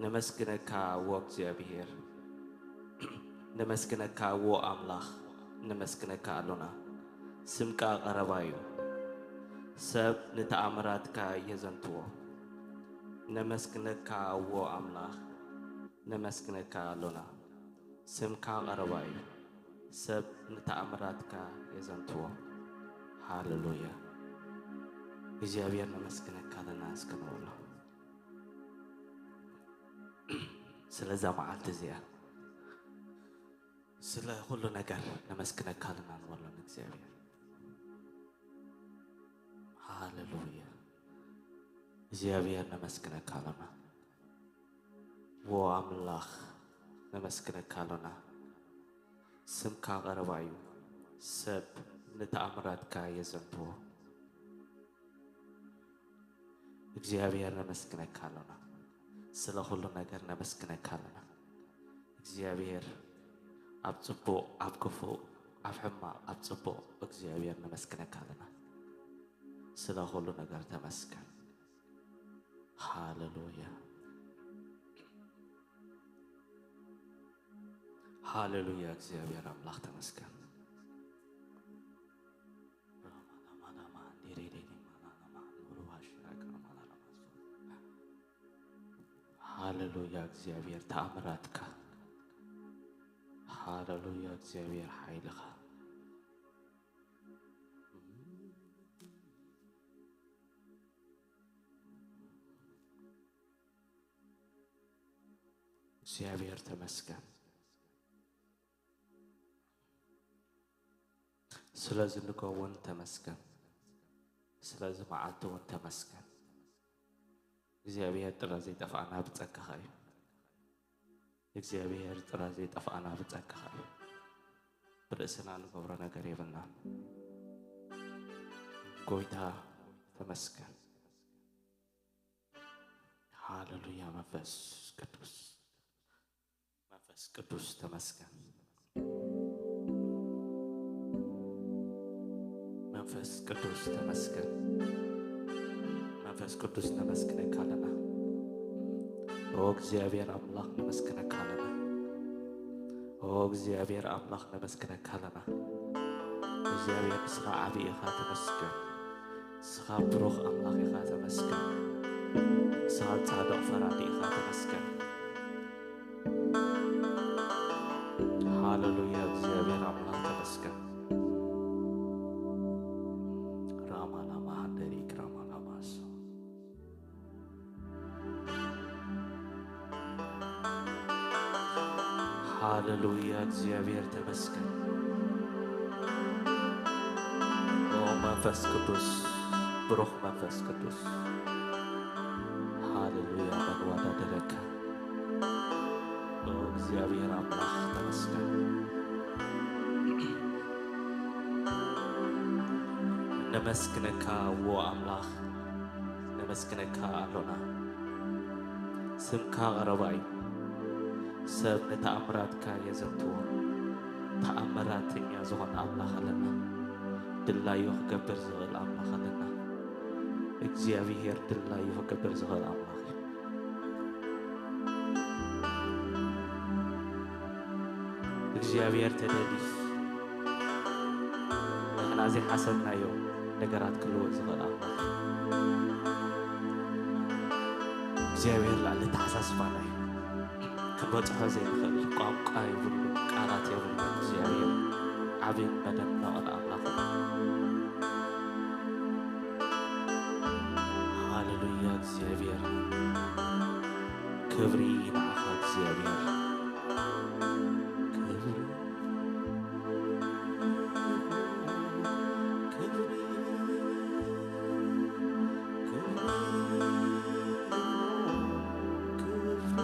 ነመስግነካ ዎ እግዚኣብሔር፣ ነመስግነካ ዎ ኣምላኽ፣ ነመስግነካ ኣሎና። ስምካ ቀረባ እዩ፣ ሰብ ንተኣምራትካ የዘንትዎ። ነመስግነካ ዎ ኣምላኽ፣ ነመስግነካ ኣሎና። ስምካ ቀረባ እዩ፣ ሰብ ንተኣምራትካ የዘንትዎ። ሃሌሉያ። እግዚኣብሔር ነመስግነካ ኣለና እስከ ንበሎ። ስለዛ መዓልቲ እዚኣ፣ ስለ ኩሉ ነገር ነመስግነካ ኣለና ንበሎ ንእግዚኣብሔር። ሃሌሉያ። እግዚኣብሔር ነመስግነካ ኣለና። ዎ ኣምላኽ ነመስግነካ ኣሎና። ስምካ ቀረባ እዩ፣ ሰብ ንተኣምራትካ የዘንትዎ። እግዚኣብሔር ነመስግነካ ኣሎና። ስለ ኩሉ ነገር ነመስግነካ ኣለና። እግዚኣብሔር ኣብ ጽቡቕ፣ ኣብ ክፉእ፣ ኣብ ሕማቕ፣ ኣብ ጽቡቕ እግዚኣብሔር ነመስግነካ ኣለና። ስለ ኩሉ ነገር ተመስገን። ሃሌሉያ። ሃሌሉያ። እግዚኣብሔር ኣምላኽ ተመስገን። ሃሌሉያ። እግዚኣብሔር ተኣምራትካ። ሃሌሉያ። እግዚኣብሔር ሓይልኻ። እግዚኣብሔር ተመስገን። ስለዚ ንጎ እውን ተመስገን። ስለዚ መዓልቲ እውን ተመስገን። እግዚኣብሔር ጥረ ዘይጠፍኣና ብጸጋኻ እዩ። እግዚኣብሔር ጥረ ዘይጠፍኣና ብጸጋኻ እዩ። ብርእስና ንገብሮ ነገር የብልናን። ጎይታ ተመስገን። ሃሌሉያ። መንፈስ ቅዱስ፣ መንፈስ ቅዱስ ተመስገን። መንፈስ ቅዱስ ተመስገን። መንፈስ ቅዱስ ነመስግነካ ኣለና። ኦ እግዚኣብሔር ኣምላኽ ነመስግነካ ኣለና። ኦ እግዚኣብሔር ኣምላኽ ነመስግነካ ኣለና። እግዚኣብሔር ንስኻ ዓቢ ኢኻ፣ ተመስገን። ንስኻ ብሩኽ ኣምላኽ ኢኻ፣ ተመስገን። ንስኻ ጻድቕ ፈራዲ ኢኻ፣ ተመስገን። ሃሌሉያ። እግዚኣብሔር ኣምላኽ ተመስገን። ራማላማ ሃንደሪክ ራማላማ ሶ። ሃሌሉያ። እግዚኣብሔር ተመስገን። ኦ መንፈስ ቅዱስ፣ ብሩኽ መንፈስ ቅዱስ። ሃሌሉያ። መን ዋዳደረካ? ኦ እግዚኣብሔር ኣምላኽ ተመስገን። ነመስግነካ ዎ ኣምላኽ፣ ነመስግነካ ኣሎና። ስምካ ቀረባ እዩ፣ ሰብ ንተኣምራትካ የዘንትዎ። ተኣምራተኛ ዝኾነ ኣምላኽ ኣለና። ድላዩ ክገብር ዝኽእል ኣምላኽ ኣለና። እግዚኣብሔር ድላዩ ክገብር ዝኽእል ኣምላኽ እዩ። እግዚኣብሔር ተደልዩ ንሕና ዘይሓሰብናዮ ነገራት ክልውጥ ዝኽእል ኣምላኽ እዩ። እግዚኣብሔር ልዕሊ ኣተሓሳስባና እዩ። ክንበጽሖ ዘይንኽእል ቋንቋ የብሉ፣ ቃላት የብሉ። እግዚኣብሔር ዓብን መደነቕን ኣምላኽ እዩ። ሃሌሉያ እግዚኣብሔር፣ ክብሪ ንዓኻ እግዚኣብሔር። ክብሪ፣ ክብሪ፣ ክብሪ፣ ክብሪ፣ ክብሪ፣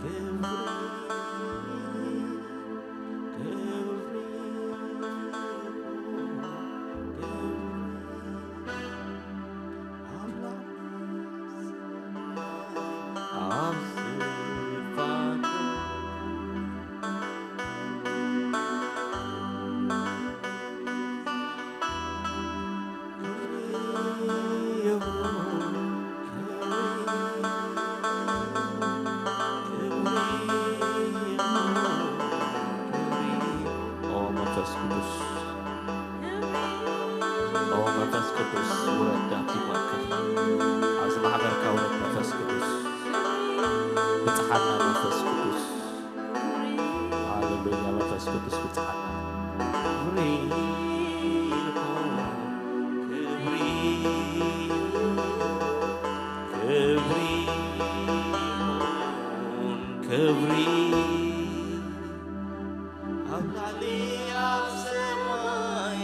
ክብሪ፣ ክብሪ፣ ክብሪ። ኦ መንፈስ ቅዱስ ውረድ ኣብቲ መኣከብ፣ ኣብዚ ማሕበርካ ውረድ መንፈስ ቅዱስ፣ ብጽሓና መንፈስ ቅዱስ። ሃሌሉያ መንፈስ ቅዱስ ብጽሓና። ክብሪ ይኹን፣ ክብሪ ይኹን፣ ክብሪ ይኹን፣ ክብሪ ኣብ ላዕሊ ኣብ ሰማይ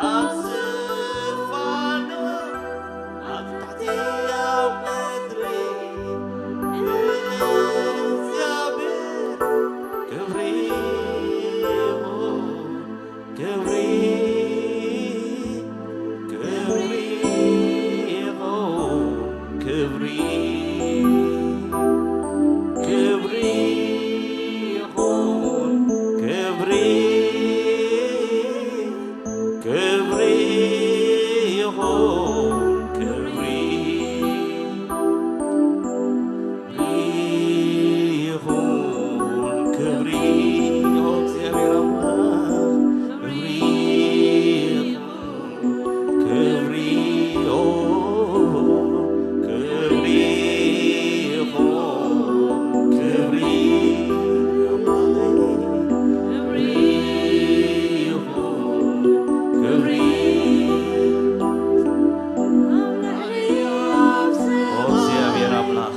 ኣብ ዝፋኑ ኣብ ታሕቲ ኣብ ምድሪ ንእግዚኣብሔር ክብሪ ይኹን። ክብሪ፣ ክብሪ ይኹን፣ ክብሪ፣ ክብሪ ይኹን፣ ክብሪ፣ ክብሪ ይኹን፣ ክብሪ። ይኹን ክብሪ፣ ኦ እግዚኣብሔር ኣምላኽ፣ ክብሪ፣ ክብሪ፣ ኦ፣ ክብሪ ይኹን፣ ክብሪ፣ ክብሪ ይኹን፣ ክብሪ። ኦ እግዚኣብሔር ኣምላኽ፣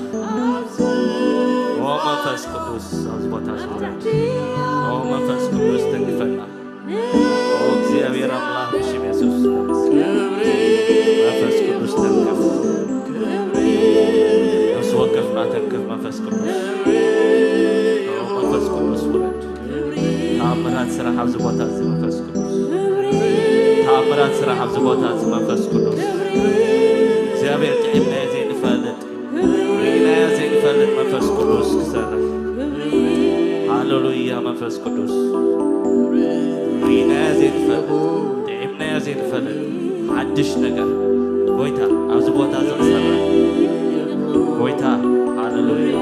ኦ መንፈስ ቅዱስ ኣብዚ ቦታ እዚ ውረድ። ኦ መንፈስ ቅዱስ ተንክፈና። ኦ እግዚኣብሔር ኣምላኽ ብሽም የሱስ ተመስገን። መንፈስ ቅዱስ ተንክፍ። ነፍሲ ወከፍና ተንክፍ መንፈስ ቅዱስ። ኦ መንፈስ ቅዱስ ውረድ። ተኣምራት ስራሕ ኣብዚ ቦታ እዚ መንፈስ ቅዱስ። ተኣምራት ስራሕ ኣብዚ ቦታ እዚ መንፈስ ቅዱስ። እግዚኣብሔር ጥዒምናዮ ዘይንፈልጥ፣ ርኢናዮ ዘይንፈልጥ መንፈስ ቅዱስ ክሰርሕ። ሃሌሉያ መንፈስ ቅዱስ። ርኢናዮ ዘይንፈልጥ፣ ጥዒምናዮ ዘይንፈልጥ ሓድሽ ነገር ጎይታ ኣብዚ ቦታ እዚ ክሰርሕ። ጎይታ ሃሌሉያ።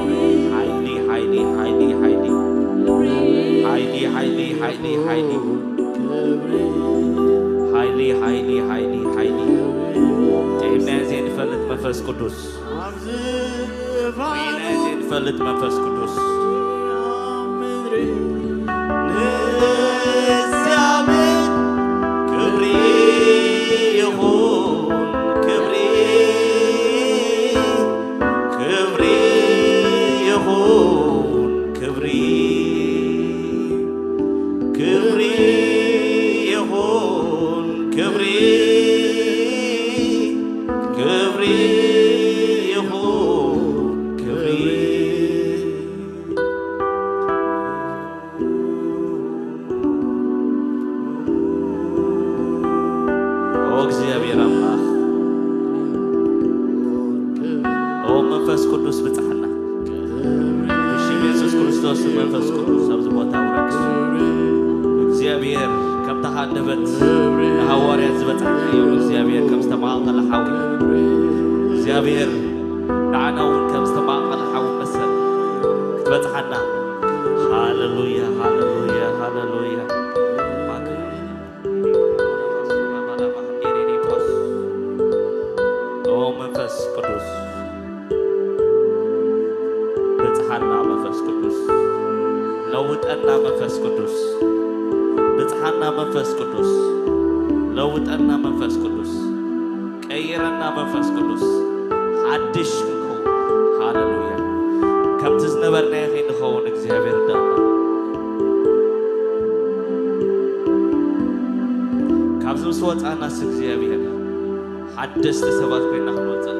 ሓይሊ፣ ሓይሊ፣ ሓይሊ፣ ሓይሊ። ሓይሊ፣ ሓይሊ፣ ሓይሊ፣ ሓይሊ። ሓይሊ፣ ሓይሊ፣ ሓይሊ፣ ሓይሊ። ጥዒምናዮ ዘይንፈልጥ መንፈስ ቅዱስ። ርኢናዮ ዘይንፈልጥ መንፈስ ቅዱስ። ንእግዚኣብሔር ክብሪ ይኹን፣ ክብሪ፣ ክብሪ ይኹን፣ ክብሪ፣ ክብሪ ይኹን፣ ክብሪ፣ ክብሪ ይኹን፣ ክብሪ። ኦ እግዚኣብሔር ኣምላኽ፣ ኦ መንፈስ ቅዱስ ብጽሓና። ብሽም የሱስ ክርስቶስ መንፈስ ቅዱስ ኣብዚ ቦታ ውረድ። እግዚኣብሔር ከምታ ሃንደበት ንሃዋርያት ዝበጽሓናዮ እግዚኣብሔር ከም ዝተማቐለ ሓዊ እግዚኣብሔር ንዓና እውን ከም ዝተማቐለ ሓዊ መሰል ክትበጽሓና። ሃሌሉያ፣ ሃሌሉያ፣ ሃሌሉያ። ኦ መንፈስ ቅዱስ ብጽሓና መንፈስ ቅዱስ ለውጠና መንፈስ ቅዱስ ብጽሓና መንፈስ ቅዱስ ለውጠና መንፈስ ቅዱስ ቀይረና መንፈስ ቅዱስ ሓድሽ ክንከውን። ሃሌሉያ። ከምቲ ዝነበርናዮ ከይንኸውን እግዚኣብሔር ዳና ካብዚ ምስ ወጻናስ እግዚኣብሔር ሓደስቲ ሰባት ኮይና ክንወጽእ።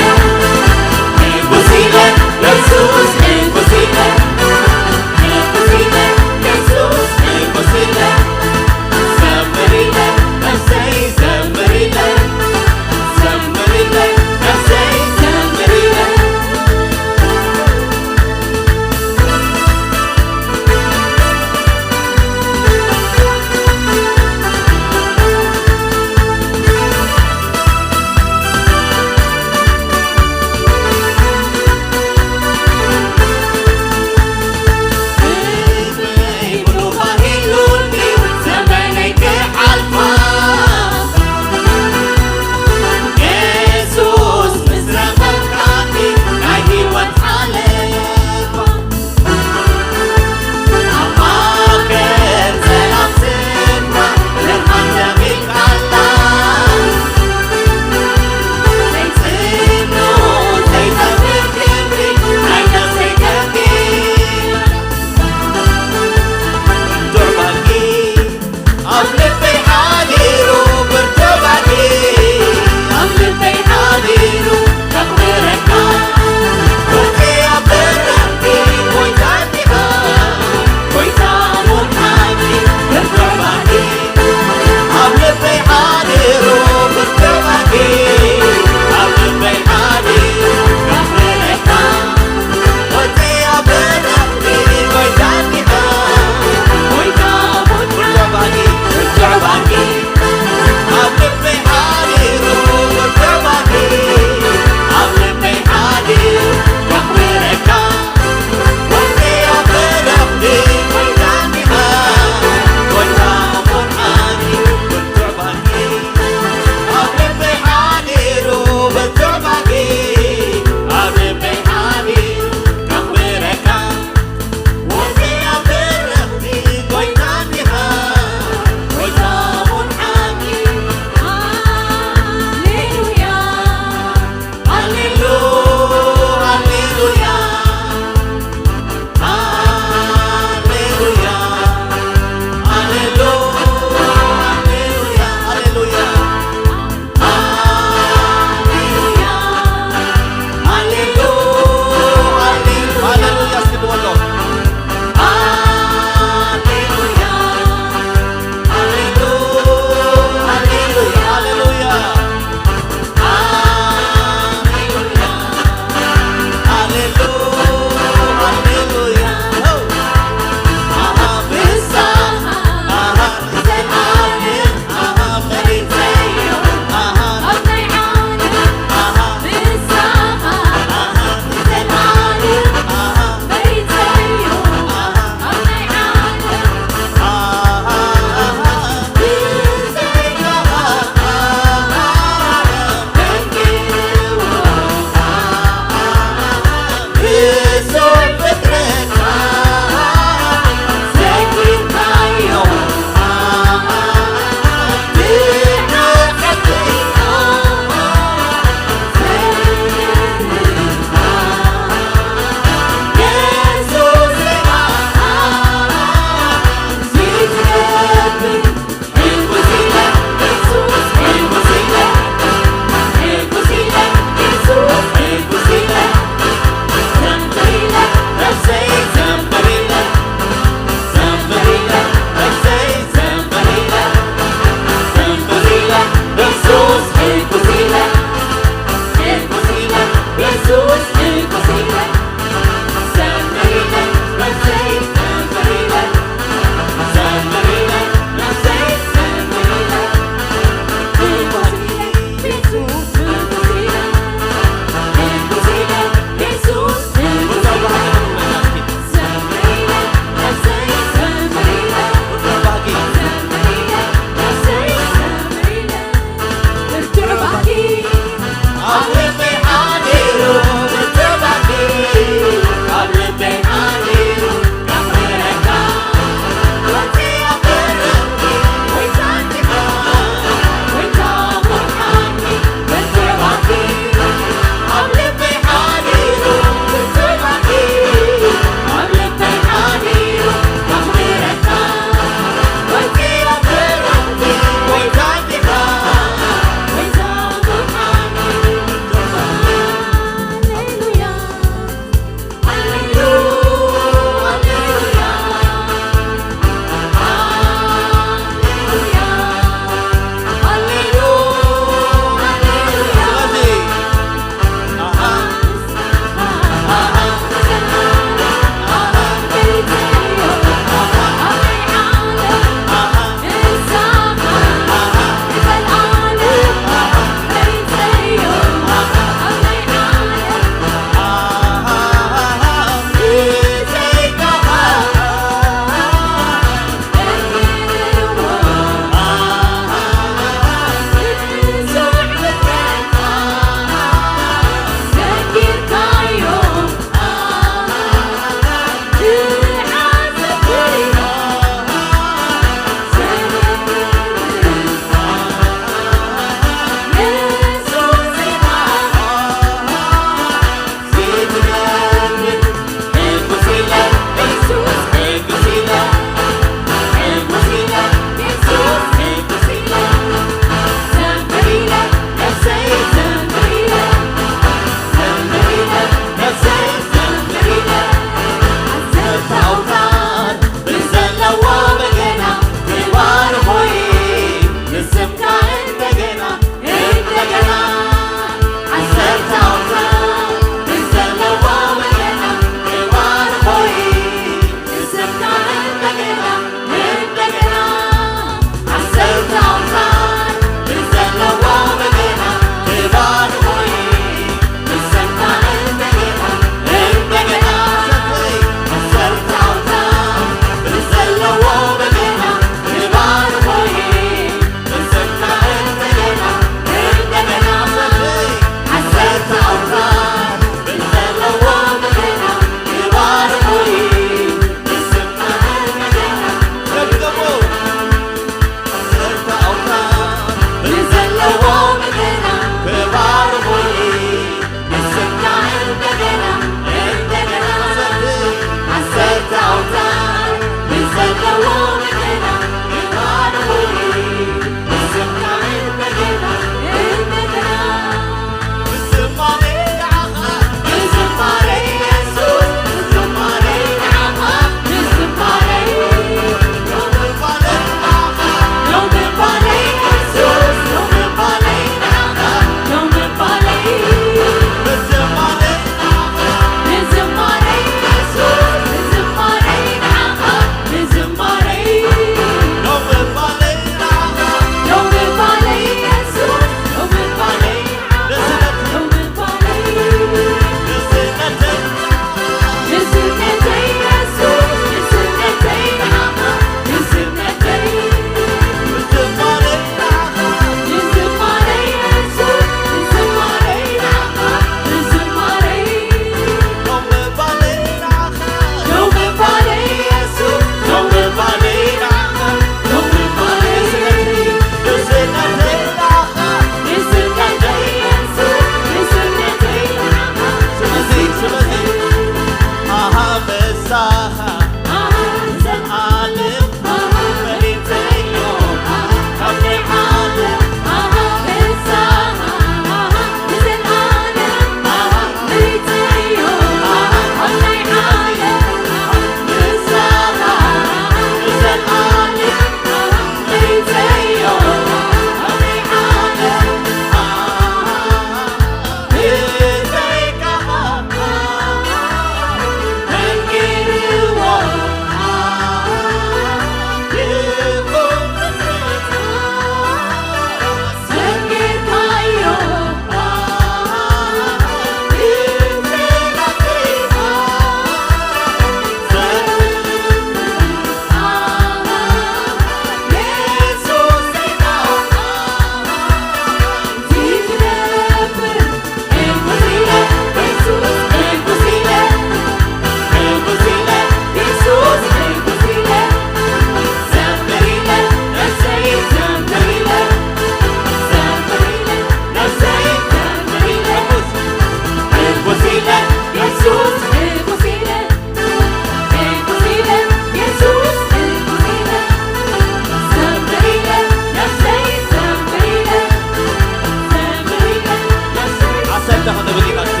ክንብል ኢና እስኪ።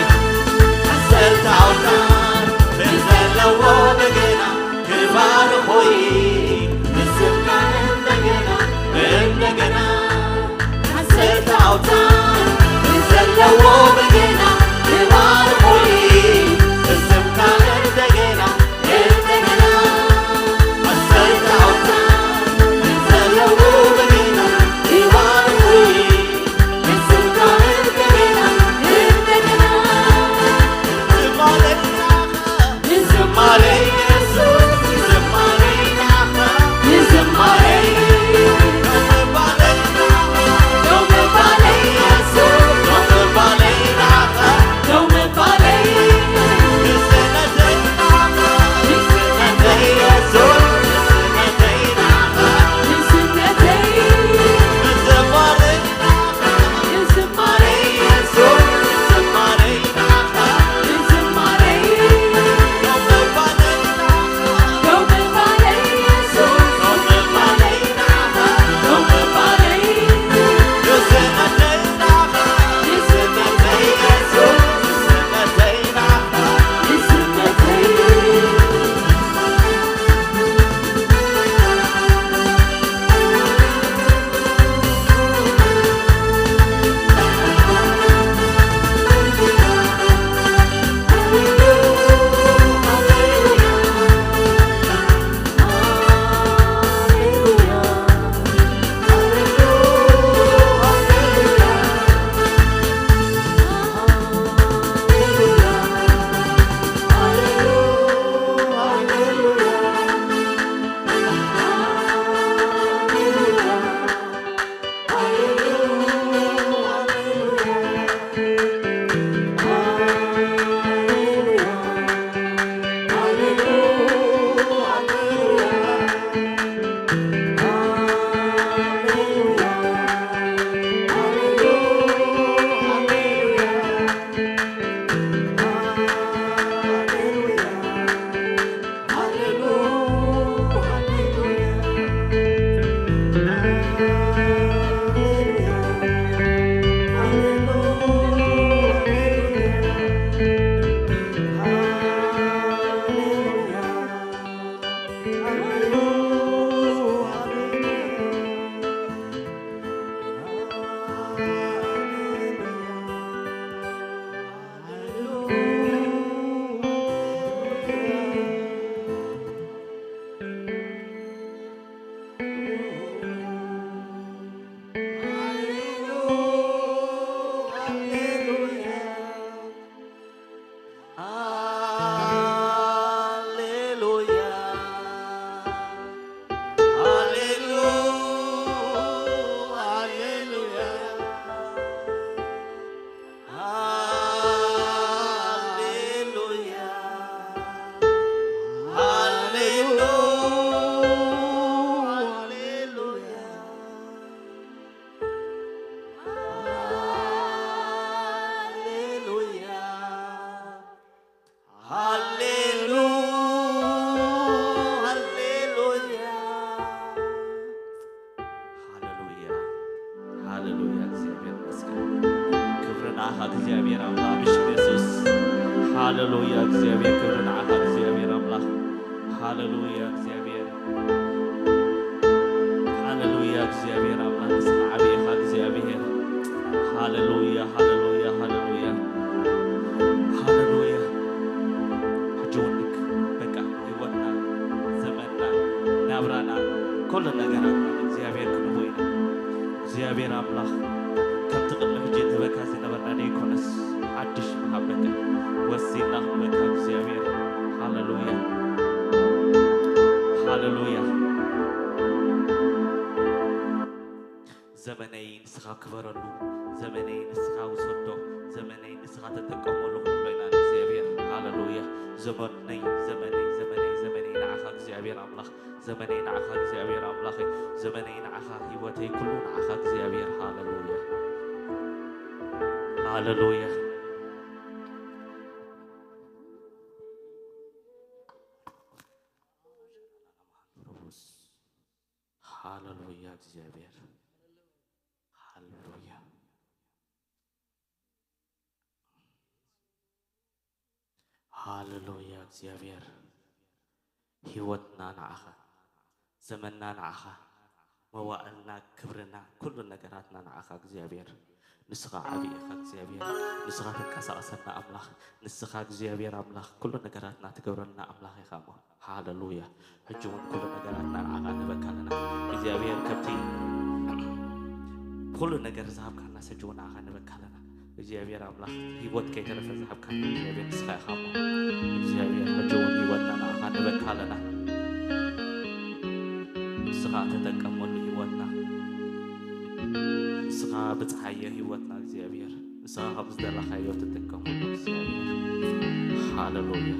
ዓሰርተ ኣውታር ብዘለዎ በገና ክባርኾይ፣ ንስምካ እንደገና፣ እንደገና። ዓሰርተ ኣውታር ብዘለዎ በገና ክባርኾይ፣ ንስምካ እንደገና፣ እንደገና። ዓሰርተ ኣውታር ብዘለዎ በገና ክባርኾይ፣ ሃሌሉያ፣ ሃሌሉያ። እግዚኣብሔር ይመስገን። ክብሪ ንዓኻ እግዚኣብሔር ኣምላኽ፣ ብሽም የሱስ። ሃሌሉያ፣ እግዚኣብሔር፣ ክብሪ ንዓኻ እግዚኣብሔር ኣምላኽ። ሃሌሉያ፣ እግዚኣብሔር። ሃሌሉያ፣ እግዚኣብሔር ኣምላኽ፣ ንስኻ ዓብዪ ኢኻ እግዚኣብሔር። ሃሌሉያ፣ ሃሌሉያ፣ ሃሌሉያ። ሃሌሉያ። ሕጂ እውን በቃ ህይወትና፣ ዘመንና፣ ናብራና፣ ኩሉ ነገራትና እግዚኣብሔር ክንህቦ ኢና። እግዚኣብሔር ኣምላኽ ከምቲ ቅድሚ ሕጂ ንህበካ ዝነበርና ዘይኮነስ ሓድሽ ምሃብ በቃ ወሲድና ክንህበካ እግዚኣብሔር። ሃሌሉያ፣ ሃሌሉያ። ዘመነይ ንስኻ ክበረሉ፣ ዘመነይ ንስኻ ውሰዶ፣ ዘመነይ ንስኻ ተጠቀመሉ ክንብሎ ኢና ንእግዚኣብሔር። ሃሌሉያ። ዘመነይ፣ ዘመነይ፣ ዘመነይ፣ ዘመነይ ንዓኻ እግዚኣብሔር ኣምላኽ፣ ዘመነይ ንዓኻ እግዚኣብሔር ኣምላኸይ፣ ዘመነይ ንዓኻ፣ ህይወተይ ኩሉ ንዓኻ እግዚኣብሔር። ሃሌሉያ፣ ሃሌሉያ። ሃሌሉያ እግዚኣብሔር፣ ሃሌሉያ። ሃሌሉያ እግዚኣብሔር፣ ህይወትና ንዓኻ፣ ዘመንና ንዓኻ፣ መዋእልና፣ ክብርና፣ ኩሉ ነገራትና ንዓኻ እግዚኣብሔር። ንስኻ ዓብዪ ኢኻ እግዚኣብሔር፣ ንስኻ ተንቀሳቕሰና ኣምላኽ፣ ንስኻ እግዚኣብሔር ኣምላኽ ኩሉ ነገራትና ትገብረልና ኣምላኽ ኢኻ እሞ። ሃሌሉያ። ሕጂ እውን ኩሉ ነገራትና ንዓኻ ንበካ ኣለና እግዚኣብሔር፣ ከብቲ ኩሉ ነገር ዝሃብካና ሕጂ እውን ንዓኻ ንበካ ኣለና እግዚኣብሔር ኣምላኽ። ህይወት ከይተረፈ ዝሃብካና እግዚኣብሔር ንስኻ ኢኻ እሞ እግዚኣብሔር ሕጂ እውን ህይወትና ንዓኻ ንበካ ኣለና። ንስኻ ተጠቀመሉ ህይወትና፣ ንስኻ ብፀሓየ ህይወትና እግዚኣብሔር፣ ንስኻ ከም ዝደለኻዮ ትጥቀመሉ እግዚኣብሔር። ሃሌሉያ።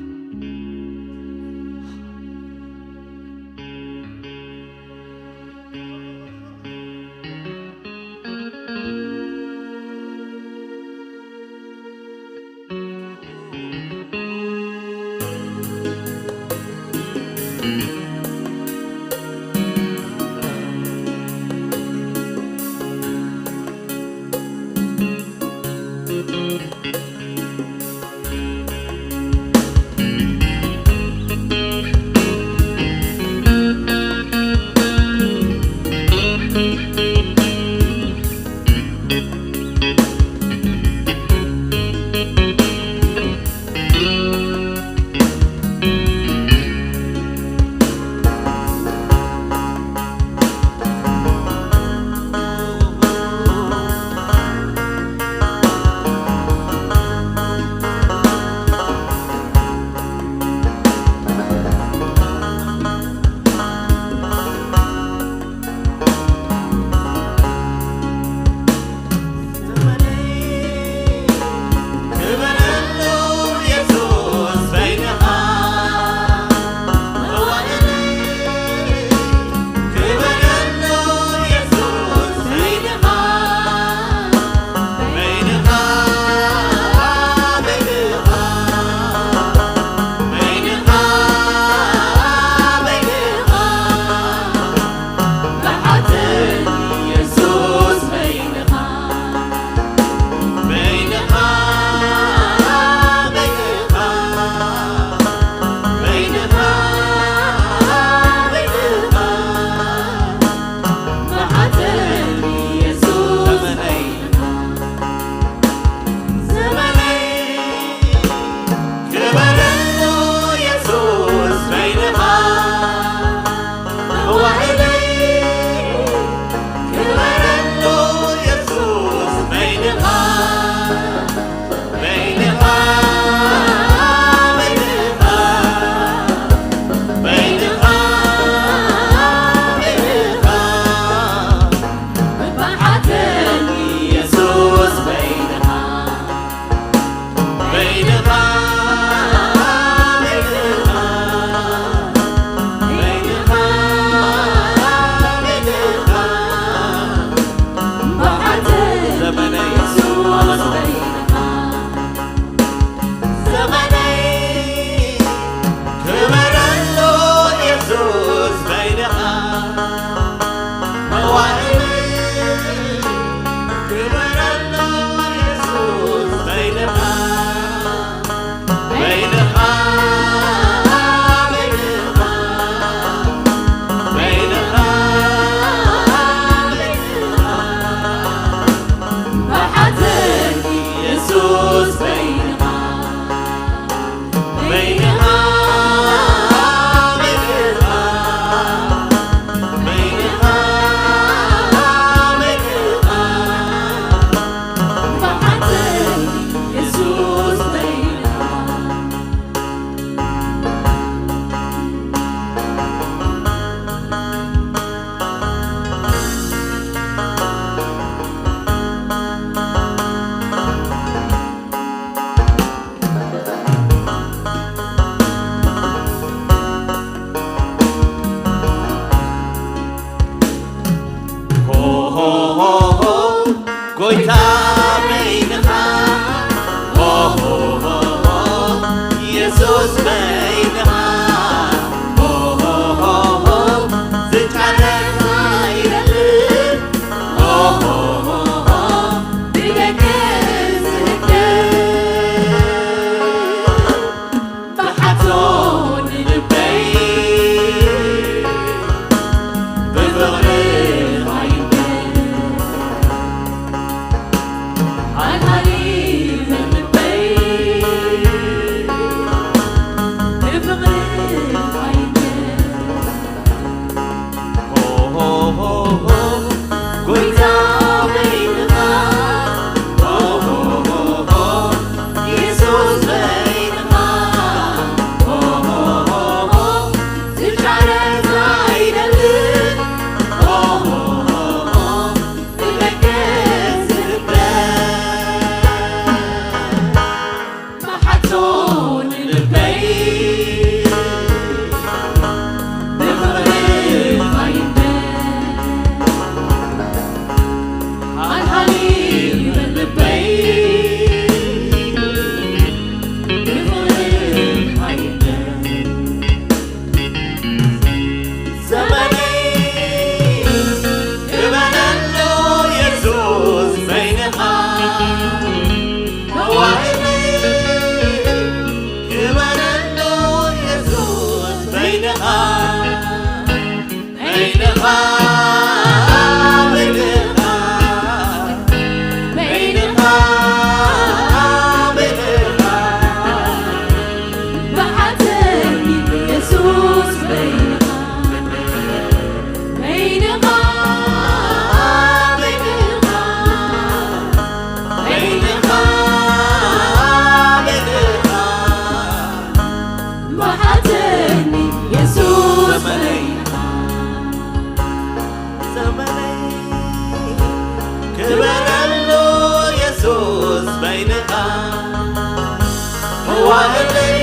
መዋህለይ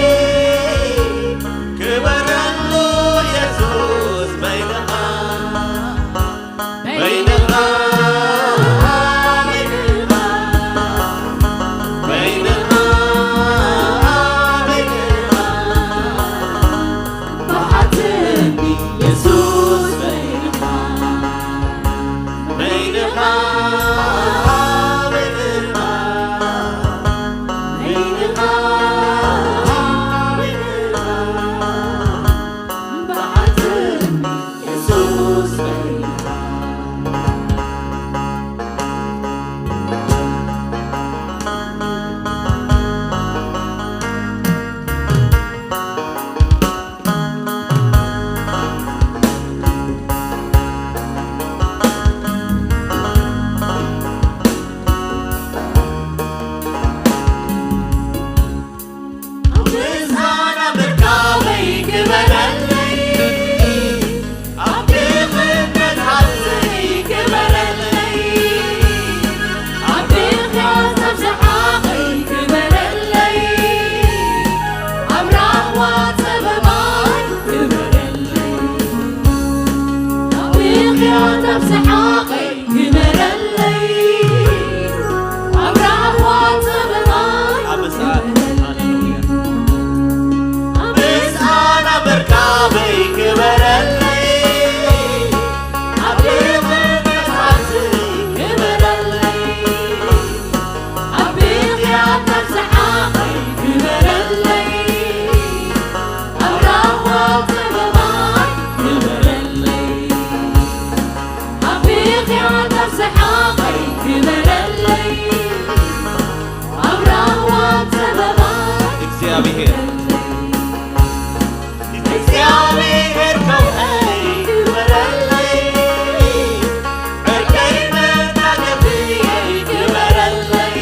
ክበረሉ የሱስ በይንኻ፣ በይንኻ፣ በይንኻ፣ በይንኻ፣ በይንኻ። መሓትኒ የሱስ በይንኻ፣ በይንኻ፣ በይንኻ፣ በይንኻ፣ በይንኻ። መሓትኒ የሱስ በይንኻ። ምስጋና ምርካበይ ክበረለይ፣ ኣብ ድኽነት ሃብተይ ክበረለይ፣ ኣብ ብኽያት ኣብ ሰሓቐይ ክበረለይ፣ ኣብ ራህዋ ጸበባይ ክበረለይ፣ ኣብ ብኽያት ኣብ ሰሓቐይ ክበረለይ፣ ኣብ ራህዋ ጸበባይ ኣብ ምስኣል፣ ሃሌሉያ። ኣብ ምስኣል ኣብ ምርካበይ ክበረለይ፣ ኣብ ድኽነት ሃብተይ ክበረለይ፣ ኣብ ብኽያት ኣብ ሰሓቐይ ክበረለይ፣ ኣብ ራህዋ ጸበባይ ክበረለይ። ኣብ ብኽያት ኣብ ሰሓቐይ ክበረለይ፣ ኣብ ራህዋ ጸበባይ እግዚኣብሔር፣ እግዚኣብሔር ከውሒ ክበረለይ፣ ዕርቀይ መናገፍየይ ክበረለይ፣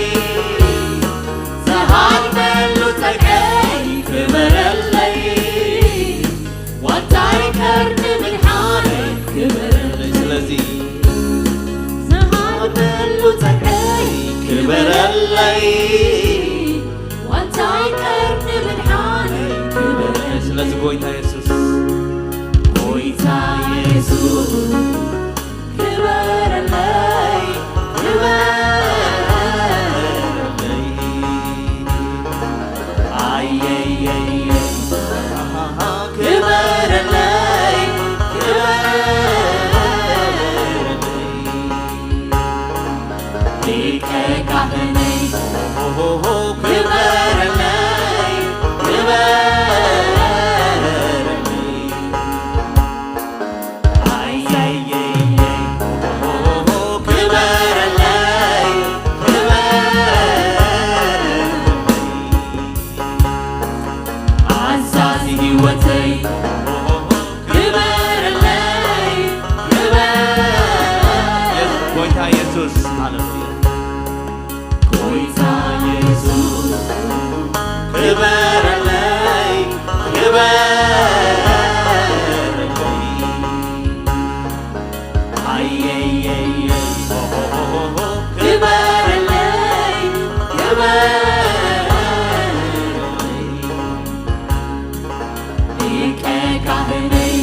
ዝሃድመሉ ጸግዐይ ክበረለይ፣ ዋንታይ ቀርኒ ምድሓነይ ክበረለይ። ስለዚ ዝሃድመሉ ጸግዐይ ክበረለይ፣ ዋንታይ ቀርኒ ምድሓነይ ክበረለይ። ስለዚ ጎይታ የሱስ፣ ጎይታ የሱስ ክበረለይ፣ ክበረለይ። ኣየየየ ክበረለይ፣ ክበረለይ። ሊቀ ካህነይ ክበረለይ፣ ክበረለይ። ጎይታ የሱስ፣ ሃሌሉያ። ጎይታ የሱስ ክበረለይ፣ ክበረለይ። ኣየየየ ክበረለይ፣ ክበረለይ። ሊቀ ካህነይ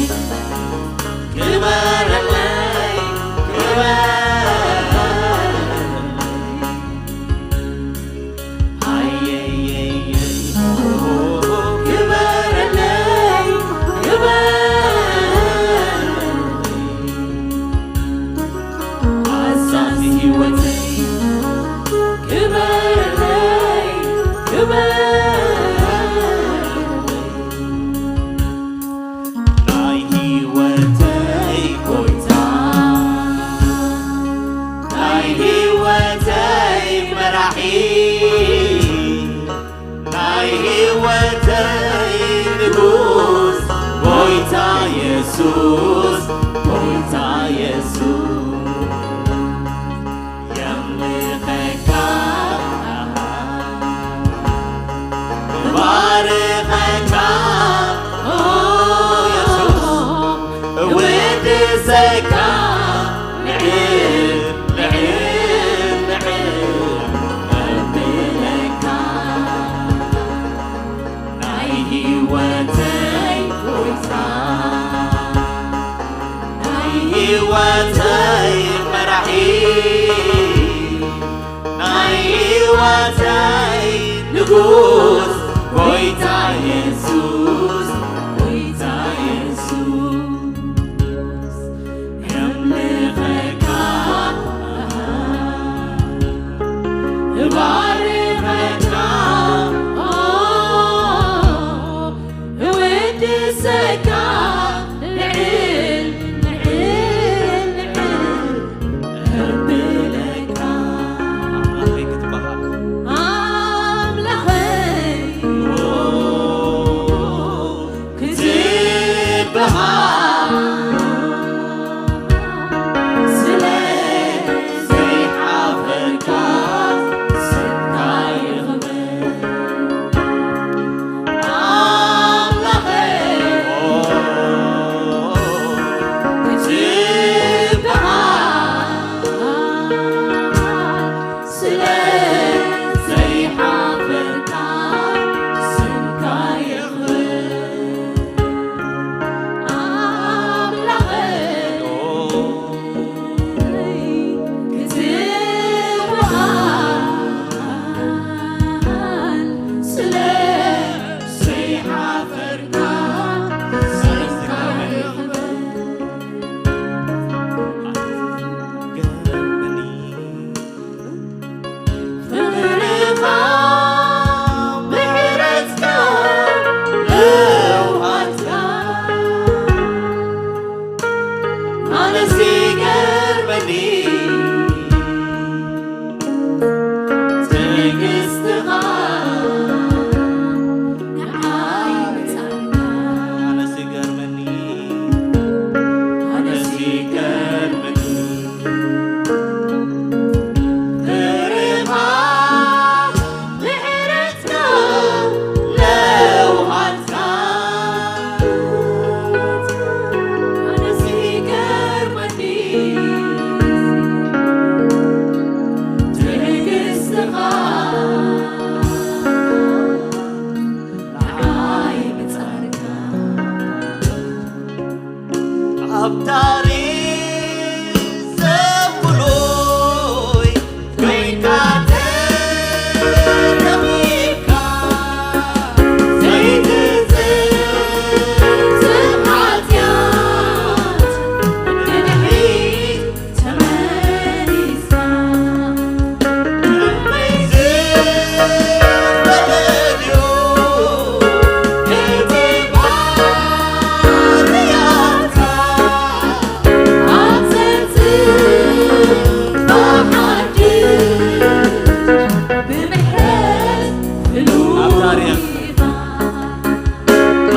ክበረለይ፣ ክበረለይ። ናይ ህይወተይ ጎይታ፣ ናይ ህይወተይ መራሒ፣ ናይ ህይወተይ ንጉስ፣ ጎይታ የሱስ፣ ጎይታ የሱስ። የምልኸካ፣ እባርኸካ፣ ኦ የሱስ፣ እውድሰካ፣ ልዕል፣ ልዕል፣ ልዕል፣ እብለካ።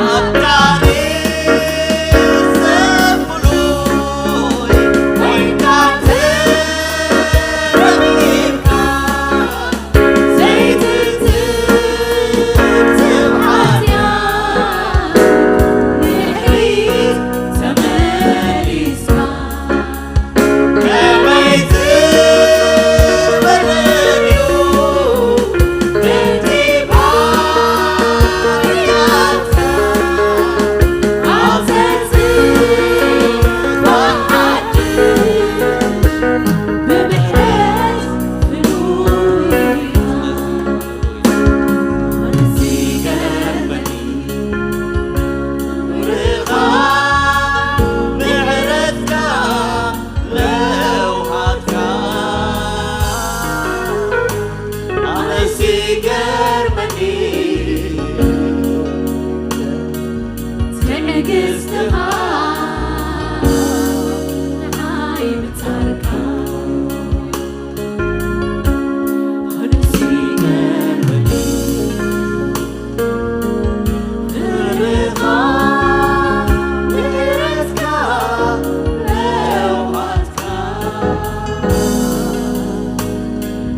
ኣብ ታሪኽ ሰብ ሙሉእ ኮይንካ ተረኺብካ፣ ዘይትትብትብ ሓጢኣት ድሕሪት ተመሊስካ። ምሕረትካ ለውሃትካ ኣነስ ይገርመኒ ትዕግስትኻ ንዓይ ምጻርካ።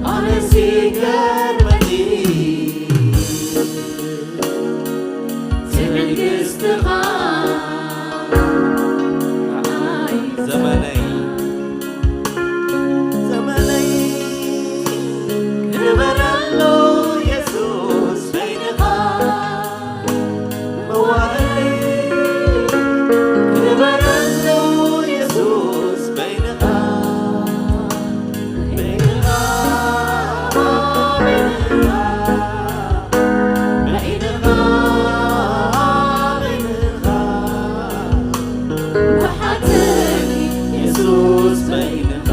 ኣነስ ይገርመኒ ዘመነይ ዘመነይ ክበረሉ የሱስ በይንኻ መዋእለይ ክበረሉ የሱስ በይንኻ በይንኻ በይንኻ በይንኻ በይንኻ ብሓትር የሱስ በይንኻ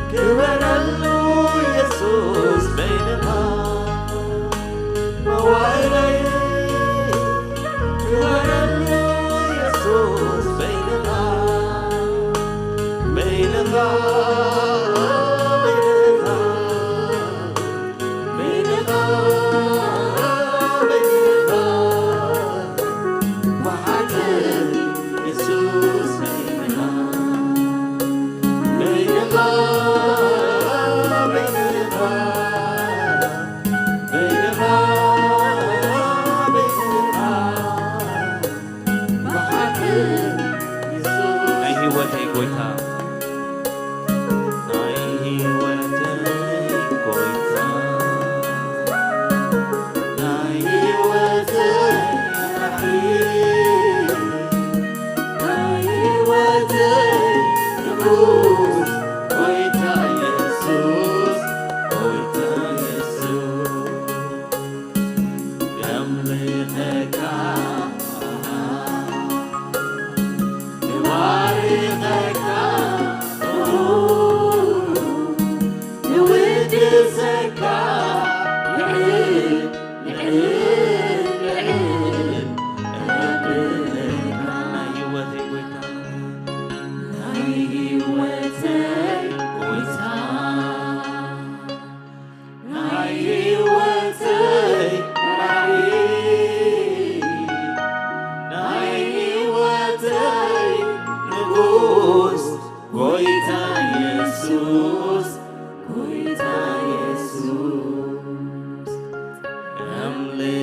ክበረሉ የሱስ በይንኻ መዋእለይ ክበረሉ የሱስ በይንኻ በይንኻ በይንኻ በይንኻ በይንኻ ብሓትር የሱስ በይንኻ በይንኻ በይንኻ በይንኻ በይንኻ ብሓትር የሱስ ናይ ህይወተይ ጎይታ ናይ ህይወተይ ጎይታ ናይ ህይወተይ ራሒ ናይ ህይወተይ ንጉስ ጎይታ የሱስ ጎይታ የሱስ የምልኸካ ንባርኸካ ንውድሰካ ልዕል ልዕል ልዕል እብለካ ናይ ህይወተይ ጎይታ ናይ ህይወተይ ጎይታ ናይ ህይወተይ መራሒ ናይ ህይወተይ ንጉስ ጎይታ የሱስ ጎይታ የሱስ ኣምልኽ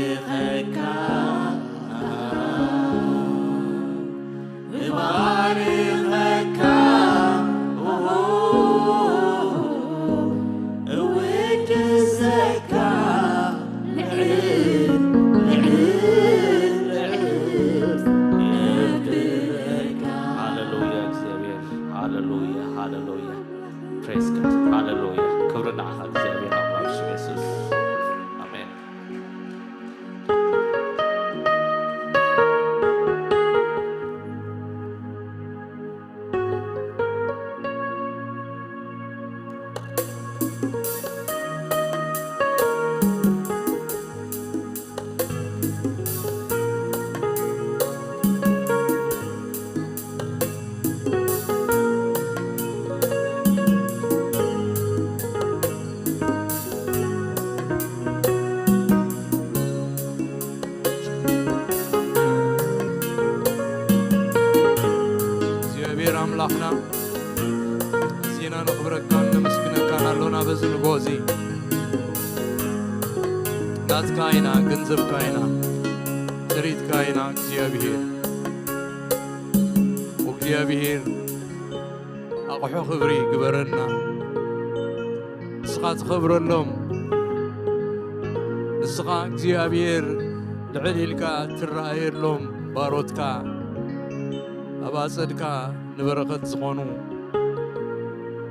ናትካ ኢና፣ ገንዘብካ ኢና፣ ጥሪትካ ኢና እግዚኣብሔር። እግዚኣብሔር ኣቑሑ ክብሪ ግበረና። ንስኻ ትኸብረሎም፣ ንስኻ እግዚኣብሔር ልዕል ኢልካ ትረኣየሎም ባሮትካ፣ ኣብ ኣጸድካ ንበረኸት ዝኾኑ፣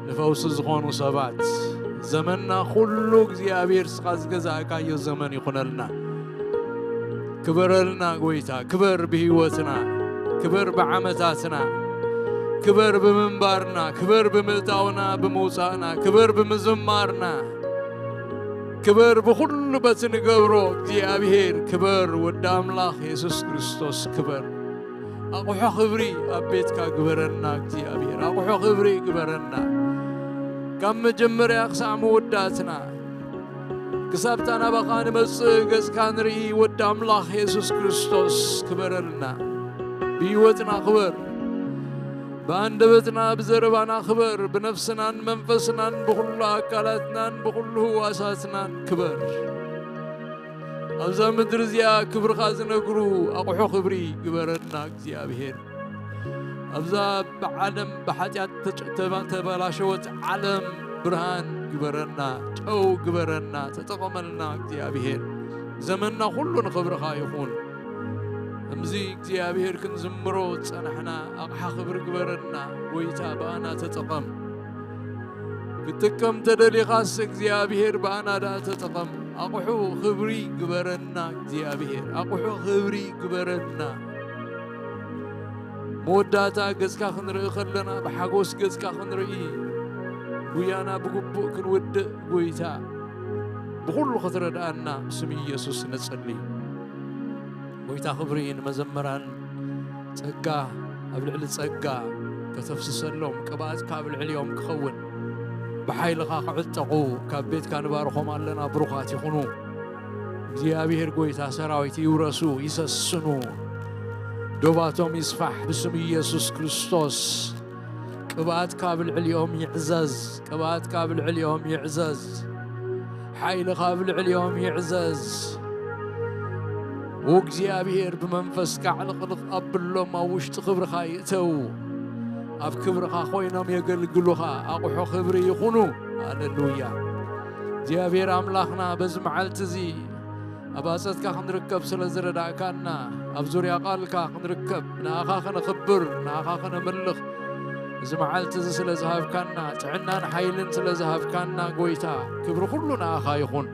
ንፈውሲ ዝኾኑ ሰባት፣ ዘመንና ኩሉ እግዚኣብሔር ንስኻ ዝገዛእካዮ ዘመን ይኹነልና። ክበረልና ጎይታ፣ ክበር ብህይወትና፣ ክበር ብዓመታትና፣ ክበር ብምንባርና፣ ክበር ብምእታውና ብምውጻእና፣ ክበር ብምዝማርና፣ ክበር ብኹሉ በቲ ንገብሮ እግዚኣብሔር ክበር። ወዲ ኣምላኽ የሱስ ክርስቶስ ክበር። ኣቑሑ ክብሪ ኣብ ቤትካ ግበረና እግዚኣብሔር፣ ኣቑሑ ክብሪ ግበረና። ካብ መጀመርያ ክሳዕ መወዳእትና ክሳብታ ናባኻ ንመጽእ ገጽካ ንርኢ ወዲ ኣምላኽ የሱስ ክርስቶስ ክበረልና። ብህይወትና ክበር፣ ብኣንደበትና ብዘረባና ክበር፣ ብነፍስናን መንፈስናን ብኹሉ ኣካላትናን ብኹሉ ህዋሳትናን ክበር። ኣብዛ ምድሪ እዚኣ ክብርኻ ዝነግሩ ኣቑሑ ክብሪ ግበረና እግዚኣብሔር። ኣብዛ ብዓለም ብሓጢኣት ተጨ-፣ ተባ-፣ ተበላሸወት ዓለም ብርሃን ግበረና፣ ጨው ግበረና፣ ተጠቐመልና እግዚኣብሔር። ዘመንና ኩሉ ንኽብርኻ ይኹን። ከምዚ እግዚኣብሔር ክንዝምሮ ዝጸናሕና ኣቕሓ ክብሪ ግበረና። ጎይታ ብኣና ተጠቐም። ክትጥቀም ተደሊኻስ እግዚኣብሔር ብኣና ደኣ ተጠቐም። ኣቑሑ ክብሪ ግበረና እግዚኣብሔር፣ ኣቑሑ ክብሪ ግበረና። መወዳእታ ገጽካ ክንርኢ ከለና ብሓጎስ ገጽካ ክንርኢ፣ ጉያና ብግቡእ ክንውድእ ጎይታ ብኹሉ ክትረድኣና ብስም ኢየሱስ ንጽሊ። ጎይታ ክብሪ ንመዘምራን፣ ጸጋ ኣብ ልዕሊ ጸጋ ከተፍስሰሎም፣ ቅብኣትካ ኣብ ልዕሊኦም ክኸውን፣ ብሓይልኻ ክዕጠቑ ካብ ቤትካ ንባርኾም ኣለና። ብሩኻት ይኹኑ። እግዚኣብሔር ጎይታ ሰራዊት ይውረሱ፣ ይሰስኑ፣ ዶባቶም ይስፋሕ ብስም ኢየሱስ ክርስቶስ። ቅብኣትካ ኣብ ልዕሊኦም ይዕዘዝ፣ ቅብኣትካ ኣብ ልዕሊኦም ይዕዘዝ፣ ሓይልኻ ኣብ ልዕሊኦም ይዕዘዝ። ወእግዚኣብሔር ብመንፈስካ ዕልቕልቕ ኣብሎም፣ ኣብ ውሽጢ ክብርኻ ይእተው፣ ኣብ ክብርኻ ኮይኖም የገልግሉኻ። ኣቑሑ ክብሪ ይኹኑ። ሃሌሉያ። እግዚኣብሔር ኣምላኽና በዚ መዓልቲ እዚ ኣብ ኣጸትካ ክንርከብ ስለ ዝረዳእካና፣ ኣብ ዙርያ ቃልካ ክንርከብ፣ ንኣኻ ከነኽብር፣ ንኣኻ ከነምልኽ፣ እዚ መዓልቲ እዚ ስለ ዝሃብካና፣ ጥዕናን ሓይልን ስለ ዝሃብካና፣ ጎይታ፣ ክብሪ ኩሉ ንኣኻ ይኹን።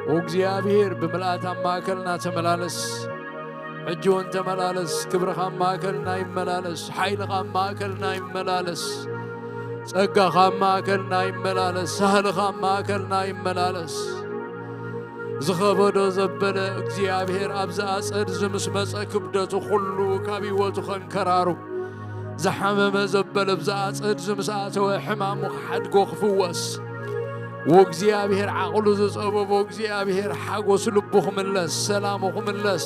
ወእግዚኣብሔር፣ ብምልኣት ኣብ ማእከልና ተመላለስ። ሕጂ እውን ተመላለስ። ክብርኻ ኣብ ማእከልና ይመላለስ። ሓይልኻ ኣብ ማእከልና ይመላለስ። ጸጋኻ ኣብ ማእከልና ይመላለስ። ሳህልኻ ኣብ ማእከልና ይመላለስ። ዝኸበዶ ዘበለ እግዚኣብሔር ኣብዚ ኣጸድ እዚ ምስ መጸ ክብደቱ ኩሉ ካብ ህይወቱ ከንከራሩ፣ ዝሓመመ ዘበለ ኣብዚ ኣጸድ እዚ ምስ ኣተወ ሕማሙ ክሓድጎ ክፍወስ፣ ወእግዚኣብሔር ዓቕሉ ዝጸበቦ እግዚኣብሔር ሓጎስ ልቡ ክምለስ፣ ሰላሙ ክምለስ፣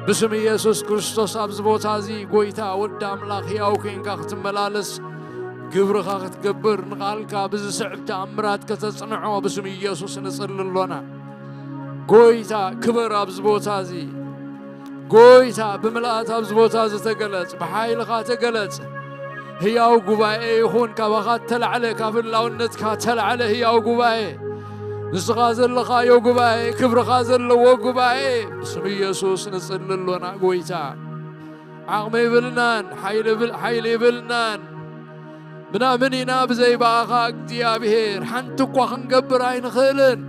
ብስም ኢየሱስ ክርስቶስ ኣብዚ ቦታ እዚ ጎይታ ወዲ ኣምላኽ ሕያው ኮይንካ ክትመላለስ፣ ግብርኻ ክትገብር፣ ንቓልካ ብዝስዕብ ተኣምራት ከተጽንዖ ብስም ኢየሱስ ንጽሊ ኣሎና። ጎይታ ክበር ኣብዚ ቦታ እዚ። ጎይታ ብምልኣት ኣብዚ ቦታ እዚ ተገለጽ፣ ብሓይልኻ ተገለጽ። ህያው ጉባኤ ይኹን፣ ካባኻ እተላዕለ፣ ካብ ህላውነትካ እተላዕለ ህያው ጉባኤ፣ ንስኻ ዘለኻዮ ጉባኤ፣ ክብርኻ ዘለዎ ጉባኤ፣ ብስም ኢየሱስ ንጽሊ ኣሎና። ጎይታ ዓቕሚ ይብልናን፣ ሓይሊ ይብል-፣ ሓይሊ ይብልናን። ምናምን ኢና ብዘይ ብኣኻ እግዚኣብሔር ሓንቲ እኳ ክንገብር ኣይንኽእልን።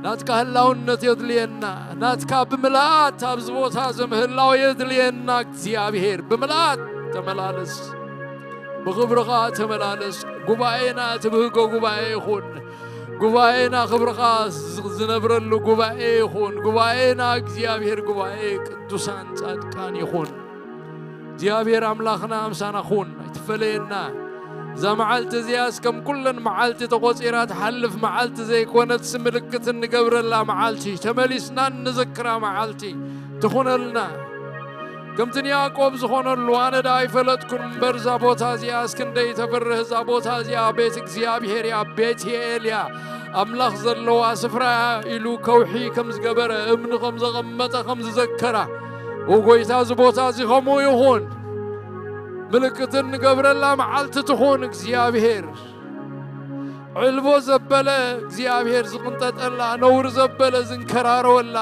ናትካ ህላውነት የድልየና። ናትካ ብምልኣት ኣብዚ ቦታ እዚ ምህላው የድልየና እግዚኣብሔር። ብምልኣት ተመላለስ። ብኽብርኻ ተመላለስ። ጉባኤና ትብህጎ ጉባኤ ይኹን። ጉባኤና ክብርኻ ዝ-፣ ዝነብረሉ ጉባኤ ይኹን። ጉባኤና እግዚኣብሔር ጉባኤ ቅዱሳን ጻድቃን ይኹን። እግዚኣብሔር ኣምላኽና ምሳና ኩን፣ ኣይትፈለየና። እዛ መዓልቲ እዚኣስ ከም ኩለን መዓልቲ ተቖጺራ ትሓልፍ መዓልቲ ዘይኮነትስ፣ ምልክት እንገብረላ መዓልቲ፣ ተመሊስና እንዝክራ መዓልቲ ትኹነልና። ከምቲ ንያዕቆብ ዝኾነሉ፣ ኣነ ደኣ ኣይፈለጥኩን እምበር፣ እዛ ቦታ እዚኣስ ክንደይ ተፍርህ፣ እዛ ቦታ እዚኣ ቤት እግዚኣብሔር እያ፣ ቤት የኤል እያ። ኣምላኽ ዘለዋ ስፍራ ኢሉ ከውሒ ከም ዝገበረ፣ እምኒ ከም ዘቐመጠ፣ ከም ዝዘከራ፣ ኦ ጎይታ፣ እዚ ቦታ እዚ ከምኡ ይኹን። ምልክትን ንገብረላ መዓልቲ ትኹን እግዚኣብሔር። ዕልቦ ዘበለ እግዚኣብሔር ዝቕንጠጠላ፣ ነውሪ ዘበለ ዝንከራረወላ፣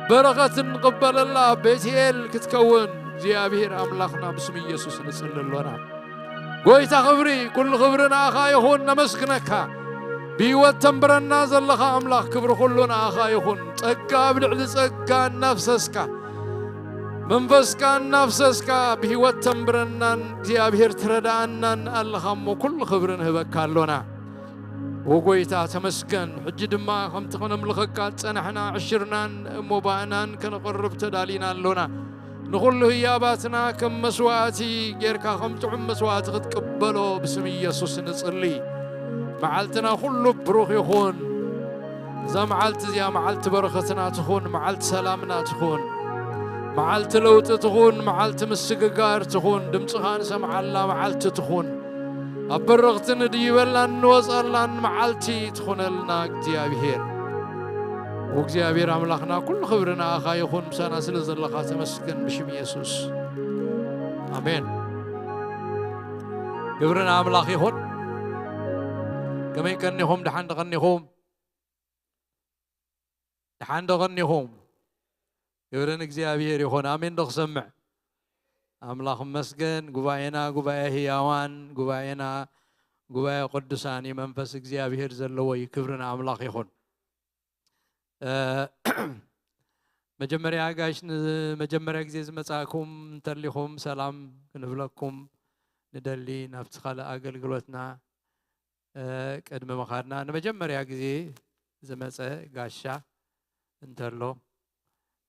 በረኸት እንቕበለላ ቤትኤል ክትከውን እግዚኣብሔር ኣምላኽና ብስም ኢየሱስ ንጽሊ ኣሎና። ጎይታ ክብሪ፣ ኩሉ ክብሪ ንኣኻ ይኹን፣ ነመስግነካ። ብህይወት ተንብረና ዘለኻ ኣምላኽ ክብሪ ኩሉ ንኣኻ ይኹን። ጸጋ ኣብ ልዕሊ ጸጋ እናፍሰስካ፣ መንፈስካ እናፍሰስካ ብህይወት ተንብረናን እግዚኣብሔር ትረዳኣናን ኣለኻ እሞ ኩሉ ክብሪ ንህበካ ኣሎና። ወጎይታ ተመስገን። ሕጂ ድማ ከምቲ ከነምልኸካ ዝጸናሕና ዕሽርናን ሞባእናን ከነቕርብ ተዳሊና ኣሎና። ንኹሉ ህያባትና ከም መስዋእቲ ጌርካ፣ ከም ጥዑም መስዋእቲ ክትቅበሎ ብስም ኢየሱስ ንጽሊ። መዓልትና ኩሉ ብሩኽ ይኹን። እዛ መዓልቲ እዚኣ መዓልቲ በረኸትና ትኹን፣ መዓልቲ ሰላምና ትኹን፣ መዓልቲ ለውጢ ትኹን፣ መዓልቲ ምስግጋር ትኹን፣ ድምፅኻ ንሰምዓላ መዓልቲ ትኹን፣ ኣብ በረኽቲ ንድይበላን ንወፀላን መዓልቲ ትኹነልና እግዚኣብሔር። ወእግዚኣብሔር ኣምላኽና ኩሉ ክብሪ ንኣኻ ይኹን፣ ምሳና ስለ ዘለኻ ተመስገን ብሽም ኢየሱስ። ኣሜን። ክብሪ ንኣምላኽ ይኹን። ከመይ ቀኒኹም? ደሓን ዶ ቀኒኹም? ደሓን ዶ ቀኒኹም? ክብሪ ንእግዚኣብሔር ይኹን። ኣሜን ዶ ክሰምዕ? ኣምላኽ ይመስገን። ጉባኤና ጉባኤ ህያዋን፣ ጉባኤና ጉባኤ ቅዱሳን እዩ። መንፈስ እግዚኣብሔር ዘለዎ እዩ። ክብሪ ንኣምላኽ ይኹን። እ፣ መጀመርያ ጋሽ ንመጀመርያ ግዜ ዝመጻእኩም እንተሊኹም ሰላም ክንብለኩም ንደሊ። ናብቲ ካልእ ኣገልግሎትና እ፣ ቅድሚ ምኻድና ንመጀመርያ ግዜ ዝመጸ ጋሻ እንተሎ፣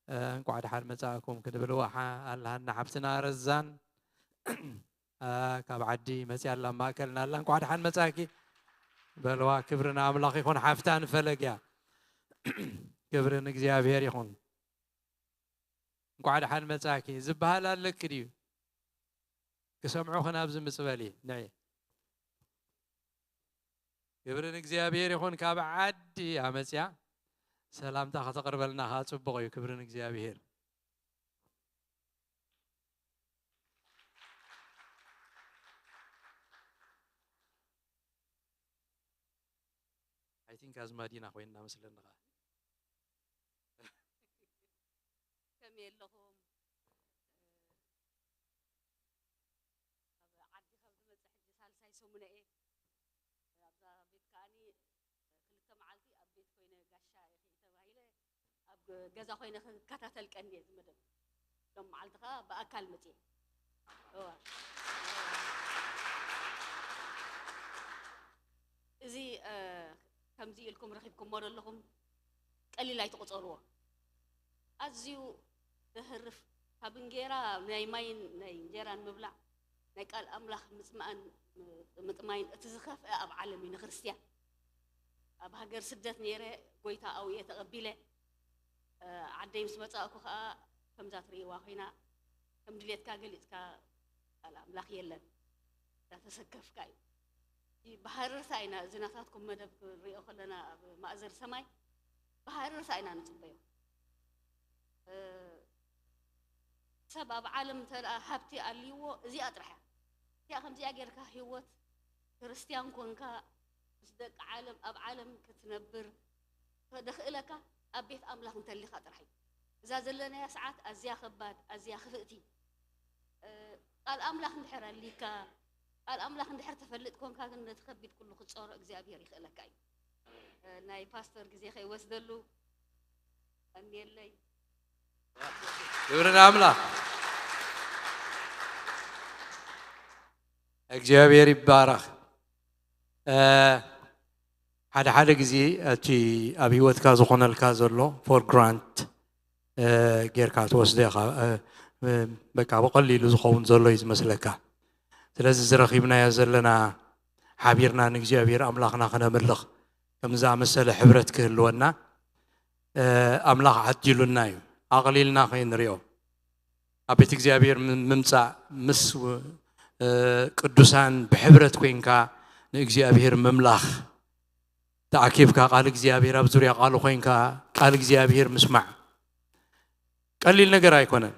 እ፣ እንቋዕ ደሓን መጻእኩም ክንብል ዋሓ ኣለሃና ሓብትና ረዛን፣ እ፣ ካብ ዓዲ መጽያ ኣላ፣ ማእከልና ኣላ። እንቋዕ ደሓን መጻእኪ በልዋ። ክብሪ ንኣምላኽ ይኹን። ሓፍታ ንፈለግ እያ። ክብሪ ንእግዚኣብሔር ይኹን። እንቋዕ ደሓን መጻእኪ ዝበሃል ኣለኪ ድዩ? ክሰምዖ ከናብዚ ምጽበሊ ንዒ። ክብሪ ንእግዚኣብሔር ይኹን። ካብ ዓዲ ኣመጽያ ሰላምታ ከተቕርበልና ከኣ ጽቡቕ እዩ። ክብሪ ንእግዚኣብሔር። I think ኣዝማዲና ኮይንና መስለኒ ኸኣ። ከመይ ኣለኹም? ኣብ ዓዲ ካብ ዝመጽእ ሕጂ ሳልሳይ ሰሙነ እየ። ኣብዛ ቤት ከኣኒ ክልተ መዓልቲ ኣብ ቤት ኮይነ ጋሻ ኢኺ ተባሂለ ኣብ ገዛ ኮይነ ክከታተል ቀንየ እዚ መደብ። ሎም መዓልቲ ከኣ ብኣካል መጽየ። እዋ። እዚ፣ እ፣ ከምዚ ኢልኩም ረኺብኩሞ ዘለኹም ቀሊል ኣይትቑጸርዎ። ኣዝዩ ዘህርፍ፣ ካብ እንጌራ ናይ ማይን ናይ እንጀራን ምብላዕ፣ ናይ ቃል ኣምላኽ ምጽማእን ምጥማይን እቲ ዝኸፍአ ኣብ ዓለም እዩ ንክርስትያን። ኣብ ሃገር ስደት ነይረ፣ ጎይታ ኣብየ ተቐቢለ። እ፣ ዓደይ ምስ መጻእኩ ከኣ ከምዛ ትርእይዋ ኮይና፣ ከም ድሌትካ ገሊጽካ ቃል ኣምላኽ የለን። እንዳተሰከፍካ እዩ። እቲ ብሃረርታ ኢና፣ እዚ ናታትኩም መደብ ክንሪኦ ከለና ኣብ ማእዘር ሰማይ ብሃረርታ ኢና ንጽበዮ። እ፣ ሰብ ኣብ ዓለም እንተ ደኣ ሃብቲ ኣልይዎ እዚኣ ጥራሕ እያ። እቲኣ ከምዚኣ ጌርካ ህይወት ክርስትያን ኮንካ ምስ ደቂ ዓለም ኣብ ዓለም ክትነብር ከደኽእለካ ኣብ ቤት ኣምላኽ እንተሊኻ ጥራሕ እዩ። እዛ ዘለናያ ሰዓት ኣዝያ ከባድ፣ ኣዝያ ክፍእቲ። እ፣ ቃል ኣምላኽ እንድሕር ኣሊካ፣ ቃል ኣምላኽ እንድሕር ትፈልጥ ኮንካ ግን ነቲ ከቢድ ኩሉ ክትጾሮ እግዚኣብሔር ይኽእለካ እዩ። እ፣ ናይ ፓስተር ግዜ ከይወስደሉ ቀንየለይ። ክብሪ ንኣምላኽ። እግዚኣብሔር ይባረኽ። እ፣ ሓደ ሓደ ግዜ እቲ ኣብ ህይወትካ ዝኾነልካ ዘሎ for granted፣ እ፣ ጌርካ ትወስዶ ኢኻ። እ፣ እ፣ በቃ ብቐሊሉ ዝኸውን ዘሎ እዩ ዝመስለካ። ስለዚ ዝረኺብናዮ ዘለና ሓቢርና ንእግዚኣብሔር ኣምላኽና ክነምልኽ ከም ዝኣመሰለ ሕብረት ክህልወና፣ እ፣ ኣምላኽ ዓዲሉና እዩ። ኣቕሊልና ከይንሪኦ። ኣብ ቤት እግዚኣብሔር ም-፣ ምምጻእ፣ ምስ፣ እ፣ ቅዱሳን ብሕብረት ኮይንካ ንእግዚኣብሔር ምምላኽ፣ ተኣኪብካ ቃል እግዚኣብሔር ኣብ ዙርያ ቃሉ ኮይንካ ቃል እግዚኣብሔር ምስማዕ ቀሊል ነገር ኣይኮነን።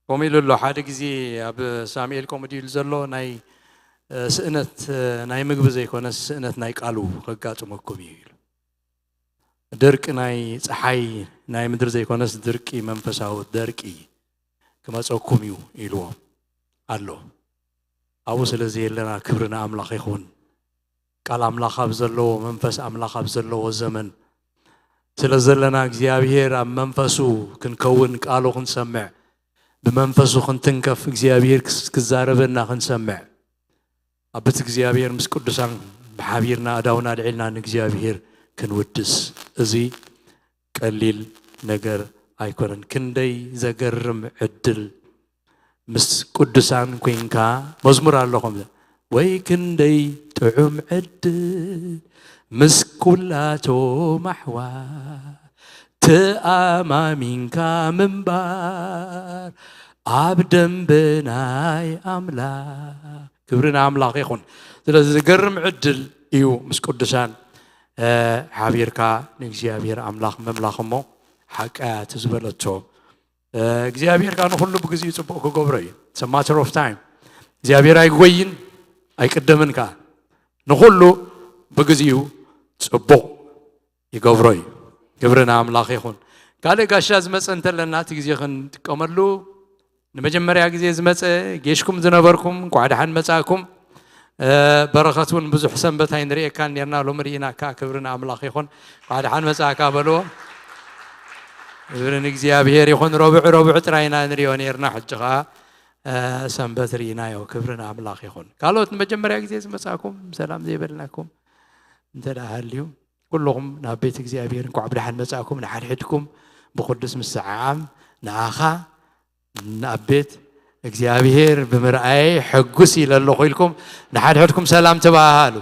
ከምኡ ኢሉ ኣሎ ሓደ ግዜ ኣብ ሳሙኤል ከምኡ ድዩ ኢሉ ዘሎ ናይ ስእነት ናይ ምግቢ ዘይኮነስ ስእነት ናይ ቃሉ ከጋጥመኩም እዩ ኢሉ። ድርቂ ናይ ፀሓይ ናይ ምድሪ ዘይኮነስ ድርቂ መንፈሳዊ ደርቂ ክመፀኩም እዩ ኢልዎም ኣሎ። ኣብኡ ስለ ዘየለና ክብሪ ንኣምላኽ ይኹን። ቃል ኣምላኽ ኣብ ዘለዎ መንፈስ ኣምላኽ ኣብ ዘለዎ ዘመን ስለ ዘለና እግዚኣብሔር ኣብ መንፈሱ ክንከውን ቃሉ ክንሰምዕ ብመንፈሱ ክንትንከፍ እግዚኣብሔር ክዛረበና ክንሰምዕ ኣብ ቤት እግዚኣብሔር ምስ ቅዱሳን ብሓቢርና ኣዳውና ኣልዒልና ንእግዚኣብሔር ክንውድስ እዚ ቀሊል ነገር ኣይኮነን። ክንደይ ዘገርም ዕድል ምስ ቅዱሳን ኮይንካ መዝሙር ኣለኹም ወይ ክንደይ ጥዑም ዕድል ምስ ኩላቶም ኣሕዋ ተኣማሚንካ ምንባር ኣብ ደንበ ናይ ኣምላኽ ክብሪ ንኣምላኽ ይኹን። ስለዚ ዝገርም ዕድል እዩ ምስ ቅዱሳን ሓቢርካ ንእግዚኣብሔር ኣምላኽ ምምላኽ እሞ ሓቃ እያ እቲ ዝበለቶ እግዚኣብሔር ከዓ ንኩሉ ብግዜኡ ፅቡቅ ክገብሮ እዩ። It's a matter of time እግዚኣብሔር ኣይጎይን ኣይቅደምን ከዓ ንኩሉ ብግዜኡ ፅቡቅ ይገብሮ እዩ። ክብሪ ንኣምላኽ ይኹን። ካልእ ጋሻ ዝመፀ እንተለና እቲ ግዜ ክንጥቀመሉ ንመጀመርያ ግዜ ዝመፀ ጌሽኩም ዝነበርኩም እንኳዕ ደሓን መፃእኩም። በረኸት እውን ብዙሕ ሰንበት ኣይንርእየካን ነርና ሎሚ ርኢናካ ክብሪ ንኣምላኽ ይኹን። እንኳዕ ደሓን መፃእካ በልዎ። ክብሪ ንእግዚኣብሔር ይኹን። ረቡዕ ረቡዕ ጥራይ ኢና ንሪኦ ነርና ሕጂ ኸዓ ሰንበት ርኢናዮ። ክብሪ ንኣምላኽ ይኹን። ካልኦት ንመጀመርያ ግዜ ዝመፃእኩም ሰላም ዘይበልናኩም እንተ ደኣ ሃልዩ ኩልኹም ናብ ቤት እግዚኣብሔር እንኳዕ ብደሓን መጻእኩም። ንሓድሕድኩም ብቕዱስ ምስዓዓም ንኣኻ ናብ ቤት እግዚኣብሔር ብምርኣየ ሕጉስ ኢለ ኣለኹ ኢልኩም ንሓድሕድኩም ሰላም ተባሃሉ።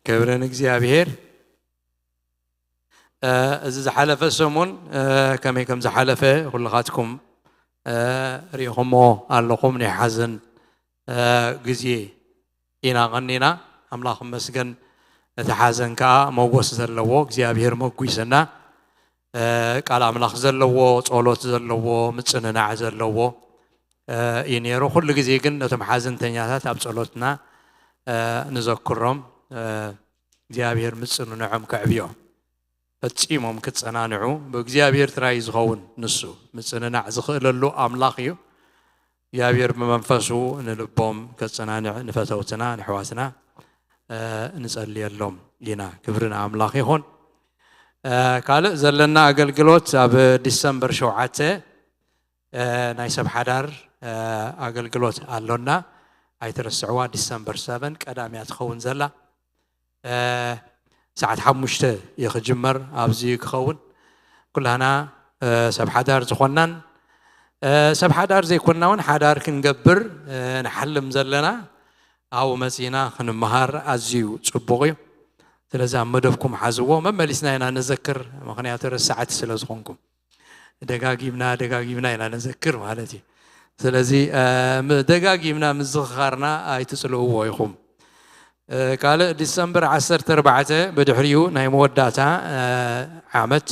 ክብሪ ንእግዚኣብሔር። እዚ ዝሓለፈ ሰሙን ከመይ ከም ዝሓለፈ ኩልኻትኩም ርኢኹሞ ኣለኹም። ናይ ሓዘን ግዜ ኢና ቐኒና። ኣምላኽ ይመስገን። እቲ ሓዘን ከዓ መጎስ ዘለዎ እግዚኣብሔር መጒስና። ቃል ኣምላኽ ዘለዎ፣ ጸሎት ዘለዎ፣ ምጽንናዕ ዘለዎ እዩ ነይሩ። ኩሉ ግዜ ግን ነቶም ሓዘንተኛታት ኣብ ጸሎትና ንዘክሮም። እግዚኣብሔር ምጽንንዖም ከዕብዮ። ፈጺሞም ክጸናንዑ ብእግዚኣብሔር ጥራይ ዝኸውን ንሱ ምጽንናዕ ዝኽእለሉ ኣምላኽ እዩ። እግዚኣብሔር ብመንፈሱ ንልቦም ከጸናንዕ ንፈተውትና ንሕዋትና ንጸልየሎም ኢና። ክብሪ ንኣምላኽ ይኹን። ካልእ ዘለና ኣገልግሎት ኣብ ዲሰምበር ሸውዓተ ናይ ሰብ ሓዳር ኣገልግሎት ኣሎና። ኣይትረስዕዋ። ዲሰምበር ሰቨን ቀዳም እያ ትኸውን ዘላ። ሰዓት ሓሙሽተ እዩ ክጅመር። ኣብዚ ክኸውን ኩላህና ሰብ ሓዳር ዝኾንናን ሰብ ሓዳር ዘይኮንና እውን ሓዳር ክንገብር ንሓልም ዘለና ኣብኡ መጺና ክንመሃር ኣዝዩ ጽቡቕ እዩ። ስለዚ ኣብ መደብኩም ሓዝዎ። መመሊስና ኢና ንዘክር፣ ምኽንያቱ ረሳዕቲ ስለ ዝኾንኩም። ደጋጊምና ደጋጊምና ኢና ንዘክር ማለት እዩ። ስለዚ ደጋጊምና ምዝኽኻርና ኣይትጽልእዎ ኢኹም። ካልእ ዲሰምበር ዓሰርተ ኣርባዕተ ብድሕሪኡ ናይ መወዳእታ ዓመት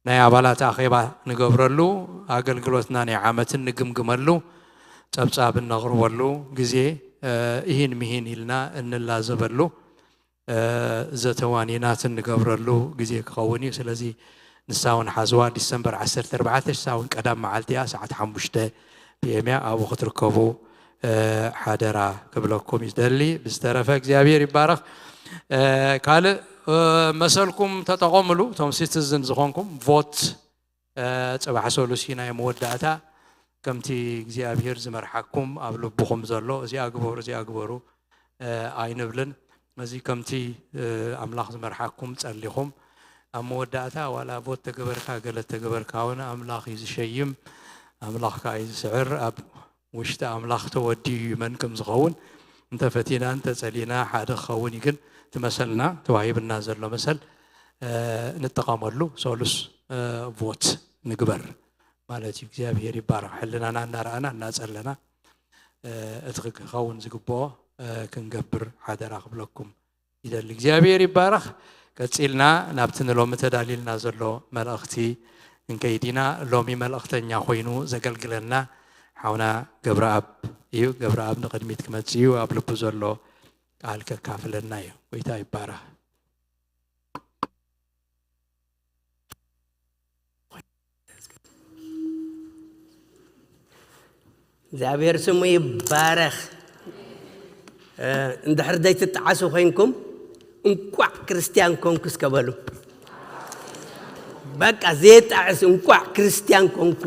ናይ ኣባላት ኣኼባ ንገብረሉ፣ ኣገልግሎትና ናይ ዓመትን ንግምግመሉ፣ ጸብጻብ እነቕርበሉ ግዜ እሂን ምሂን ኢልና እንላዘበሉ ዘተዋኒናት እንገብረሉ ግዜ ክኸውን እዩ። ስለዚ ንሳ እውን ሓዝዋ ዲሰምበር ዓሰርተ ኣርባዕተ ንሳ እውን ቀዳም መዓልቲ እያ፣ ሰዓት ሓሙሽተ ፒኤም እያ። ኣብኡ ክትርከቡ ሓደራ ክብለኩም ይደሊ። ብዝተረፈ እግዚኣብሔር ይባረኽ። ካልእ መሰልኩም ተጠቐምሉ። እቶም ሲቲዝን ዝኾንኩም ቮት ጽባሕ ሰሉሲ ናይ መወዳእታ ከምቲ እግዚኣብሔር ዝመርሓኩም ኣብ ልብኹም ዘሎ እዚኣ ግበሩ እዚኣ ግበሩ ኣይንብልን። እዚ ከምቲ ኣምላኽ ዝመርሓኩም ጸሊኹም ኣብ መወዳእታ ዋላ ቦት ተገበርካ ገለ ተገበርካ እውን ኣምላኽ እዩ ዝሸይም፣ ኣምላኽ ከዓ እዩ ዝስዕር። ኣብ ውሽጢ ኣምላኽ ተወዲኡ እዩ መን ከም ዝኸውን እንተፈቲና እንተጸሊና ሓደ ክኸውን እዩ። ግን እቲ መሰልና ተዋሂብና ዘሎ መሰል ንጠቐመሉ። ሰሉስ ቮት ንግበር ማለት እዩ። እግዚኣብሔር ይባረኽ። ሕልናና እናረኣና እናጸለና እቲ ክኸውን ዝግብኦ ክንገብር ሓደራ ክብለኩም ይደሊ። እግዚኣብሔር ይባረኽ። ቀጺልና ናብቲ ንሎሚ ተዳልዩልና ዘሎ መልእኽቲ ክንከይድ ኢና። ሎሚ መልእኽተኛ ኮይኑ ዘገልግለና ሓውና ገብረኣብ እዩ። ገብረኣብ ንቕድሚት ክመጽእ እዩ። ኣብ ልቡ ዘሎ ቃል ከካፍለና እዩ። ጎይታ ይባረኽ። እግዚኣብሔር ስሙ ይባረኽ። እንድሕር ዘይትጠዓሱ ኮይንኩም እንቋዕ ክርስትያን ኮንኩ እስከ በሉ። በቃ ዘየጣዕስ እንቋዕ ክርስትያን ኮንኩ።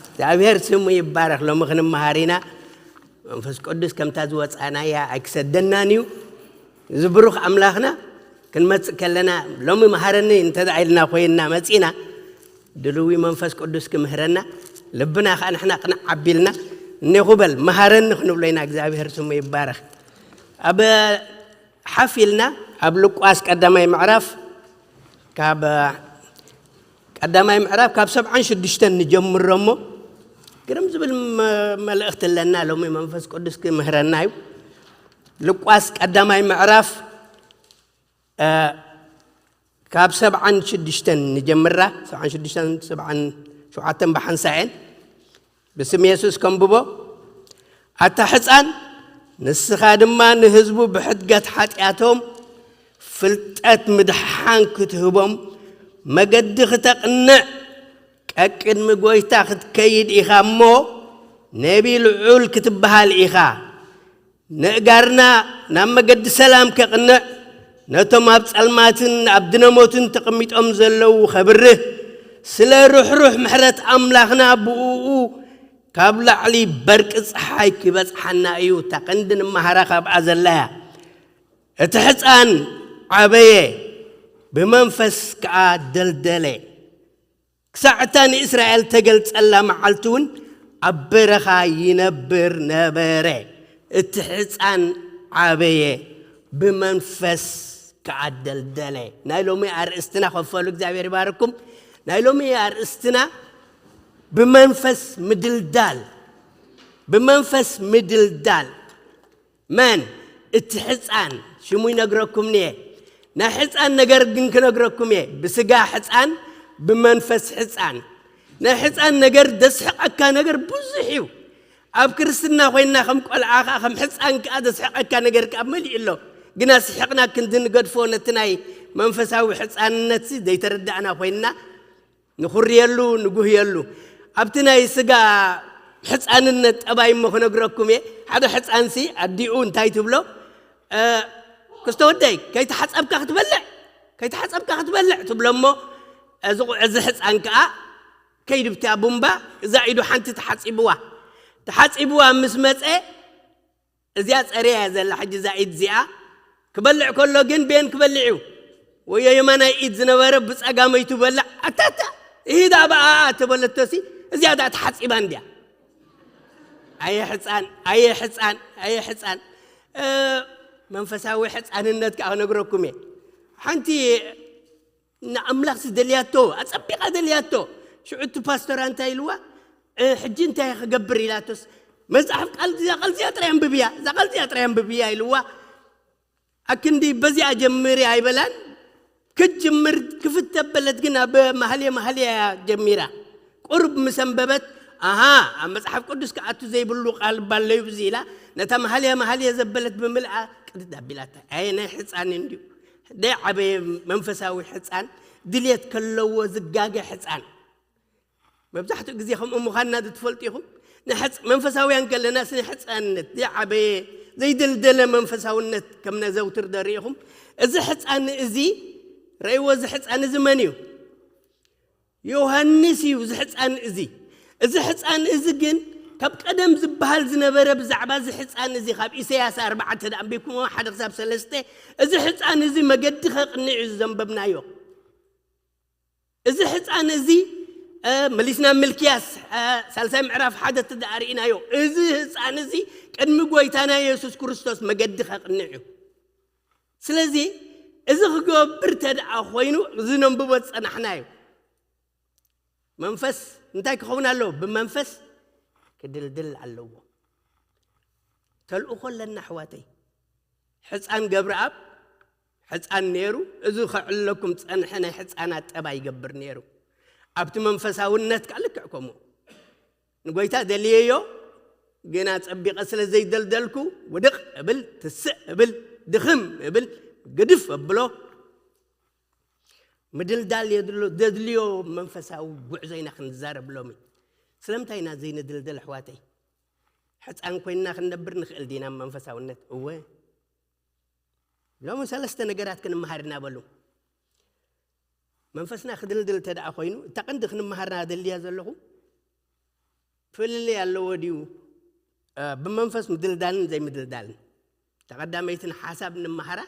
እግዚኣብሔር ስሙ ይባረኽ። ሎሚ ክንመሃር ኢና። መንፈስ ቅዱስ ከምታ ዝወፃናያ ኣይክሰደናን እዩ። እዚ ብሩኽ ኣምላኽና ክንመፅእ ከለና ሎሚ መሃረኒ እንተ ኢልና ኮይንና መፂና ድልዊ መንፈስ ቅዱስ ክምህረና ልብና ከዓ ንሕና ቅንዕ ኣቢልና እኔኹ በል መሃረኒ ክንብሎ ኢና። እግዚኣብሔር ስሙ ይባረኽ። ኣብ ሓፍ ኢልና ኣብ ሉቃስ ቀዳማይ ምዕራፍ ካብ ቀዳማይ ምዕራፍ ካብ ሰብዓን ሽዱሽተን ንጀምሮ እሞ ግርም ዝብል መልእኽቲ ኣለና። ሎሚ መንፈስ ቅዱስ ክምህረና እዩ። ሉቃስ ቀዳማይ ምዕራፍ ካብ ሰብዓን ሽዱሽተን ንጀምራ። ሰብዓን ሽዱሽተን ሰብዓን ሸውዓተን ብሓንሳኤን ብስም የሱስ ከንብቦ። ኣታ ሕፃን፣ ንስኻ ድማ ንህዝቡ ብሕድገት ሓጢኣቶም ፍልጠት ምድሓን ክትህቦም መገዲ ክተቕንዕ ቀቅድሚ ጎይታ ክትከይድ ኢኻ እሞ፣ ነቢ ልዑል ክትበሃል ኢኻ። ንእጋርና ናብ መገዲ ሰላም ከቕንዕ፣ ነቶም ኣብ ጸልማትን ኣብ ድነሞትን ተቐሚጦም ዘለዉ ኸብርህ፣ ስለ ርሕሩሕ ምሕረት ኣምላኽና ብእኡ ካብ ላዕሊ በርቂ ጸሓይ ክበጽሓና እዩ። እታ ቀንዲ ንመሃራ ካብኣ ዘላያ። እቲ ሕፃን ዓበየ፣ ብመንፈስ ከኣ ደልደለ። ክሳዕ እታ ንእስራኤል ተገልጸላ መዓልቲ እውን ኣብ በረኻ ይነብር ነበረ። እቲ ሕፃን ዓበየ፣ ብመንፈስ ከኣ ደልደለ። ናይ ሎሚ ኣርእስትና ከፈሉ እግዚኣብሔር ይባርኩም። ናይ ሎሚ ኣርእስትና ብመንፈስ ምድልዳል፣ ብመንፈስ ምድልዳል። መን እቲ ሕፃን ሽሙ ይነግረኩም እየ። ናይ ሕፃን ነገር ግን ክነግረኩም እየ። ብስጋ ሕፃን፣ ብመንፈስ ሕፃን። ናይ ሕፃን ነገር ደስሕቐካ ነገር ብዙሕ እዩ። ኣብ ክርስትና ኮይንና ከም ቆልዓ ከዓ ከም ሕፃን ከዓ ደስሕቐካ ነገር ከዓ መሊኡ ኣሎ። ግና ስሕቕና ክንዲ ንገድፎ ነቲ ናይ መንፈሳዊ ሕፃንነት ዘይተረዳእና ኮይንና ንኹርየሉ ንጉህየሉ። ኣብቲ ናይ ስጋ ሕፃንነት ጠባይ እሞ ክነግረኩም እየ። ሓደ ሕፃንሲ ኣዲኡ እንታይ ትብሎ? ክስተ ወደይ ከይተሓፀብካ ክትበልዕ፣ ከይተሓፀብካ ክትበልዕ ትብሎ እሞ፣ እዚ ሕፃን ከዓ ከይድብትያ ቡምባ እዛ ኢዱ ሓንቲ ተሓፂብዋ። ተሓፂብዋ ምስ መፀ እዚኣ ፀርያ እያ ዘላ። ሕጂ እዛ ኢድ እዚኣ ክበልዕ ከሎ ግን ቤን ክበልዕ እዩ። ወዮ የማናይ ኢድ ዝነበረ ብፀጋመይቱ በላዕ። ኣታታ ይሂዳ ብኣኣ ተበለቶሲ እዚኣ ዳ ተሓፂባ እንድያ። ኣየ ሕፃን ኣየ ሕፃን ኣየ ሕፃን። መንፈሳዊ ሕፃንነት ከዓ ክነግረኩም እየ። ሓንቲ ንኣምላኽ ዝደልያቶ ኣፀቢቓ ደልያቶ። ሽዑ እቲ ፓስተራ እንታይ ኢልዋ? ሕጂ እንታይ ክገብር ኢላቶስ፣ መፅሓፍ ቃል እዛ ቃል እዚኣ ጥራይ ኣንብብያ፣ እዛ ቃል እዚኣ ጥራይ ኣንብብያ ኢልዋ። ኣክንዲ በዚኣ ጀምሪ ኣይበላን። ክትጅምር ክፍት ተበለት ግን ኣብ መሃልየ መሃልያ እያ ጀሚራ። ቁርብ ምስ ኣንበበት ኣሃ ኣብ መፅሓፍ ቅዱስ ክኣቱ ዘይብሉ ቃል ባለዩ ብዚ ኢላ ነታ መሃልያ መሃልየ ዘበለት ብምልኣ ቅድድ ኣቢላታ። ኣየ ናይ ሕፃን እንድዩ ደይ ዓበየ መንፈሳዊ ሕፃን ድሌት ከለዎ ዝጋገ ሕፃን። መብዛሕትኡ ግዜ ከምኡ ምዃንና ዶ ትፈልጡ ኢኹም? ንሕፅ መንፈሳውያን ከለናስ ንሕፃንነት ዘይዓበየ ዘይደልደለ መንፈሳውነት ከም ነዘውትር ዶ ርኢኹም? እዚ ሕፃን እዚ ረእይዎ። እዚ ሕፃን እዚ መን እዩ? ዮሃንስ እዩ እዚ ሕፃን እዚ። እዚ ሕፃን እዚ ግን ካብ ቀደም ዝበሃል ዝነበረ ብዛዕባ እዚ ሕፃን እዚ ካብ ኢሳያስ ኣርባዕተ ዳ ኣንቢብኩሞ ሓደ ክሳብ ሰለስተ እዚ ሕፃን እዚ መገዲ ከቕንዕ እዩ ዘንበብናዮ። እዚ ሕፃን እዚ መሊስና ምልክያስ ሳልሳይ ምዕራፍ ሓደ ተደኣርኢናዮ። እዚ ህፃን እዚ ቅድሚ ጎይታና የሱስ ክርስቶስ መገዲ ከቕንዕ እዩ። ስለዚ እዚ ክገብር ተደኣ ኮይኑ፣ እዚ ነንብቦ ዝጸናሕና እዩ። መንፈስ እንታይ ክኸውን ኣለዎ? ብመንፈስ ክድልድል ኣለዎ። ተልእኾ ኣለና ኣሕዋተይ። ሕፃን ገብረኣብ ሕፃን ነይሩ። እዚ ከዕለኩም ጸንሐ ናይ ሕፃናት ጠባይ ይገብር ነይሩ። ኣብቲ መንፈሳውነት ከዓ ልክዕ ከምኡ። ንጎይታ ደልየዮ፣ ግና ጸቢቐ ስለ ዘይደልደልኩ፣ ውድቕ እብል፣ ትስእ እብል፣ ድኽም እብል፣ ግድፍ እብሎ። ምድልዳል የድሎ-፣ ዘድልዮ መንፈሳዊ ጉዕዞ ኢና ክንዛረብ ሎሚ። ስለምንታይ ኢና ዘይንድልደል ኣሕዋተይ? ሕፃን ኮይንና ክንነብር ንኽእል ዲና መንፈሳውነት? እወ። ሎሚ ሰለስተ ነገራት ክንመሃር ኢና በሉ። መንፈስና ክድልድል እንተ ደኣ ኮይኑ፣ እታ ቀንዲ ክንመሃራ ደልያ ዘለኹ፣ ፍልልይ ኣለዎ ድዩ? እ፣ ብመንፈስ ምድልዳልን ዘይምድልዳልን። እታ ቀዳመይትን ሓሳብ ንምሃራ፣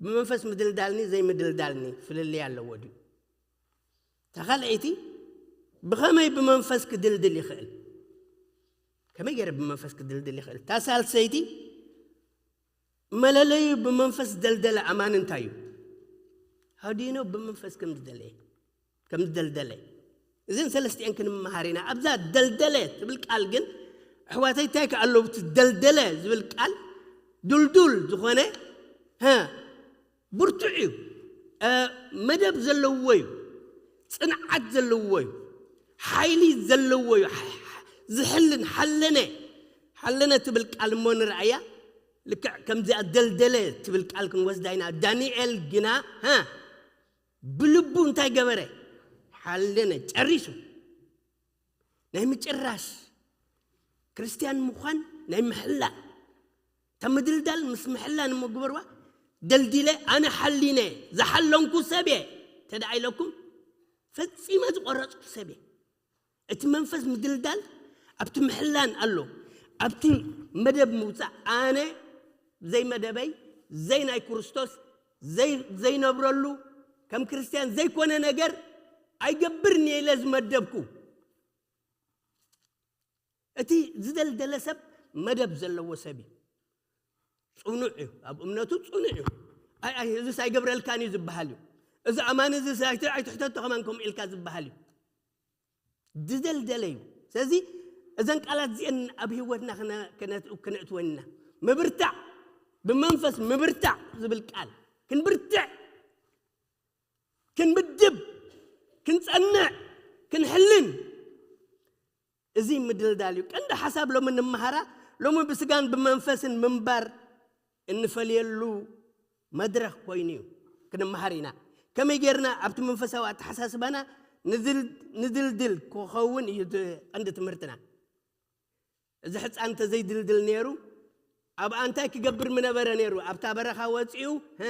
ብመንፈስ ምድልዳልኒ ዘይምድልዳልኒ ፍልልይ ኣለዎ ድዩ? እታ ካልኣይቲ፣ ብኸመይ ብመንፈስ ክድልድል ይኽእል? ከመይ ገይረ ብመንፈስ ክድልድል ይኽእል? እታ ሳልሰይቲ፣ መለለዩ ብመንፈስ ደልደለ ኣማን እንታይ እዩ? ሃዲኖ ብመንፈስ ከም ዝደለየ፣ ከም ዝደልደለ። እዘን ሰለስቲአን ክንመሃር ኢና። ኣብዛ ደልደለ ትብል ቃል ግን፣ ኣሕዋተይ፣ እንታይ ከ ኣለዎ? እቲ ደልደለ ዝብል ቃል፣ ዱልዱል ዝኾነ፣ ሀ፣ ብርቱዕ እዩ። እ፣ መደብ ዘለዎ እዩ። ጽንዓት ዘለዎ እዩ። ሓይሊ ዘለዎ እዩ። ሓ-፣ ዝሕልን ሓለነ፣ ሓለነ ትብል ቃል እሞ ንርኣያ። ልክዕ ከምዚኣ ደልደለ ትብል ቃል ክንወስዳ ኢና። ዳንኤል ግና፣ ሀ፣ ብልቡ እንታይ ገበረ? ሓለነ፣ ጨሪሱ። ናይ ምጭራሽ፣ ክርስትያን ምዃን ናይ ምሕላን። እታ ምድልዳል ምስ ምሕላን እሞ ግበርዋ። ደልዲለ፣ ኣነ ሓሊነ፣ ዝሓለንኩ ሰብ እየ እንተ ደኣ ኢለኩም፣ ፈጺመ ዝቖረጽኩ ሰብ እየ። እቲ መንፈስ ምድልዳል ኣብቲ ምሕላን ኣሎ። ኣብቲ መደብ ምውጻእ፣ ኣነ ዘይመደበይ፣ ዘይ ናይ ክርስቶስ፣ ዘይ-፣ ዘይነብረሉ፣ ከም ክርስትያን ዘይኮነ ነገር ኣይገብርን እየ ኢለ ዝመደብኩ። እቲ ዝደልደለ ሰብ መደብ ዘለዎ ሰብ እዩ። ጽኑዕ እዩ። ኣብ እምነቱ ጽኑዕ እዩ። ኣይ፣ ኣይ፣ እዚስ ኣይገብረልካን እዩ ዝበሃል እዩ። እዚ ኣማኒ እዚስ ኣይት-፣ ኣይትሕተቶ ከማን ከምኡ ኢልካ ዝበሃል እዩ። ዝደልደለ እዩ። ስለዚ እዘን ቃላት እዚአን ኣብ ህይወትና ክነ-፣ ክነ-፣ ክነእትወን ኢና። ምብርታዕ፣ ብመንፈስ ምብርታዕ ዝብል ቃል፣ ክንብርትዕ፣ ክንምድብ፣ ክንጸንዕ፣ ክንሕልን፣ እዚ ምድልዳል እዩ። ቀንዲ ሓሳብ ሎሚ እንመሃራ፣ ሎሚ ብስጋን ብመንፈስን ምንባር እንፈልየሉ መድረኽ ኮይኑ እዩ። ክንመሃር ኢና። ከመይ ጌርና ኣብቲ መንፈሳዊ ኣተሓሳስባና ንድል-፣ ንድልድል ክኸውን እዩ እቲ ቀንዲ ትምህርትና። እዚ ሕፃን እንተዘይድልድል ነይሩ፣ ኣብኣ እንታይ ክገብር ምነበረ ነይሩ? ኣብታ በረኻ ወፂኡ፣ ሀ፣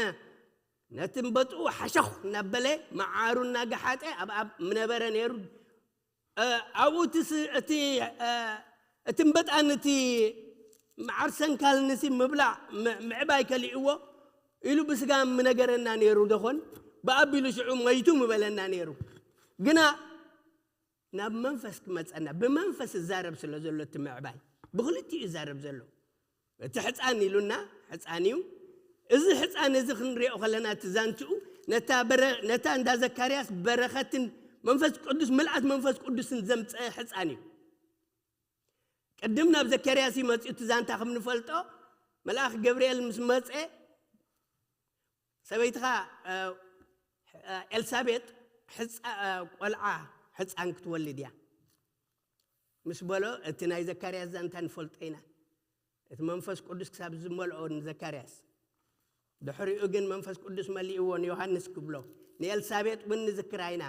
ነቲ እምበጥኡ ሓሸኹ እናበለ፣ መዓሩ እናገሓጠ ኣብኣ ምነበረ ነይሩ። እ፣ ኣብኡ እቲ ስ-፣ እቲ፣ እ፣ እቲ እምበጣ ነቲ መዓር ሰንካል ንሲ ምብላዕ ም-፣ ምዕባይ ከሊእዎ ኢሉ ብስጋ ምነገረና ነይሩ ደኾን፣ ብኣቢሉ ሽዑ መይቱ ምበለና ነይሩ። ግና ናብ መንፈስ ክመጸና፣ ብመንፈስ እዛረብ ስለ ዘሎ እቲ ምዕባይ፣ ብኽልቲኡ ይዛረብ ዘሎ። እቲ ሕፃን ኢሉና፣ ሕፃን እዩ። እዚ ሕፃን እዚ ክንሪኦ ከለና፣ እቲ ዛንትኡ ነታ በረ-፣ ነታ እንዳ ዘካርያስ በረኸትን መንፈስ ቅዱስ፣ ምልኣት መንፈስ ቅዱስን ዘምጸአ ሕፃን እዩ። ቅድም ናብ ዘካርያስ እዩ መጺኡ። እቲ ዛንታ ከም ንፈልጦ፣ መልኣኽ ገብርኤል ምስ መጸ፣ ሰበይትኻ፣ እ፣ እ፣ ኤልሳቤጥ ሕፃ-፣ እ፣ ቆልዓ ሕፃን ክትወልድ እያ ምስ በሎ፣ እቲ ናይ ዘካርያስ ዛንታ ንፈልጦ ኢና። እቲ መንፈስ ቅዱስ ክሳብ ዝመልኦ ንዘካርያስ። ድሕሪኡ ግን መንፈስ ቅዱስ መሊእዎ ንዮሃንስ ክብሎ። ንኤልሳቤጥ እውን ንዝክራ ኢና።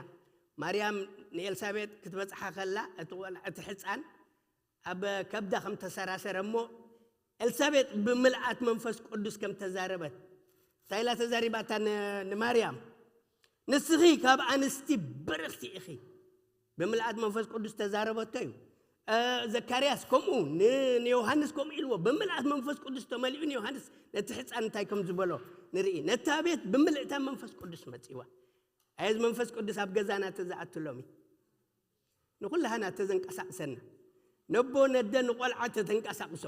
ማርያም ንኤልሳቤጥ ክትበጽሓ ከላ፣ እቲ ቆልዓ፣ እቲ ሕፃን ኣብ ከብዳ ከም ተሰራሰረ እሞ፣ ኤልሳቤጥ ብምልኣት መንፈስ ቅዱስ ከም ተዛረበት፣ እንታይ ኢላ ተዛሪባታ ን-፣ ንማርያም? "ንስኺ ካብ ኣንስቲ ብርኽቲ ኢኺ።" ብምልኣት መንፈስ ቅዱስ ተዛረበቶ እዩ። እ፣ ዘካርያስ ከምኡ ን-፣ ንዮሃንስ ከምኡ ኢልዎ፣ ብምልኣት መንፈስ ቅዱስ ተመሊኡ ንዮሃንስ ነቲ ሕፃን እንታይ ከም ዝበሎ ንርኢ። ነታ ቤት ብምልእታ መንፈስ ቅዱስ መጺዋ። ኣየዝ መንፈስ ቅዱስ ኣብ ገዛና ተዝኣቱ ሎሚ ንኹላህና ተዘንቀሳቕሰና። ነቦ ነደ ንቆልዓ ተተንቀሳቕሶ።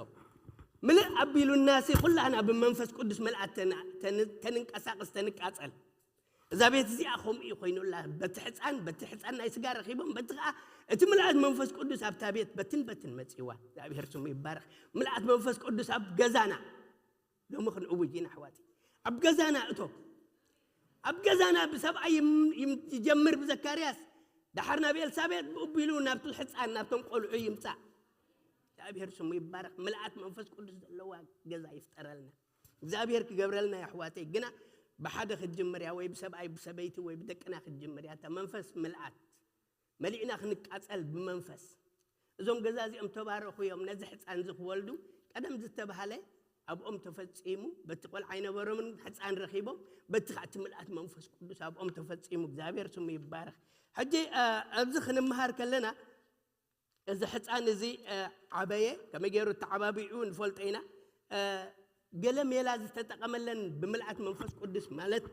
ምልእ ኣቢሉናሲ ኩላህና ብመንፈስ ቅዱስ ምልኣት ተን- ተን- ተንንቀሳቀስ ተንቃጸል። እዛ ቤት እዚኣ ከምኡ እዩ ኮይኑላ። በቲ ሕፃን በቲ ሕፃን ናይ ስጋ ረኺቦም፣ በቲ ከዓ እቲ ምልኣት መንፈስ ቅዱስ ኣብታ ቤት በትን በትን መፂዋ። እግዚኣብሔር ስሙ ይባረክ። ምልኣት መንፈስ ቅዱስ ኣብ ገዛና ሎሚ ክንእውጅ ኢና ኣሕዋት። ኣብ ገዛና እቶ ኣብ ገዛና ብሰብኣይ ይም- ይም- ይጀምር ብዘካርያስ፣ ዳሓር ናብ ኤልሳቤጥ ብኡ ቢሉ ናብቲ ሕፃን ናብቶም ቆልዑ ይምፃእ። እግዚኣብሔር ስሙ ይባረክ። ምልኣት መንፈስ ቅዱስ ዘለዋ ገዛ ይፍጠረልና እግዚኣብሔር ክገብረልና። የሕዋተይ ግና ብሓደ ክትጅምር እያ ወይ ብሰብኣይ ብሰበይቲ ወይ ብደቅና ክትጅምር እያ። እታ መንፈስ ምልኣት መሊእና ክንቃጸል ብመንፈስ። እዞም ገዛ እዚኦም ተባረኹ እዮም። ነዚ ሕፃን እዚ ክወልዱ ቀደም ዝተባህለ ኣብኦም ተፈጺሙ። በቲ ቆልዓ ኣይነበሮምን፣ ሕፃን ረኺቦም፣ በቲ ከዓ እቲ ምልኣት መንፈስ ቅዱስ ኣብኦም ተፈጺሙ። እግዚኣብሔር ስሙ ይባረኽ። ሕጂ ኣብዚ ክንምሃር ከለና እዚ ሕፃን እዚ ዓበየ፣ ከመይ ገይሩ ተዓባቢኡ ንፈልጦ ኢና። ገለ ሜላ ዝተጠቐመለን ብምልኣት መንፈስ ቅዱስ ማለት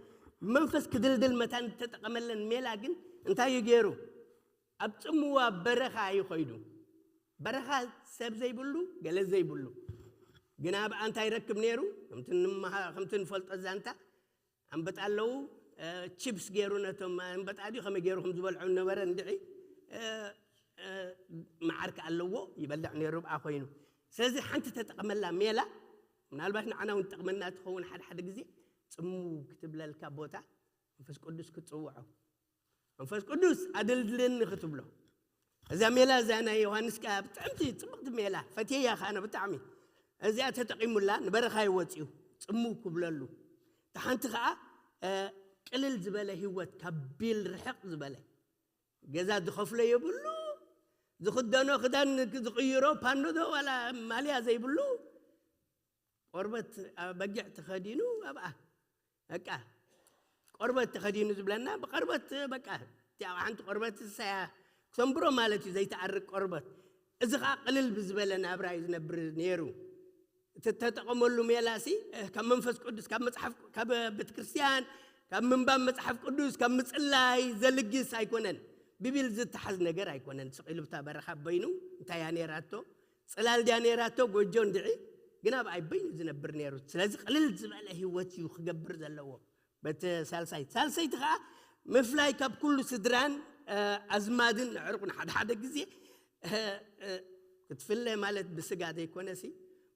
መንፈስ ክድልድል መታን ዝተጠቐመለን ሜላ ግን እንታይ እዩ ገይሩ? ኣብ ጽምዋ በረኻ እዩ ኸይዱ። በረኻ ሰብ ዘይብሉ ገለ ዘይብሉ። ግና ኣብኣ እንታይ ይረክብ ነይሩ? ከምቲ ንመሃ- ከምቲ ንፈልጦ ዛንታ ኣንበጣ ኣለዉ። እ፣ ቺፕስ ገይሩ ነቶም ኣንበጣ ድዩ ከመይ ገይሩ ከም ዝበልዖ ነበረ እንድዒ። እ፣ እ፣ መዓር ከኣ ኣለዎ ይበልዕ ነይሩ ብኣ ኮይኑ። ስለዚ ሓንቲ ተጠቕመላ ሜላ ምናልባት ንዓና እውን ትጠቕመና ትኸውን። ሓደ ሓደ ግዜ ጽምው ክትብለልካ ቦታ መንፈስ ቅዱስ ክትጽውዖ መንፈስ ቅዱስ ኣደልድለኒ ክትብሎ። እዛ ሜላ እዛ ናይ ዮሃንስ ከኣ ብጥዕምቲ ጽብቕቲ ሜላ ፈትየያ ከኣ ኣነ ብጣዕሚ። እዚኣ ተጠቒሙላ ንበረኻ ይወጽኡ ጽምው ክብለሉ። እታ ሓንቲ ከኣ እ፣ ቅልል ዝበለ ህይወት ካብ ቢል ርሕቕ ዝበለ ገዛ ዝኸፍሎ የብሉ። ዝኽደኖ ክዳን ዝቕይሮ ፓኖዶ ዋላ ማልያ ዘይብሉ ቆርበት በጊዕ ተኸዲኑ ኣብኣ በቃ ቆርበት ተኸዲኑ ዝብለና ብቆርበት በቃ እቲ ኣብ ሓንቲ ቆርበት ሳያ ክሰንብሮ ማለት እዩ ዘይተኣርቅ ቆርበት። እዚ ከዓ ቅልል ብዝበለ ናብራ እዩ ዝነብር ነይሩ። እቲ ተጠቐመሉ ሜላሲ ካብ መንፈስ ቅዱስ ካብ መፅሓፍ ካብ ቤተክርስትያን ካብ ምንባብ መፅሓፍ ቅዱስ ካብ ምፅላይ ዘልግስ ኣይኮነን። ብቢል ዝተሓዝ ነገር ኣይኮነን። ስቕ ኢሉ ብታ በረኻ በይኑ እንታይ እያ ነይራቶ? ጽላል ድያ ነይራቶ ጎጆ እንድዒ ግን ኣብ ኣይበይኑ ዝነብር ነይሩ። ስለዚ ቅልል ዝበለ ህይወት እዩ ክገብር ዘለዎ። በቲ ሳልሳይቲ ሳልሰይቲ ከዓ ምፍላይ ካብ ኩሉ ስድራን ኣዝማድን ኣዕርቁን ሓደ ሓደ ግዜ ክትፍለ ማለት ብስጋ ዘይኮነሲ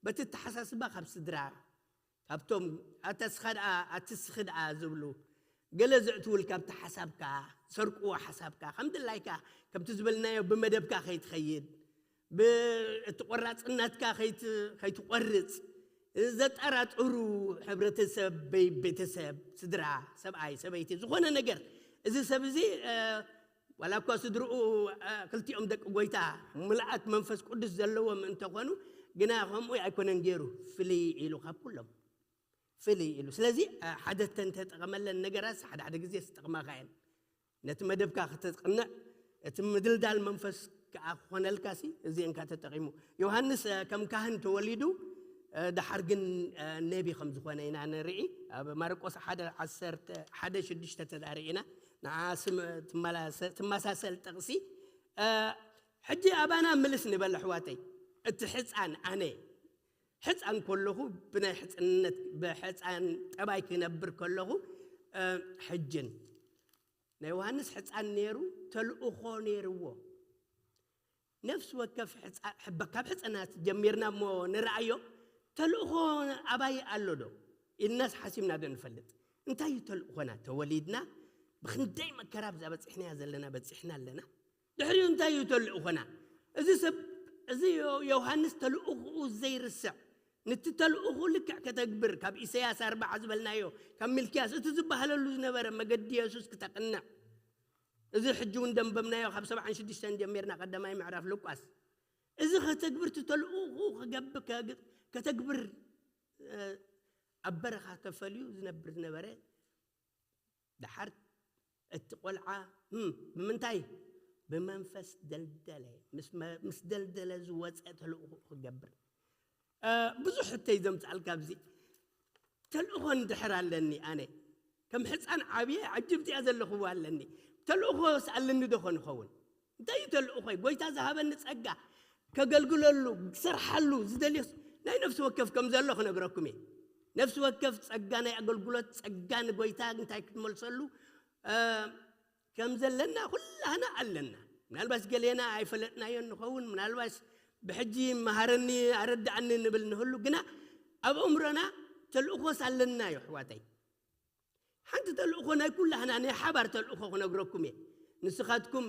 በቲ ተሓሳስባ ካብ ስድራ ካብቶም ኣታ ስኻ ደኣ ኣቲ ስኺ ደኣ ዝብሉ ገለ ዘእትውልካ ኣብቲ ሓሳብካ ሰርቅዎ ሓሳብካ ከም ድላይካ ከምቲ ዝበልናዮ ብመደብካ ከይትኸይድ እቲ ቆራፅነትካ ከይትቆርፅ ዘጠራጥሩ ሕብረተሰብ ቤተሰብ ስድራ ሰብኣይ ሰበይቲ ዝኾነ ነገር እዚ ሰብ እዚ ዋላ እኳ ስድርኡ ክልቲኦም ደቂ ጎይታ ምልኣት መንፈስ ቅዱስ ዘለዎም እንተኾኑ ግና ከምኡ ኣይኮነን ገይሩ ፍልይ ኢሉ ካብ ኩሎም ፍልይ ኢሉ ስለዚ ሓደ ተንተጠቐመለን ነገራት ሓደ ሓደ ግዜ ዝጠቕማካ እየን ነቲ መደብካ ከተቕንዕ እቲ ምድልዳል መንፈስ ከዓ ክኾነልካ ሲ እዚአንካ ተጠቒሙ ዮሃንስ ከም ካህን ተወሊዱ ድሓር ግን ነቢ ከም ዝኾነ ኢና ንርኢ ኣብ ማርቆስ ሓደ ሽዱሽተ ተዳርኢ ኢና ንዓ ትመሳሰል ጥቕሲ ሕጂ ኣባና ምልስ ንበል ኣሕዋተይ እቲ ሕፃን ኣነ ሕፃን ከለኹ ብናይ ሕፅንነት ብሕፃን ጠባይ ክነብር ከለኹ ሕጅን ናይ ዮሃንስ ሕፃን ነይሩ ተልእኾ ነይርዎ ነፍሲ ወከፍ ካብ ሕፀናት ጀሚርና እሞ ንረኣዮ ተልእኾ ኣባይ ኣሎ ዶ ኢልናስ ሓሲብና ዶ ንፈልጥ እንታይ እዩ ተልእኾና ተወሊድና ብክንደይ መከራ ብዛ በፂሕናያ ዘለና በፂሕና ኣለና ድሕሪኡ እንታይ እዩ ተልእኾና እዚ ሰብ እዚ ዮሃንስ ተልእኽኡ ዘይርስዕ ንቲ ተልእኹ ልክዕ ከተግብር ካብ ኢሰያስ ኣርባዓ ዝበልናዮ ካብ ሚልክያስ እቲ ዝበሃለሉ ዝነበረ መገዲ የሱስ ክተቕንዕ እዚ ሕጂ እውን ደንበምናዮ ካብ ሰብዓን ሽዱሽተን ጀሚርና ቀዳማይ ምዕራፍ ሉቃስ እዚ ከተግብር እቲ ተልእኹ ክገብር ከተግብር ኣብ በረኻ ተፈልዩ ዝነብር ዝነበረ ደሓር እቲ ቆልዓ ብምንታይ ብመንፈስ ደልደለ ምስ ደልደለ ዝወፀ ተልእኹ ክገብር ብዙሕ ሕተይ ዘምፅኣልካ ኣብዚ ተልእኾ እንድሕር ኣለኒ ኣነ ከም ሕፃን ዓብየ ዓጅብቲ እያ ዘለኽዎ ኣለኒ ተልእኾ ስኣልኒ ዶ ኾን ይኸውን እንታይ እዩ ተልእኾይ ጎይታ ዝሃበኒ ፀጋ ከገልግለሉ ክሰርሓሉ ዝደልዮስ ናይ ነፍሲ ወከፍ ከም ዘሎ ክነግረኩም እየ። ነፍሲ ወከፍ ጸጋ ናይ ኣገልግሎት ጸጋ ንጎይታ እንታይ ክትመልሰሉ ከም ዘለና ኩላህና ኣለና። ምናልባሽ ገሌና ኣይፈለጥናዮን ንኸውን፣ ምናልባሽ ብሕጂ መሃረኒ ኣረዳእኒ ንብል ንህሉ፣ ግና ኣብ እምሮና ተልእኾስ ኣለና እዩ ኣሕዋተይ። ሓንቲ ተልእኾ ናይ ኩላህና ናይ ሓባር ተልእኾ ክነግረኩም እየ። ንስኻትኩም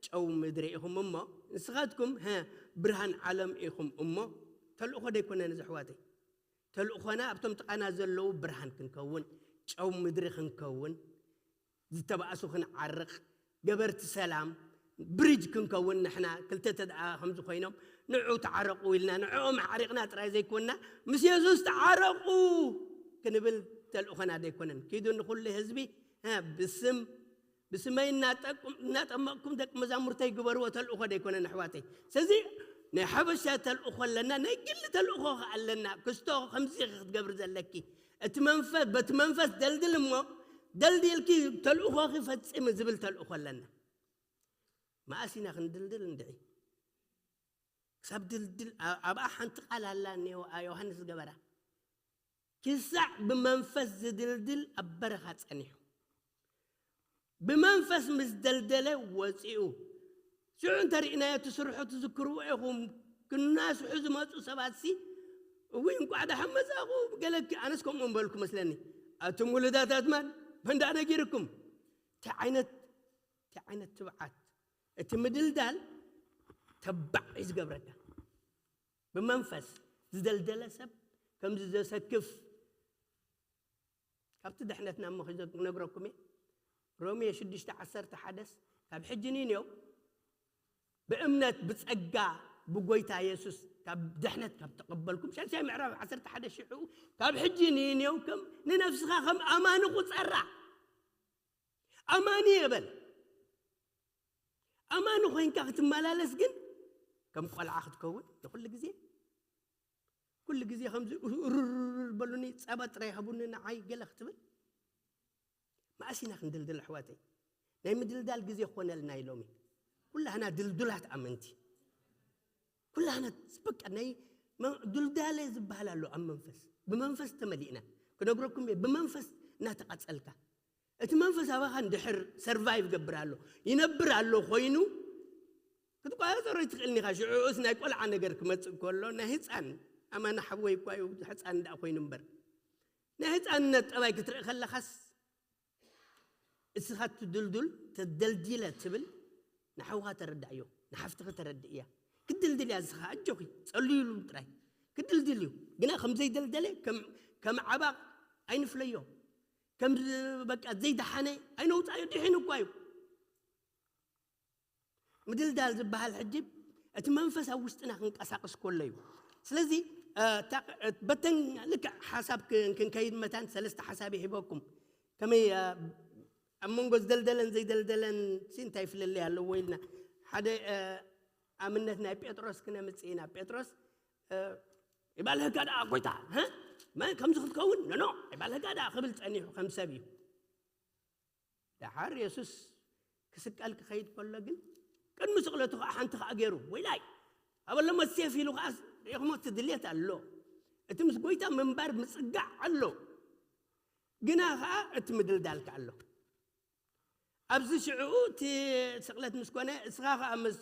ጨው ምድሪ ኢኹም እሞ፣ ንስኻትኩም ብርሃን ዓለም ኢኹም እሞ፣ ተልእኾ ደይኮነን እዚ ኣሕዋተይ? ተልእኾና ኣብቶም ጥቓና ዘለዉ ብርሃን ክንከውን፣ ጨው ምድሪ ክንከውን፣ ዝተባእሱ ክንዓርቕ፣ ገበርቲ ሰላም፣ ብሪጅ ክንከውን፣ ንሕና ክልተ ተደኣ ከምዚ ኮይኖም ንዑ ተዓረቑ ኢልና ንዕኦም ዓሪቕና ጥራይ ዘይኮንና፣ ምስ የሱስ ተዓረቑ ክንብል ተልእኾና ደይኮነን? ኪዱ ንኹሉ ህዝቢ ብስም ብስመይ እናጠመቕኩም ደቂ መዛሙርተይ ግበርዎ ተልእኾ ደይኮነን ኣሕዋተይ? ስለዚ ናይ ሓበሻ ተልእኾ ኣለና፣ ናይ ግሊ ተልእኾ ከ ኣለና። ክስቶ ከምዚ ክትገብር ዘለኪ፣ እቲ መንፈስ በቲ መንፈስ ደልድል እሞ፣ ደልዲልኪ ተልእኾኺ ፈፂሚ ዝብል ተልእኾ ኣለና። መኣስ ኢና ክንድልድል እንድዒ? ክሳብ ድልድል ኣብኣ ሓንቲ ቃል ኣላ፣ ዮሃንስ ዝገበራ፣ ክሳዕ ብመንፈስ ዝድልድል ኣብ በረኻ ጸኒሑ፣ ብመንፈስ ምስ ደልደለ ወጺኡ። ሽዑ እንተርኢናዮ፣ እቲ ስርሑ ትዝክርዎ ኢኹም። ክናስሑ ዝመጹ ሰባትሲ፣ እውይ እንቋዕ ደሓን መጻኹ፣ ገለኪ፣ ኣነስ ከምኡ ምበልኩ መስለኒ። ኣቱም ውሉዳት ኣትማን፣ መን ደኣ ነጊርኩም? እንታይ ዓይነት እንታይ ዓይነት ትብዓት! እቲ ምድልዳል ተባዕ እዩ ዝገብረካ። ብመንፈስ ዝደልደለ ሰብ ከምዚ ዘሰክፍ፣ ካብቲ ድሕነትና እሞ ክነግረኩም እየ። ሮሜ ሽዱሽተ ዓሰርተ ሓደስ ካብ ሕጂ ንንየው ብእምነት ብጸጋ ብጎይታ የሱስ ካብ ድሕነት ካብ ተቐበልኩም፣ ሻልሻይ ምዕራፍ ዓሰርተ ሓደ ሽዑ ካብ ሕጂ ንንየው ከም ንነፍስኻ ከም ኣማኒ ቁጸራ። ኣማኒ የበል። ኣማኒ ኮይንካ ክትመላለስ ግን ከም ቆልዓ ክትከውን ንኩሉ ግዜ፣ ኩሉ ግዜ ከምዚ ሩር በሉኒ፣ ጸባ ጥራይ ሃቡኒ ንዓይ ገለ ክትብል መኣስ ኢና ክንድልድል ኣሕዋተይ? ናይ ምድልዳል ግዜ ክኾነልና እዩ ሎሚ። ኩላህና ድልዱላት ኣመንቲ፣ ኩላህና በቃ ናይ መ- ድልዳለ ዝበሃል ኣሎ ኣብ መንፈስ። ብመንፈስ ተመሊእና ክነግረኩም እየ፣ ብመንፈስ እናተቃጸልካ እቲ መንፈስ ኣባኻ እንድሕር ሰርቫይቭ ገብር ኣሎ፣ ይነብር ኣሎ ኮይኑ ክትቆጻጸሮ ይትኽእልኒ ኢኻ። ሽዑኡስ ናይ ቆልዓ ነገር ክመጽእ ከሎ ናይ ህፃን ኣማና ሓወይ እኳ እዩ፣ ህፃን እንዳ ኮይኑ እምበር ናይ ህፃንነት ጠባይ ክትርኢ ከለኻስ እስኻ ትድልዱል ተደልዲለ ትብል ንሓውኻ ተረዳእዮ፣ ንሓፍትኺ ተረድእያ። ክድልድል እያ እስኻ ኣጆኺ ጸልዩሉ ጥራይ ክድልድል እዩ። ግና ከም ዘይደልደለ ከም ዓባቕ ኣይንፍለዮ። ከም በቃ ዘይደሓነ ኣይነውፃዮ፣ ድሒኑ እኳ እዩ። ምድልዳል ዝበሃል ሕጂ እቲ መንፈስ ኣብ ውሽጥና ክንቀሳቀስ ከሎ እዩ። ስለዚ በተን ልክዕ ሓሳብ ክንከይድ መታን ሰለስተ ሓሳብ ይሂበኩም። ከመይ ኣብ መንጎ ዝደልደለን ዘይደልደለን እንታይ ፍልልይ ኣለዎ ኢልና ሓደ ኣብነት ናይ ጴጥሮስ ክነምጽእ ኢና። ጴጥሮስ ይባልህካ ደኣ ጎይታ፣ ከምዚ ክትከውን ኖኖ ይባልህካ ደኣ ክብል ጸኒሑ ከም ሰብ እዩ። ደሓር የሱስ ክስቀል ክኸይድ ከሎ ግን ቅድሚ ስቕለቱ ከዓ ሓንቲ ከዓ ገይሩ፣ ወይላይ ኣበሎ መሴፍ ኢሉ ከዓ ሪኢኹሞ እቲ ድሌት ኣሎ። እቲ ምስ ጎይታ ምንባር ምጽጋዕ ኣሎ። ግና ከዓ እቲ ምድልዳል ከዓ ኣሎ። ኣብዚ ሽዕኡ እቲ ስቕለት ምስ ኮነ እስኻ ከዓ ምስ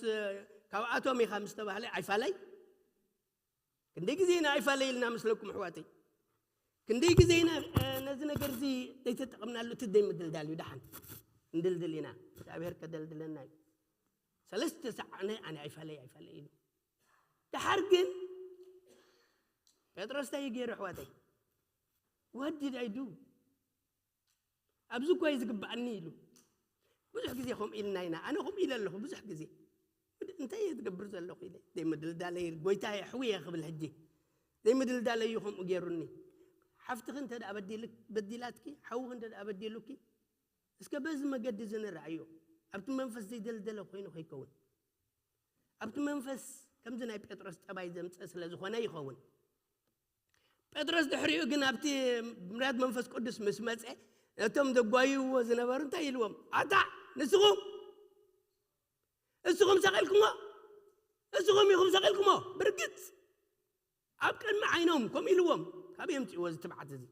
ካብኣቶም ኢኻ ምስ ተባህለ ኣይፋለይ። ክንደይ ግዜ ኢና ኣይፋለይ ኢልና መስለኩም ኣሕዋተይ? ክንደይ ግዜ ኢና ነዚ ነገር እዚ ዘይተጠቐምናሉ? እቲ ደይ ምድልዳል እዩ። ደሓን እንድልድል ኢና፣ እግዚኣብሔር ከደልድለና እዩ። ሰለስተ ሰዓት ኣነ ኣነ ኣይፋለይ ኣይፋለይ ኢሉ። ደሓር ግን ጴጥሮስ እንታይ እዩ ገይሩ ኣሕዋተይ? What did I do? ኣብዚ እኮ እዩ ዝግባኣኒ ኢሉ። ብዙሕ ግዜ ከምኡ ኢልና ኢና። ኣነ ከምኡ ኢለ ኣለኹ ብዙሕ ግዜ። እንታይ እየ ዝገብር ዘለኹ ኢለ ዘይምድልዳለይ ጎይታ የሕውየ ክብል ሕጂ ዘይምድልዳለይ እዩ ከምኡ ገይሩኒ። ሓፍትኺ እንተ ደኣ በዲላትኪ፣ ሓውኺ እንተ ደኣ በዲሉኪ፣ እስከ በዚ መገዲ እዚ ንረኣዮ። ኣብቲ መንፈስ ዘይደልደለ ኮይኑ ከይከውን፣ ኣብቲ መንፈስ ከምዚ ናይ ጴጥሮስ ጠባይ ዘምፀ ስለ ዝኾነ ይኸውን። ጴጥሮስ ድሕሪኡ ግን ኣብቲ ምራት መንፈስ ቅዱስ ምስ መፀ፣ ነቶም ዘጓይዎ ዝነበሩ እንታይ ኢልዎም? ኣታ ንስኹም እስኹም ሰቒልኩሞ፣ እስኹም ኢኹም ሰቒልኩሞ። ብርግጽ ኣብ ቅድሚ ዓይኖም ከምኡ ኢልዎም። ካብ የምፅእዎ እዚ ትብዓት እዚ?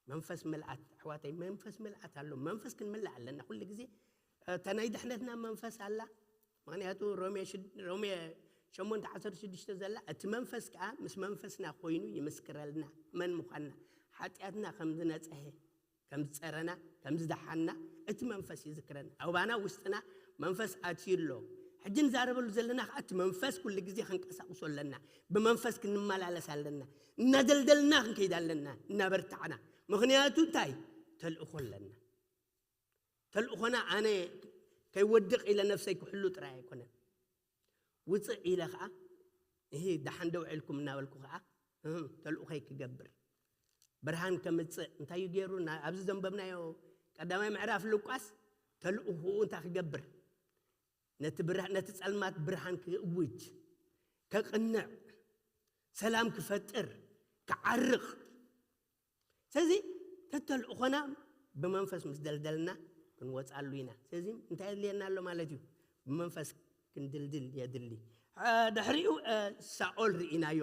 መንፈስ ምልኣት ኣሕዋተይ፣ መንፈስ ምልኣት ኣሎ። መንፈስ ክንምልእ ኣለና ኩሉ ግዜ። እታ ናይ ድሕነትና መንፈስ ኣላ። ምክንያቱ ሮሜ ሽድ- ሮሜ ሸሞንተ ዓሰርተ ሽዱሽተ ዘላ፣ እቲ መንፈስ ከዓ ምስ መንፈስና ኮይኑ ይምስክረልና መን ምዃንና፣ ሓጢኣትና ከም ዝነፀሀ፣ ከም ዝፀረና፣ ከም ዝደሓና እቲ መንፈስ ይዝክረና። ኣባና ውስጥና መንፈስ ኣትዩ ኣሎ። ሕጂ ንዛረበሉ ዘለና ከዓ እቲ መንፈስ ኩሉ ግዜ ክንቀሳቅሶ ኣለና። ብመንፈስ ክንመላለስ ኣለና። እናደልደልና ክንከይድ ኣለና፣ እናበርታዕና። ምክንያቱ እንታይ? ተልእኾ ኣለና። ተልእኾና ኣነ ከይወድቕ ኢለ ነፍሰይ ክሕሉ ጥራይ ኣይኮነን። ውፅእ ኢለ ከዓ፣ እሂ፣ ደሓን ደው ዒልኩም እናበልኩ ከዓ፣ እህ፣ ተልእኾይ ክገብር፣ ብርሃን ከምፅእ። እንታይ እዩ ገይሩ? ና- ኣብዚ ዘንበብናዮ ቀዳማይ ምዕራፍ ሉቃስ፣ ተልእኾኡ እንታይ ክገብር? ነቲ ብርሃ- ነቲ ጸልማት ብርሃን ክእውጅ፣ ከቕንዕ፣ ሰላም ክፈጥር፣ ክዓርቕ። ስለዚ ተተልእኾና ብመንፈስ ምስ ደልደልና ክንወጻሉ ኢና። ስለዚ እንታይ የድልየና ኣሎ ማለት እዩ? ብመንፈስ ክንድልድል የድሊ። አ፣ ድሕሪኡ፣ አ፣ ሳኦል ርኢናዮ።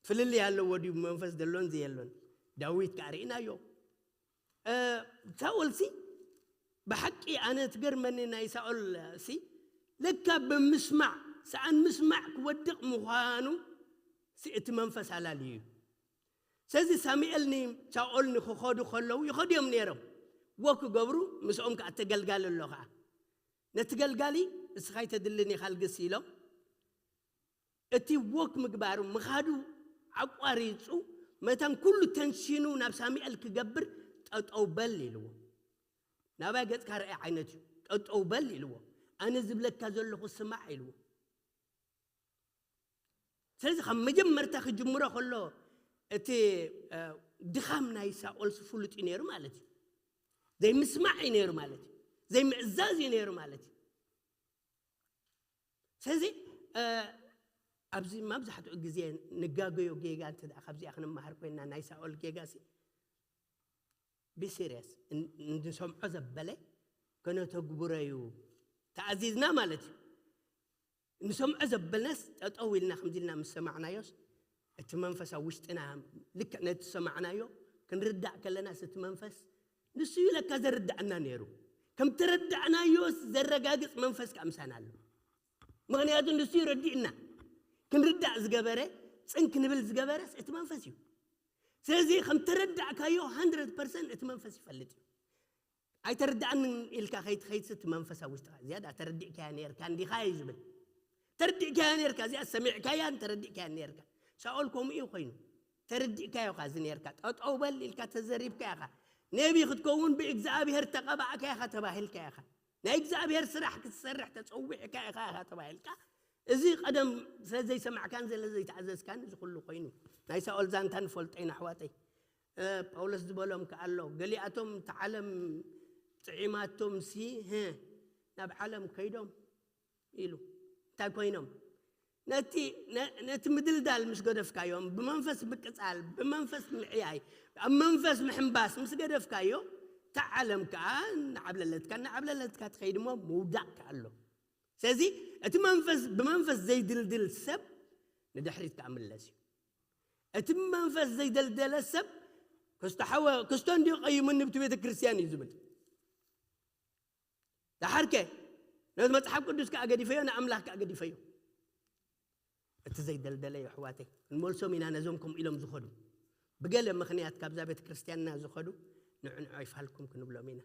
ፍልልይ ኣለዎ ድዩ ብመንፈስ ዘሎን ዘየሎን? ዳዊት ከዓ ርኢናዮ። እ፣ ሳኦል ሲ ብሓቂ ኣነ ትገርመኒ ናይ ሳኦል ሲ ለካ ብምስማዕ፣ ሰኣን ምስማዕ ክወድቕ ምዃኑ ሲ እቲ መንፈስ ኣላልዩ እዩ። ስለዚ ሳሙኤል ንሳኦል ንክኸዱ ከለዉ ይኸዱ እዮም ነይሮም። ወክ ክገብሩ ምስኦም ከዓ ተገልጋሊ ኣሎ ከዓ። ነቲ ገልጋሊ እስኻ ይተድልን ኢኻ ልግስ ኢሎም። እቲ ወክ ምግባሩ ምኻዱ ኣቋሪጹ መታን ኩሉ ተንሽኑ ናብ ሳሙኤል ክገብር ጠጠው በል ኢልዎ። ናባይ ገጽካ ርኣይ ዓይነት እዩ። ጠጠው በል ኢልዎ። ኣነ ዝብለካ ዘለኹ ስማዕ ኢልዎ። ስለዚ ካብ መጀመርታ ክጅምሮ ከሎ እቲ፣ እ፣ ድኻም ናይ ሳኦል ፍሉጥ እዩ ነይሩ ማለት እዩ። ዘይምስማዕ እዩ ነይሩ ማለት እዩ። ዘይምእዛዝ እዩ ነይሩ ማለት እዩ። ስለዚ፣ እ፣ ኣብዚ መብዛሕትኡ ግዜ ንጋገዮ ጌጋ እንተ ደኣ ካብዚኣ ክንመሃር ኮይንና፣ ናይ ሳኦል ጌጋ ሲ፣ be serious፣ ን- ንሰምዖ ዘበለ ከነተግብሮ እዩ ተኣዚዝና ማለት እዩ። ንሰምዖ ዘበልናስ ጠጠው ኢልና ከምዚ ኢልና ምስ ሰማዕናዮስ፣ እቲ መንፈስ ኣብ ውሽጥና ልክዕ ነቲ ዝሰማዕናዮ ክንርዳእ ከለናስ፣ እቲ መንፈስ ንሱ እዩ ለካ ዘርድኣና ነይሩ። ከም ተረዳእናዮስ ዘረጋግጽ መንፈስ ከኣ ምሳና ኣሎ። ምኽንያቱ ንሱ እዩ ረዲእና። ክንርዳእ ዝገበረ፣ ጽን ክንብል ዝገበረስ እቲ መንፈስ እዩ። ስለዚ ከም ተረዳእካዮ፣ ሃንድረድ ፐርሰንት እቲ መንፈስ ይፈልጥ እዩ። ኣይተረዳእንን ኢልካ ከይትኸይድስ፣ እቲ መንፈስ ኣብ ውሽጥኻ፣ እዚኣ ደኣ ተረዲእካያ ነይርካ እንዲኻ እዩ ዝብል። ተረዲእካያ ነይርካ፣ እዚኣ ሰሚዕካያን ተረዲእካያን ነይርካ። ሳኦል ከምኡ እዩ ኮይኑ። ተረዲእካዮ ኢኻ እዚ ነይርካ። ጠጠው በል ኢልካ ተዘሪብካ ኢኻ። ነቢ ክትከውን ብእግዚኣብሔር ተቐባእካ ኢኻ ተባሂልካ ኢኻ። ናይ እግዚኣብሔር ስራሕ ክትሰርሕ ተጸዊዕካ ኢኻ፣ ኢኻ ተባሂልካ። እዚ ቀደም ስለ ዘይሰማዕካን ስለ ዘይተኣዘዝካን እዚ ኩሉ ኮይኑ። ናይ ሳኦል ዛንታ ንፈልጦ ኢና ኣሕዋተይ። እ፣ ጳውሎስ ዝበሎም ከኣ ኣሎ። ገሊኣቶም እታ ዓለም ጥዒማቶም ሲ፣ ህ፣ ናብ ዓለም ከይዶም ኢሉ። እንታይ ኮይኖም? ነቲ፣ ነ-፣ ነቲ ምድልዳል ምስ ገደፍካዮም፣ ብመንፈስ ምቅጻል፣ ብመንፈስ ምዕያይ፣ ኣብ መንፈስ ምሕንባስ ምስ ገደፍካዮ፣ እታ ዓለም ከኣ እናዓብለለትካ፣ እናዓብለለትካ ትኸይድ እሞ ምውዳቕ ከኣ ኣሎ። ስለዚ እቲ መንፈስ፣ ብመንፈስ ዘይድልድል ሰብ ንድሕሪት ከኣ ምለስ እዩ። እቲ መንፈስ ዘይደልደለ ሰብ ክስቶ ሓወ-፣ ክስቶ እንዲዩ ቀይሙኒ ብቲ ቤተ ክርስቲያን እዩ ዝብል። ደሓርከ ነቲ መጽሓፍ ቅዱስ ከኣ ገዲፈዮ፣ ንኣምላኽ ከኣ ገዲፈዮ። እቲ ዘይደልደለ እዩ ኣሕዋተይ። ክንመልሶም ኢና ነዞም ከምኡ ኢሎም ዝኸዱ። ብገለ ምኽንያት ካብዛ ቤተ ክርስቲያንና ዝኸዱ፣ ንዑ ንዑ ኣይፋልኩም ክንብሎም ኢና።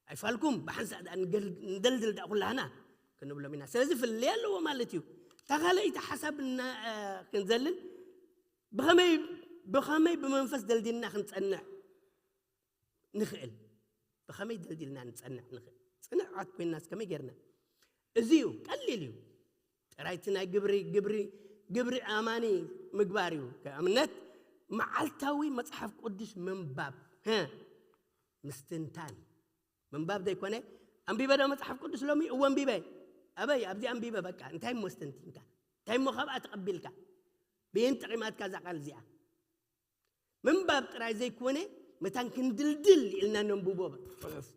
ኣይፋልኩም፣ ብሓንሳእ ደኣ ንገል-፣ ንደልድል ደኣ ኩላህና ክንብሎም ኢና። ስለዚ ፍልልይ ኣለዎ ማለት እዩ። እታ ካልኣይቲ ሓሳብ እና-፣ እ፣ ክንዘልል፣ ብኸመይ፣ ብኸመይ ብመንፈስ ደልዲልና ክንጸንዕ ንኽእል? ብኸመይ ደልዲልና ንጸንዕ ንኽእል? ጽንዓት ኮይንናስ ከመይ ጌርና? እዚ እዩ፣ ቀሊል እዩ። ጥራይ እቲ ናይ ግብሪ፣ ግብሪ፣ ግብሪ ኣማኒ ምግባር እዩ። ከኣብነት መዓልታዊ መጽሓፍ ቅዱስ ምንባብ፣ ሀ፣ ምስትንታን። ምንባብ ዘይኮነ፣ ኣንቢበ ዶ መጽሓፍ ቅዱስ ሎሚ? እወ ኣንቢበ። ኣበይ? ኣብዚ ኣንቢበ በቃ። እንታይ እሞ ኣስተንቲንካ? እንታይ እሞ ካብኣ ተቐቢልካ? ብየን ጠቒማትካ እዛ ቃል እዚኣ? ምንባብ ጥራይ ዘይኮነ፣ መታን ክንድልድል ኢልና ነንብቦ ጽሑፍ።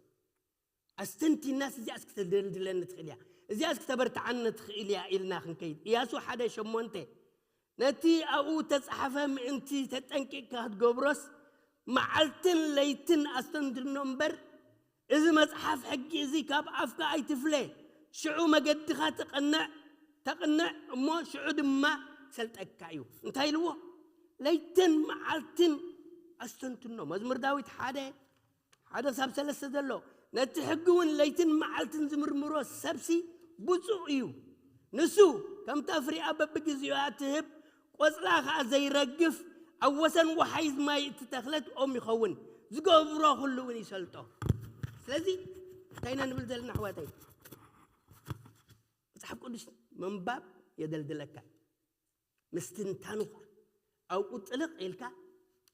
ኣስተንቲናስ እዚኣስ ክተደልድለኒ ትኽእል እያ፣ እዚኣስ ክተበርትዓኒ ትኽእል እያ ኢልና ክንከይድ። ኢያሱ ሓደ ሸሞንተ ነቲ ኣብኡ ተጻሓፈ ምእንቲ ተጠንቂቕካ ክትገብሮስ መዓልትን ለይትን ኣስተንትኖ እምበር፣ እዚ መጽሓፍ ሕጊ እዚ ካብ ኣፍካ ኣይትፍለ፣ ሽዑ መገድኻ ትቕንዕ ተቕንዕ እሞ ሽዑ ድማ ሰልጠካ እዩ። እንታይ ኢልዎ? ለይትን መዓልትን ኣስተንትኖ። መዝሙር ዳዊት ሓደ ሓደ ክሳብ ሰለስተ ዘሎ፣ ነቲ ሕጊ እውን ለይትን መዓልትን ዝምርምሮ ሰብሲ ብፁዕ እዩ። ንሱ ከምታ ፍሪኣ በብግዜኣ ትህብ፣ ቆጽላ ኸኣ ዘይረግፍ፣ ኣብ ወሰን ወሓይዝ ማይ እትተኽለት ኦም ይኸውን፣ ዝገብሮ ኩሉ እውን ይሰልጦ። ስለዚ እንታይ ኢና ንብል ዘለና ኣሕዋተይ? መጽሓፍ ቅዱስ ምንባብ የደልድለካ፣ ምስትንታኑ ኸኣ ኣብኡ ጥልቕ ኢልካ፣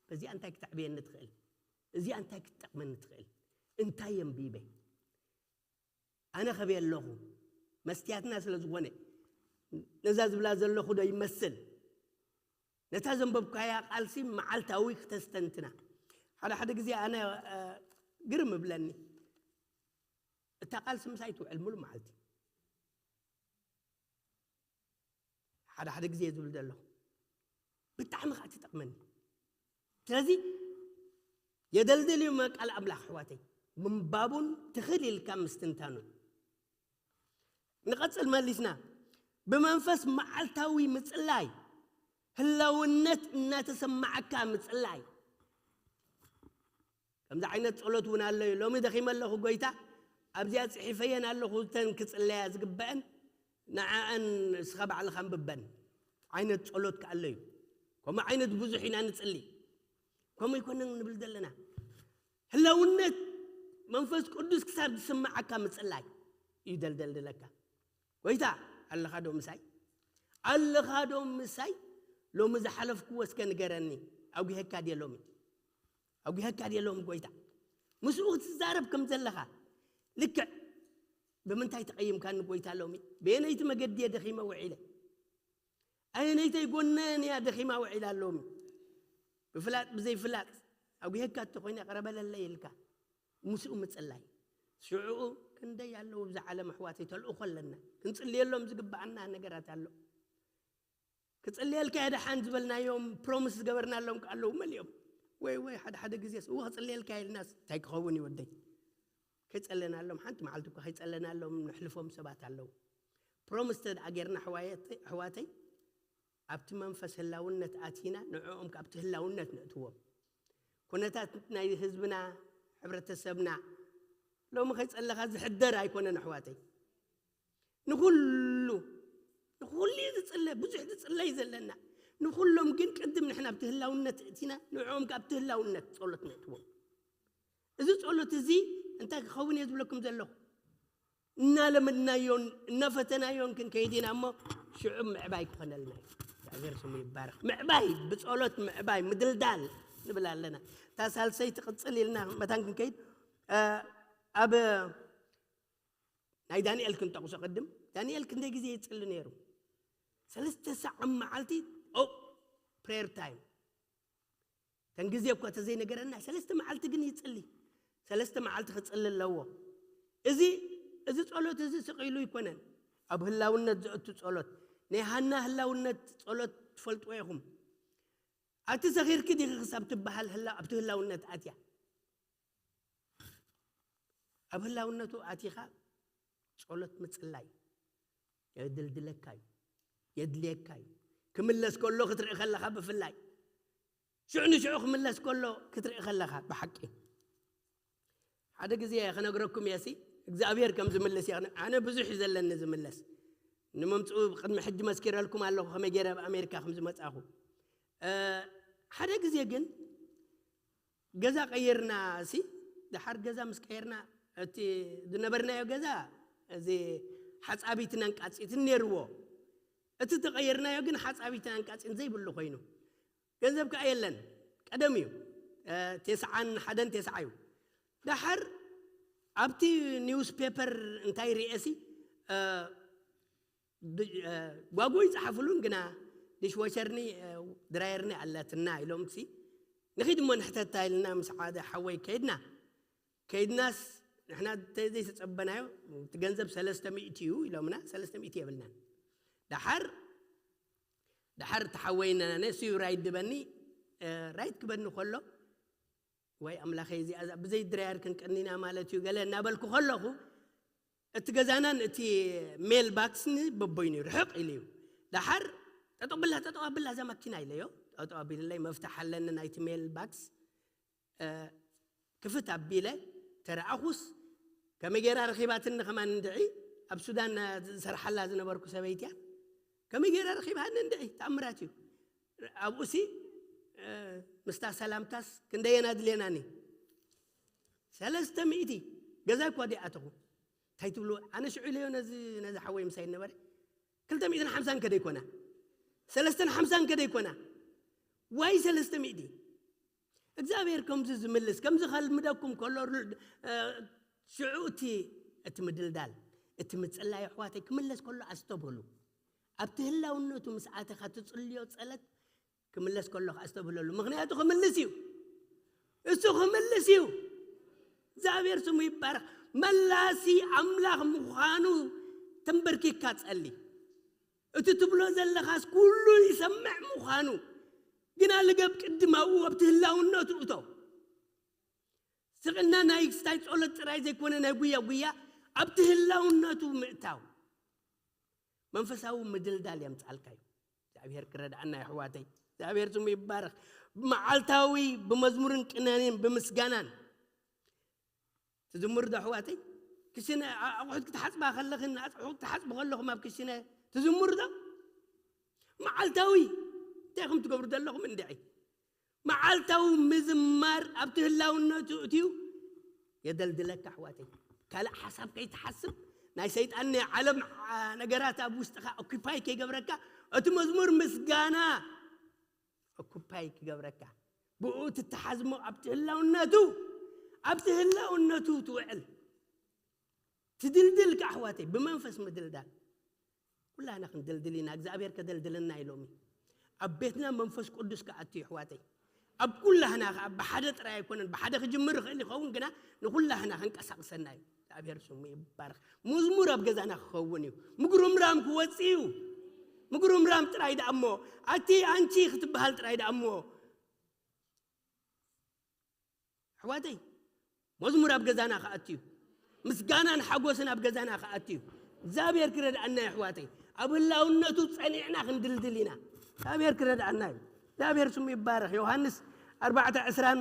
በዚኣ እንታይ ክተዕብየኒ ትኽእል፣ እዚኣ እንታይ ክትጠቕመኒ ትኽእል፣ እንታይ የንቢበ፣ ኣነ ከበይ ኣለኹ፣ መስትያትና ስለ ዝኾነ፣ ነዛ ዝብላ ዘለኹ ዶ ይመስል? ነታ ዘንበብካያ ቃልሲ መዓልታዊ ክተስተንትና። ሓደ ሓደ ግዜ ኣነ ግርም እብለኒ፣ እታ ቃልሲ ምሳይ ትውዕል ሙሉ መዓልቲ። ሓደ ሓደ ግዜ ዝብል ዘለኹ ብጣዕሚ ከዓ ትጠቕመኒ። ስለዚ የደልድል እዩ ቃል ኣምላኽ ኣሕዋተይ፣ ምንባቡን ትኽል ኢልካ ምስትንታኑን። ንቐጽል መሊስና ብመንፈስ መዓልታዊ ምጽላይ፣ ህላውነት እናተሰማዓካ ምጽላይ። ከምዚ ዓይነት ጸሎት እውን ኣሎ እዩ። ሎሚ ደኺመ ኣለኹ ጎይታ፣ ኣብዚኣ ጽሒፈየን ኣለኹ እተን ክጽለያ ዝግበአን፣ ንዓኣን እስኻ ባዕልኻ ኣንብበን ዓይነት ጸሎት ከኣ ኣሎ እዩ። ከምኡ ዓይነት ብዙሕ ኢና ንጽሊ። ከምኡ ኣይኮነን ንብል ዘለና። ህላውነት መንፈስ ቅዱስ ክሳብ ዝስምዓካ ምጽላይ እዩ ደልደልድለካ። ጎይታ ኣለኻ ዶ ምሳይ? ኣለኻ ዶ ምሳይ? ሎሚ ዝሓለፍክዎ እስከ ንገረኒ። ኣጉሄካ ድየ ሎሚ? ኣጉሄካ ድየ ሎሚ ጎይታ? ምስኡ ክትዛረብ ከም ዘለኻ ልክዕ ብምንታይ ተቐይምካኒ ጎይታ ሎሚ? በየነይቲ መገዲ እየ ደኺመ ውዒለ? ኣየነይተይ ጎነን እያ ደኺማ ውዒላ ሎሚ? ብፍላጥ ብዘይፍላጥ ኣጉሄካ እንተኾይነ ቅረበለለይ ኢልካ ምስኡ ምጽላይ። ሽዑኡ ክንደይ ኣለዉ ኣብዚ ዓለም ኣሕዋተይ ተልእኾ ኣለና። ክንጽልየሎም ዝግብኣና ነገራት ኣሎ። ክጽልየልካ እየ ደሓን ዝበልናዮም ፕሮሚስ ዝገበርናሎም ከ ኣለዉ መሊኦም። ወይ ወይ ሓደ ሓደ ግዜስ እወ ክጽልየልካ ኢልናስ እንታይ ክኸውን እዩ ወደይ? ከይጸለናሎም ሓንቲ መዓልቲ እኳ ከይጸለናሎም ነሕልፎም ሰባት ኣለዉ። ፕሮሚስ ተደኣ ጌርና ኣሕዋየተይ- ኣሕዋተይ ኣብቲ መንፈስ ህላውነት ኣቲና ንዕኦም ከ ኣብቲ ህላውነት ነእትዎም። ኩነታት ናይ ህዝብና ሕብረተሰብና ሎሚ ከይጸለኻ ዝሕደር ኣይኮነን ኣሕዋተይ። ንኹሉ ንኹሉ እዩ ዝጽለ ብዙሕ ዝጽለይ ዘለና። ንኹሎም ግን ቅድም ንሕና ኣብቲ ህላውነት እቲና ንዕኦም ከ ኣብቲ ህላውነት ጸሎት ነእትዎም። እዚ ጸሎት እዚ እንታይ ክኸውን እየ ዝብለኩም ዘለኹ? እናለመድናዮን እናፈተናዮን ክንከይድ ኢና እሞ ሽዑ ምዕባይ ክኾነልና እዩ። እግዚኣብሔር ስሙ ይባረኽ። ምዕባይ ብጸሎት ምዕባይ ምድልዳል ንብል ኣለና። እታ ሳልሰይቲ ቅጽል ኢልና መታን ክንከይድ ኣብ ናይ ዳንኤል ክንጠቕሶ ቅድም ዳንኤል ክንደይ ግዜ ይጽሊ ነይሩ? ሰለስተ ሰዓት መዓልቲ ኦ ፕሬየር ታይም ተን ግዜ እኳ ተዘይነገረና ሰለስተ መዓልቲ ግን ይጽሊ። ሰለስተ መዓልቲ ክጽሊ ኣለዎ። እዚ እዚ ጸሎት እዚ ስቕ ኢሉ ኣይኮነን። ኣብ ህላውነት ዘእቱ ጸሎት ናይ ሃና ህላውነት ጸሎት ትፈልጥዎ ኢኹም። ኣቲ ሰኺርኪ ዲኺ ክሳብ ትበሃል ህላ ኣብቲ ህላውነት ኣትያ ኣብ ህላውነቱ ኣቲኻ ጸሎት ምጽላይ የድልድለካ እዩ፣ የድልየካ እዩ። ክምለስ ከሎ ክትርኢ ከለኻ ብፍላይ ሽዑ ንሽዑ ክምለስ ከሎ ክትርኢ ከለኻ ብሓቂ ሓደ ግዜ ክነግረኩም እየ ሲ እግዚኣብሔር ከም ዝምልስ እየ ኣነ ብዙሕ እዩ ዘለኒ ዝምለስ ንምምፅኡ ቅድሚ ሕጂ መስኪረልኩም ኣለኹ ከመይ ገይረ ኣብ ኣሜሪካ ከም ዝመፃኹ ሓደ ግዜ ግን ገዛ ቀይርና ሲ ድሓር ገዛ ምስ ቀይርና እቲ ዝነበርናዮ ገዛ እዚ ሓፃቢትን ኣንቃፂትን ነይርዎ እቲ ተቐይርናዮ ግን ሓፃቢትን ኣንቃፂን ዘይብሉ ኮይኑ ገንዘብ ከዓ የለን ቀደም እዩ ተስዓን ሓደን ተስዓ እዩ ድሓር ኣብቲ ኒውስ ፔፐር እንታይ ርኤሲ ጓጎ ይፅሓፍሉን ግና ዲሽወሸርኒ ድራየርኒ ኣለትና ኢሎም ሲ ንኺድ እሞ ንሕተታ ኢልና ምስ ሓደ ሓወይ ከይድና ከይድናስ ንሕና ዘይተጸበናዮ፣ እቲ ገንዘብ ሰለስተ ሚእቲ እዩ ኢሎምና። ሰለስተ ሚእቲ የብልናን። ደሓር ደሓር ተሓወይና ነሱ ራይት ዝበኒ ራይት ክበኒ ከሎ፣ ወይ ኣምላኸይ፣ እዚኣ ብዘይ ድራየር ክንቀኒና ማለት እዩ ገለ እናበልኩ ከለኹ፣ እቲ ገዛናን እቲ ሜል ባክስን በቦይኑ እዩ፣ ርሕቕ ኢሉ እዩ። ደሓር ጠጠው ብላ፣ ጠጠው ኣብላ እዛ ማኪና ኢለዮ። ጠጠው ኣቢለለይ፣ መፍትሕ ኣለኒ ናይቲ ሜል ባክስ ክፍት ኣቢለ ተረኣኹስ፣ ከመይ ገይራ ረኺባትኒ ከማን እንድዒ፣ ኣብ ሱዳን ዝሰርሓላ ዝነበርኩ ሰበይትያ፣ ከመይ ገይራ ረኺባኒ እንድዒ፣ ተኣምራት እዩ። ኣብኡሲ ምስታ ሰላምታስ ክንደየና ድልየናኒ። ሰለስተ ሚእቲ ገዛ እኳ ዲኣተኹ እንታይ ትብሉ? ኣነ ሽዑ ኢለዮ ነዚ ነዚ ሓወይ ምሳይ ነበረ፣ ክልተ ሚእትን ሓምሳን ከደ ይኮና፣ ሰለስተን ሓምሳን ከደ ይኮና፣ ዋይ ሰለስተ ሚእቲ? እግዚኣብሔር ከምዚ ዝምልስ፣ ከምዚ ከልምደኩም ከሎ፣ ሽዑ እቲ እቲ ምድልዳል፣ እቲ ምጽላይ ኣሕዋተይ ክምለስ ከሎ ኣስተብህሉ። ኣብቲ ህላውነቱ ምስ ኣተኻ ትጽልዮ ጸለት ክምለስ ከሎ ኣስተብህለሉ። ምኽንያቱ ክምልስ እዩ። እሱ ክምልስ እዩ። እግዚኣብሔር ስሙ ይባረኽ። መላሲ ኣምላኽ ምዃኑ ተንበርኪካ ጸሊ። እቲ ትብሎ ዘለኻስ ኩሉ ይሰምዕ ምዃኑ ግና ልገብ ቅድም ኣብኡ ኣብቲ ህላውነቱ እቶ። ስቕና ናይ ክስታይ ጸሎት ጥራይ ዘይኮነ ናይ ጉያ ጉያ ኣብቲ ህላውነቱ ምእታው መንፈሳዊ ምድልዳል የምጻልካ እዩ። እግዚኣብሔር ክረድኣና የሕዋተይ። እግዚኣብሔር ስሙ ይባረኽ። መዓልታዊ ብመዝሙርን ቅነኔን ብምስጋናን ትዝምሩ ዶ ኣሕዋተይ? ክሽነ ኣቑሑት ክትሓጽባ ከለኽን ኣቑሑት ክትሓጽቡ ከለኹም ኣብ ክሽነ ትዝምሩ ዶ? መዓልታዊ እንታይ ኢኹም ትገብሩ ዘለኹም እንድዒ? መዓልታዊ ምዝማር ኣብቲ ህላውነቱ እትዩ የደልድለካ ኣሕዋተይ። ካልእ ሓሳብ ከይትሓስብ፣ ናይ ሰይጣን ናይ ዓለም ነገራት ኣብ ውሽጥኻ ኦኪፓይ ከይገብረካ፣ እቲ መዝሙር ምስጋና ኦኩፓይ ክገብረካ፣ ብኡ ትተሓዝሞ ኣብቲ ህላውነቱ ኣብቲ ህላውነቱ ትውዕል ትድልድል ከ ኣሕዋተይ ብመንፈስ ምድልዳል። ኩላህና ክንድልድል ኢና፣ እግዚኣብሔር ከደልድለና ኢሎሚ ኣብ ቤትና መንፈስ ቅዱስ ክኣቱ እዩ ኣሕዋተይ። ኣብ ኩላህና ከዓ ብሓደ ጥራይ ኣይኮነን፣ ብሓደ ክጅምር ይኽእል ይኸውን ግና ንኩላህና ከንቀሳቅሰና እዩ። እግዚኣብሔር ስሙ ይባረክ። ሙዝሙር ኣብ ገዛና ክኸውን እዩ። ምጉርምራም ክወፅእ እዩ። ምጉርምራም ጥራይ ደኣ እሞ፣ ኣቲ ኣንቲ ክትበሃል ጥራይ ደኣ እሞ። ኣሕዋተይ፣ መዝሙር ኣብ ገዛና ክኣቱ እዩ። ምስጋናን ሓጎስን ኣብ ገዛና ክኣቱ እዩ። እግዚኣብሔር ክረድኣና እዩ ኣሕዋተይ። ኣብ ህላውነቱ ጸኒዕና ክንድልድል ኢና። እግዚኣብሔር ክረድኣና እዩ። እግዚኣብሔር ስሙ ይባረኽ። ዮሃንስ ኣርባዕተ ዕስራን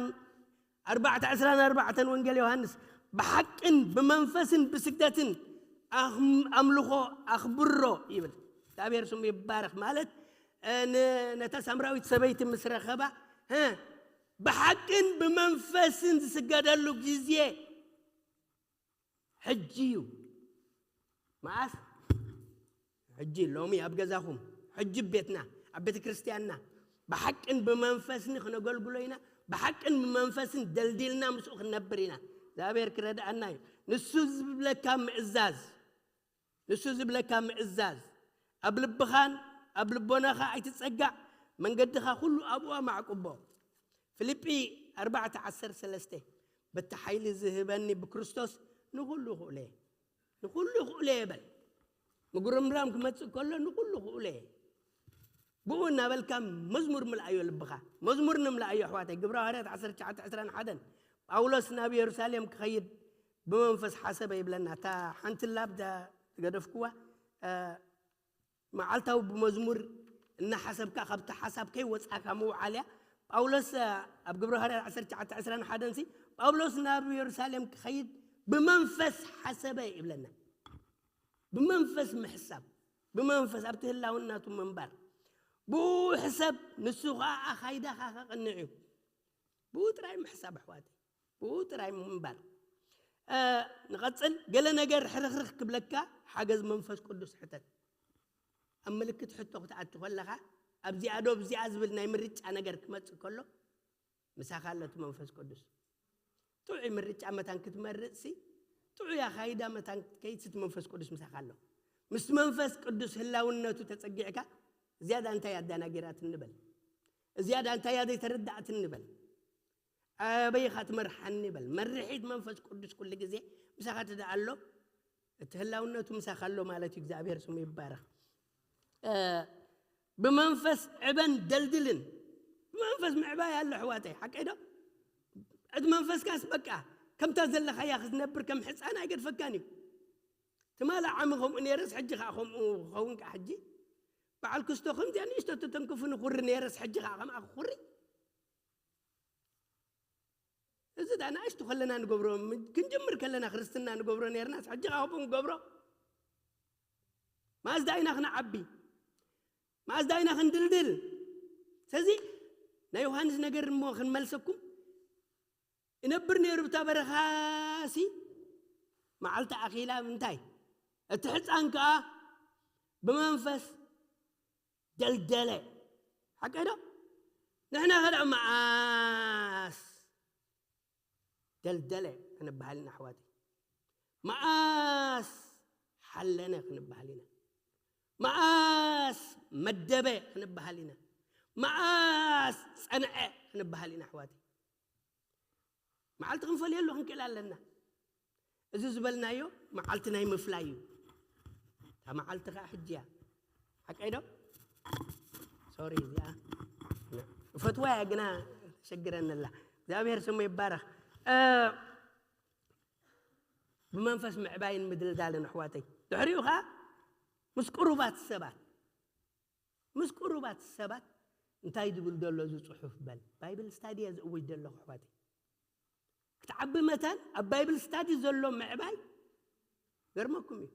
ኣርባዕተ ዕስራን ኣርባዕተን ወንጌል ዮሃንስ፣ ብሓቅን ብመንፈስን ብስግደትን ኣኽም- ኣምልኾ ኣኽብሮ ይብል። እግዚኣብሔር ስሙ ይባረኽ። ማለት ነታ ሳምራዊት ሰበይቲ ምስ ረኸባ ብሓቅን ብመንፈስን ዝስገደሉ ግዜ ሕጂ እዩ። መዓስ? ሕጂ፣ ሎሚ ኣብ ገዛኹም፣ ሕጂ ቤትና፣ ኣብ ቤተ ክርስቲያንና ብሓቅን ብመንፈስን ክነገልግሎ ኢና። ብሓቅን ብመንፈስን ደልዲልና ምስኡ ክንነብር ኢና። እግዚኣብሔር ክረድኣና እዩ። ንሱ ዝብለካ ምእዛዝ፣ ንሱ ዝብለካ ምእዛዝ። ኣብ ልብኻን ኣብ ልቦናኻ ኣይትጸጋዕ፣ መንገድኻ ኩሉ ኣብኡ ኣማዕቁቦ። ፊልጲ ኣርባዕተ ዓሰርተ ሰለስተ፣ በቲ ሓይሊ ዝህበኒ ብክርስቶስ ንኹሉ ይኽእሎ እየ። ንኹሉ ይኽእሎ እየ በል። ምጉርምራም ክመጽእ ከሎ ንኹሉ ይኽእሎ እየ። ብኡ እናበልካ መዝሙር ምልኣዮ ልብኻ። መዝሙር ንምልኣዮ ኣሕዋተይ። ግብረ ሃዋርያት ዓሰርተ ትሽዓተ ዕስራን ሓደን፣ ጳውሎስ ናብ የሩሳሌም ክኸይድ ብመንፈስ ሓሰበ ይብለና። እታ ሓንቲ ላብ ዝገደፍኩዋ መዓልታዊ ብመዝሙር እናሓሰብካ ካብቲ ሓሳብ ከይወፃእካ ምውዓል እያ። ጳውሎስ ኣብ ግብረ ሃዋርያት ዓሰርተ ትሽዓተ ዕስራን ሓደን ሲ ጳውሎስ ናብ የሩሳሌም ክኸይድ ብመንፈስ ሓሰበ ይብለና። ብመንፈስ ምሕሳብ፣ ብመንፈስ ኣብቲ ህላውነቱ ምንባር። ብኡ ሕሰብ፣ ንሱ ኸዓ ኣኻይዳኻ ከቕንዕ እዩ። ብኡ ጥራይ ምሕሳብ ኣሕዋተይ። ብኡ ጥራይ ምንባር። ንቐጽል። ገለ ነገር ሕርኽርኽ ክብለካ ሓገዝ መንፈስ ቅዱስ ሕተት። ኣብ ምልክት ሕቶ ክትኣቱ ከለኻ ኣብዚኣ ዶ ኣብዚኣ ዝብል ናይ ምርጫ ነገር ክመጽእ ከሎ ምሳኻ ኣሎ እቲ መንፈስ ቅዱስ። ጥዑይ ምርጫ መታን ክትመርጽሲ ጥዑይ ኣኻይዳ መታን ክትከይድሲ እቲ መንፈስ ቅዱስ ምሳኻ ኣሎ። ምስ መንፈስ ቅዱስ ህላውነቱ ተጸጊዕካ እዚኣ ዳ እንታይ ኣዳናጊራትኒ በል። እዚኣ ዳ እንታይ እያ ዘይተረዳእትኒ በል። ኣበይ ኢኻ ትመርሓኒ በል። መርሒት መንፈስ ቅዱስ ኩሉ ግዜ ምሳኻ ትደኣ ኣሎ፣ እቲ ህላውነቱ ምሳኻ ኣሎ ማለት እዩ። እግዚኣብሔር ስሙ ይባረኽ። ብመንፈስ ዕበን ደልድልን። ብመንፈስ ምዕባይ ኣሎ ኣሕዋተይ፣ ሓቀይ ዶ? እቲ መንፈስካስ በቃ ከምታ ዘለኻያ ክትነብር ከም ሕፃን ኣይገድፈካን እዩ። ትማሊ ዓሚ ከምኡ ነይረስ ሕጂ ከዓ ከምኡ ክኸውን ከዓ ሕጂ በዓል ክስቶ ከምዚኣ ንእሽቶ ተተንክፉ ንኹሪ ነይረስ ሕጂ ከዓ ከምኣ ክኹሪ። እዚ ዳ ንኣሽቱ ከለና ንገብሮ፣ ክንጅምር ከለና ክርስትና ንገብሮ ነይርናስ ሕጂ ከዓ ከምኡ ንገብሮ። ማዝዳ ኢና ክንዓቢ፣ ማዝዳ ኢና ክንድልድል። ስለዚ ናይ ዮሃንስ ነገር እሞ ክንመልሰኩም፣ ይነብር ነይሩ ብታ በረኻሲ መዓልቲ ኣኺላ እንታይ እቲ ሕፃን ከኣ ብመንፈስ ደልደለ። ሓቀይ ዶ? ንሕና ከ ደኣ መኣስ ደልደለ ክንበሃል ኢና ኣሕዋተይ። መኣስ ሓለነ ክንበሃል ኢና። መኣስ መደበ ክንበሃል ኢና። መኣስ ጸንዐ ክንበሃል ኢና ኣሕዋተይ። መዓልቲ ክንፈልየሉ ክንክእል ኣለና። እዚ ዝበልናዮ መዓልቲ ናይ ምፍላይ እዩ። እታ መዓልቲ ከዓ ሕጂ እያ። ሓቀይ ዶ? ሶሪ፣ እዚኣ እፈትዋ እያ ግና ተሸግረኒ ኣላ። እግዚኣብሔር ስሙ ይባረኽ። ብመንፈስ ምዕባይን ምድልዳልን ኣሕዋተይ። ድሕሪኡ ከዓ ምስ ቅሩባት ሰባት፣ ምስ ቅሩባት ሰባት እንታይ ዝብል ዘሎ እዚ ጽሑፍ በል። ባይብል ስታዲ እየ ዝእውጅ ዘለኹ ኣሕዋተይ። ክትዓቢ መታን ኣብ ባይብል ስታዲ ዘሎ ምዕባይ ገርመኩም እዩ።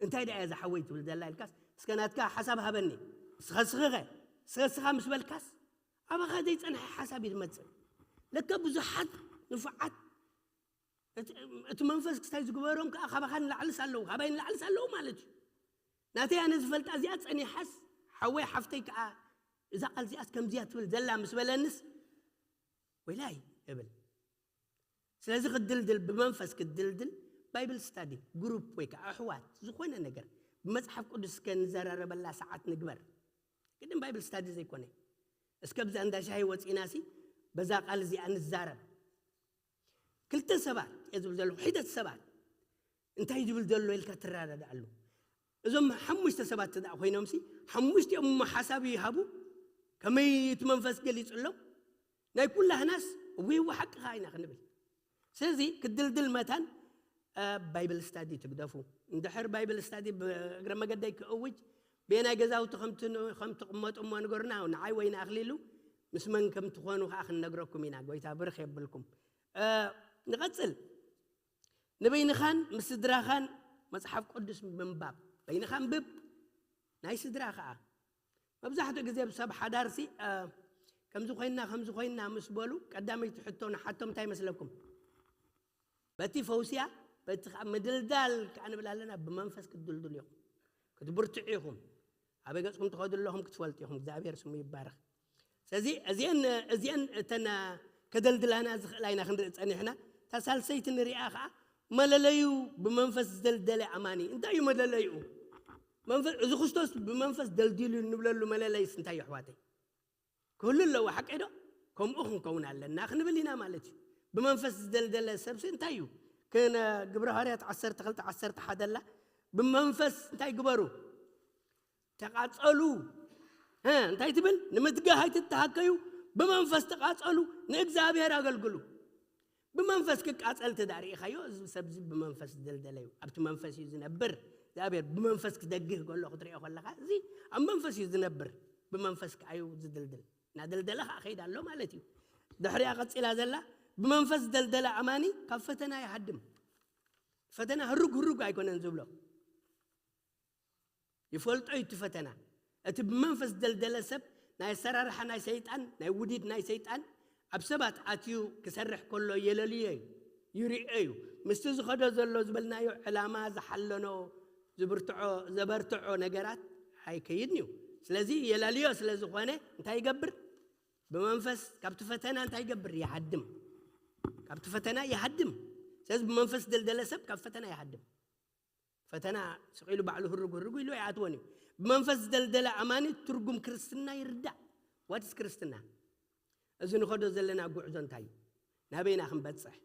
እንታይ ደኣ እያ ዝሓወይ ትብል ዘላ ኢልካስ እስከ ናትካ ሓሳብ ሃበኒ። እስኸ ስኽኸ እስኸ ስኻ ምስ በልካስ ኣባኻ ዘይጸንሐ ሓሳብ እዩ ዝመጽእ። ለካ ብዙሓት ንፉዓት እቲ መንፈስ ክስታይ ዝግበሮም ከዓ ካባኻ ንላዕልስ ኣለዉ፣ ካባይ ንላዕልስ ኣለዉ ማለት እዩ። ናተይ ኣነ ዝፈልጣ እዚኣ ጸኒሓስ ሓወይ ሓፍተይ ከዓ እዛ ቃል እዚኣስ ከምዚያ ትብል ዘላ ምስ በለንስ ወይላይ እብል። ስለዚ ክትድልድል ብመንፈስ ክትድልድል ባይብል ስታዲ ግሩፕ ወይ ከዓ ኣሕዋት ዝኾነ ነገር ብመፅሓፍ ቅዱስ እስከ ንዘራረበላ ሰዓት ንግበር። ቅድም ባይብል ስታዲ ዘይኮነ እስከ ብዛ እንዳ ሻሂ ወፂና ሲ በዛ ቃል እዚኣ ንዛረብ። ክልተ ሰባት እየ ዝብል ዘለኹ፣ ሒደት ሰባት እንታይ ዝብል ዘሎ ኢልካ ትረዳድኣሉ። እዞም ሓሙሽተ ሰባት ተደኣ ኮይኖም ሲ ሓሙሽቲኦም እሞ ሓሳብ ይሃቡ። ከመይ እቲ መንፈስ ገሊጹሎም ናይ ኩላህናስ እዊዊ ሓቅኻ ኢና ክንብል። ስለዚ ክድልድል መታን ባይብል ስታዲ ትግደፉ። እንድሕር ባይብል ስታዲ ብእግረ መገደይ ክእውጅ ብየናይ ገዛውቲ ከም ትቕመጡ እሞ ንገሩና። ንዓይ ወይ ንኣኽሊሉ ምስ መን ከም ትኾኑ ከዓ ክንነግረኩም ኢና። ጎይታ ብርኽ የብልኩም። ንቐጽል። ንበይንኻን ምስ ስድራኻን መጽሓፍ ቅዱስ ምንባብ። በይንኻ ኣንብብ፣ ናይ ስድራ ኸዓ። መብዛሕትኡ ግዜ ብሰብ ሓዳርሲ ከምዚ ኮይና ከምዚ ኮይና ምስ በሉ ቀዳመይቲ ሕቶ ንሓቶም እንታይ ይመስለኩም? በቲ ፈውስያ በቲ ከዓ ምድልዳል ከዓ ንብል ኣለና። ብመንፈስ ክትድልድሉ ኢኹም፣ ክትብርትዑ ኢኹም። ኣበይ ገጽኩም ትኸዱ ኣለኹም ክትፈልጡ ኢኹም። እግዚኣብሔር ስሙ ይባረኽ። ስለዚ እዚአን እዚአን እተን ከደልድላና ዝኽእላ ኢና ክንርኢ ጸኒሕና። እታ ሳልሰይቲ ንሪኣ ከዓ መለለዩ ብመንፈስ ዝደልደለ ኣማኒ። እንታይ እዩ መለለዩ? እዚ ክርስቶስ ብመንፈስ ደልዲሉ እንብለሉ መለለይስ እንታይ እዩ ኣሕዋተይ? ክህሉ ኣለዎ። ሓቀይ ዶ? ከምኡ ክንከውን ኣለና ክንብል ኢና ማለት እዩ። ብመንፈስ ዝደልደለ ሰብሲ እንታይ እዩ? ግብረ ሃዋርያት ዓሰርተ ክልተ ዓሰርተ ሓደ ላ ብመንፈስ እንታይ ግበሩ? ተቓጸሉ። እንታይ ትብል? ንምትጋህ ኣይትተሃከዩ፣ ብመንፈስ ተቓጸሉ፣ ንእግዚኣብሔር ኣገልግሉ። ብመንፈስ ክቃጸል ተዳርእኻዮ እዚ ሰብዚ ብመንፈስ ዝደልደለ እዩ። ኣብቲ መንፈስ እዩ ዝነብር። እግዚኣብሔር ብመንፈስ ክደግህ ከሎ ክትሪኦ ከለኻ እዚ ኣብ መንፈስ እዩ ዝነብር። ብመንፈስ ከኣዩ ዝድልድል። እናደልደለ ከዓ ከይድ ኣሎ ማለት እዩ። ድሕሪያ ቀፂላ ዘላ ብመንፈስ ዝደልደለ ኣማኒ ካብ ፈተና ይሃድም። ፈተና ህሩግ ህሩግ ኣይኮነን ዝብሎ። ይፈልጦ እዩ እቲ ፈተና። እቲ ብመንፈስ ዝደልደለ ሰብ ናይ ኣሰራርሓ ናይ ሰይጣን፣ ናይ ውዲድ ናይ ሰይጣን ኣብ ሰባት ኣትዩ ክሰርሕ ከሎ የለልዮ እዩ፣ ይሪኦ እዩ። ምስቲ ዝኸዶ ዘሎ ዝበልናዮ ዕላማ ዝሓለኖ ዝብርትዖ ዘበርትዖ ነገራት ኣይከይድን እዩ። ስለዚ የለልዮ ስለ ዝኾነ እንታይ ይገብር? ብመንፈስ ካብቲ ፈተና እንታይ ይገብር? ይሃድም። ካብቲ ፈተና ይሃድም። ስለዚ ብመንፈስ ዝደልደለ ሰብ ካብ ፈተና ይሃድም። ፈተና ስቕ ኢሉ ባዕሉ ህርጉ ህርጉ ኢሉ ኣይኣትዎን እዩ። ብመንፈስ ዝደልደለ ኣማኒ ትርጉም ክርስትና ይርዳእ። ዋትስ ክርስትና? እዚ ንኸዶ ዘለና ጉዕዞ እንታይ እዩ? ናበይና ክንበጽሕ?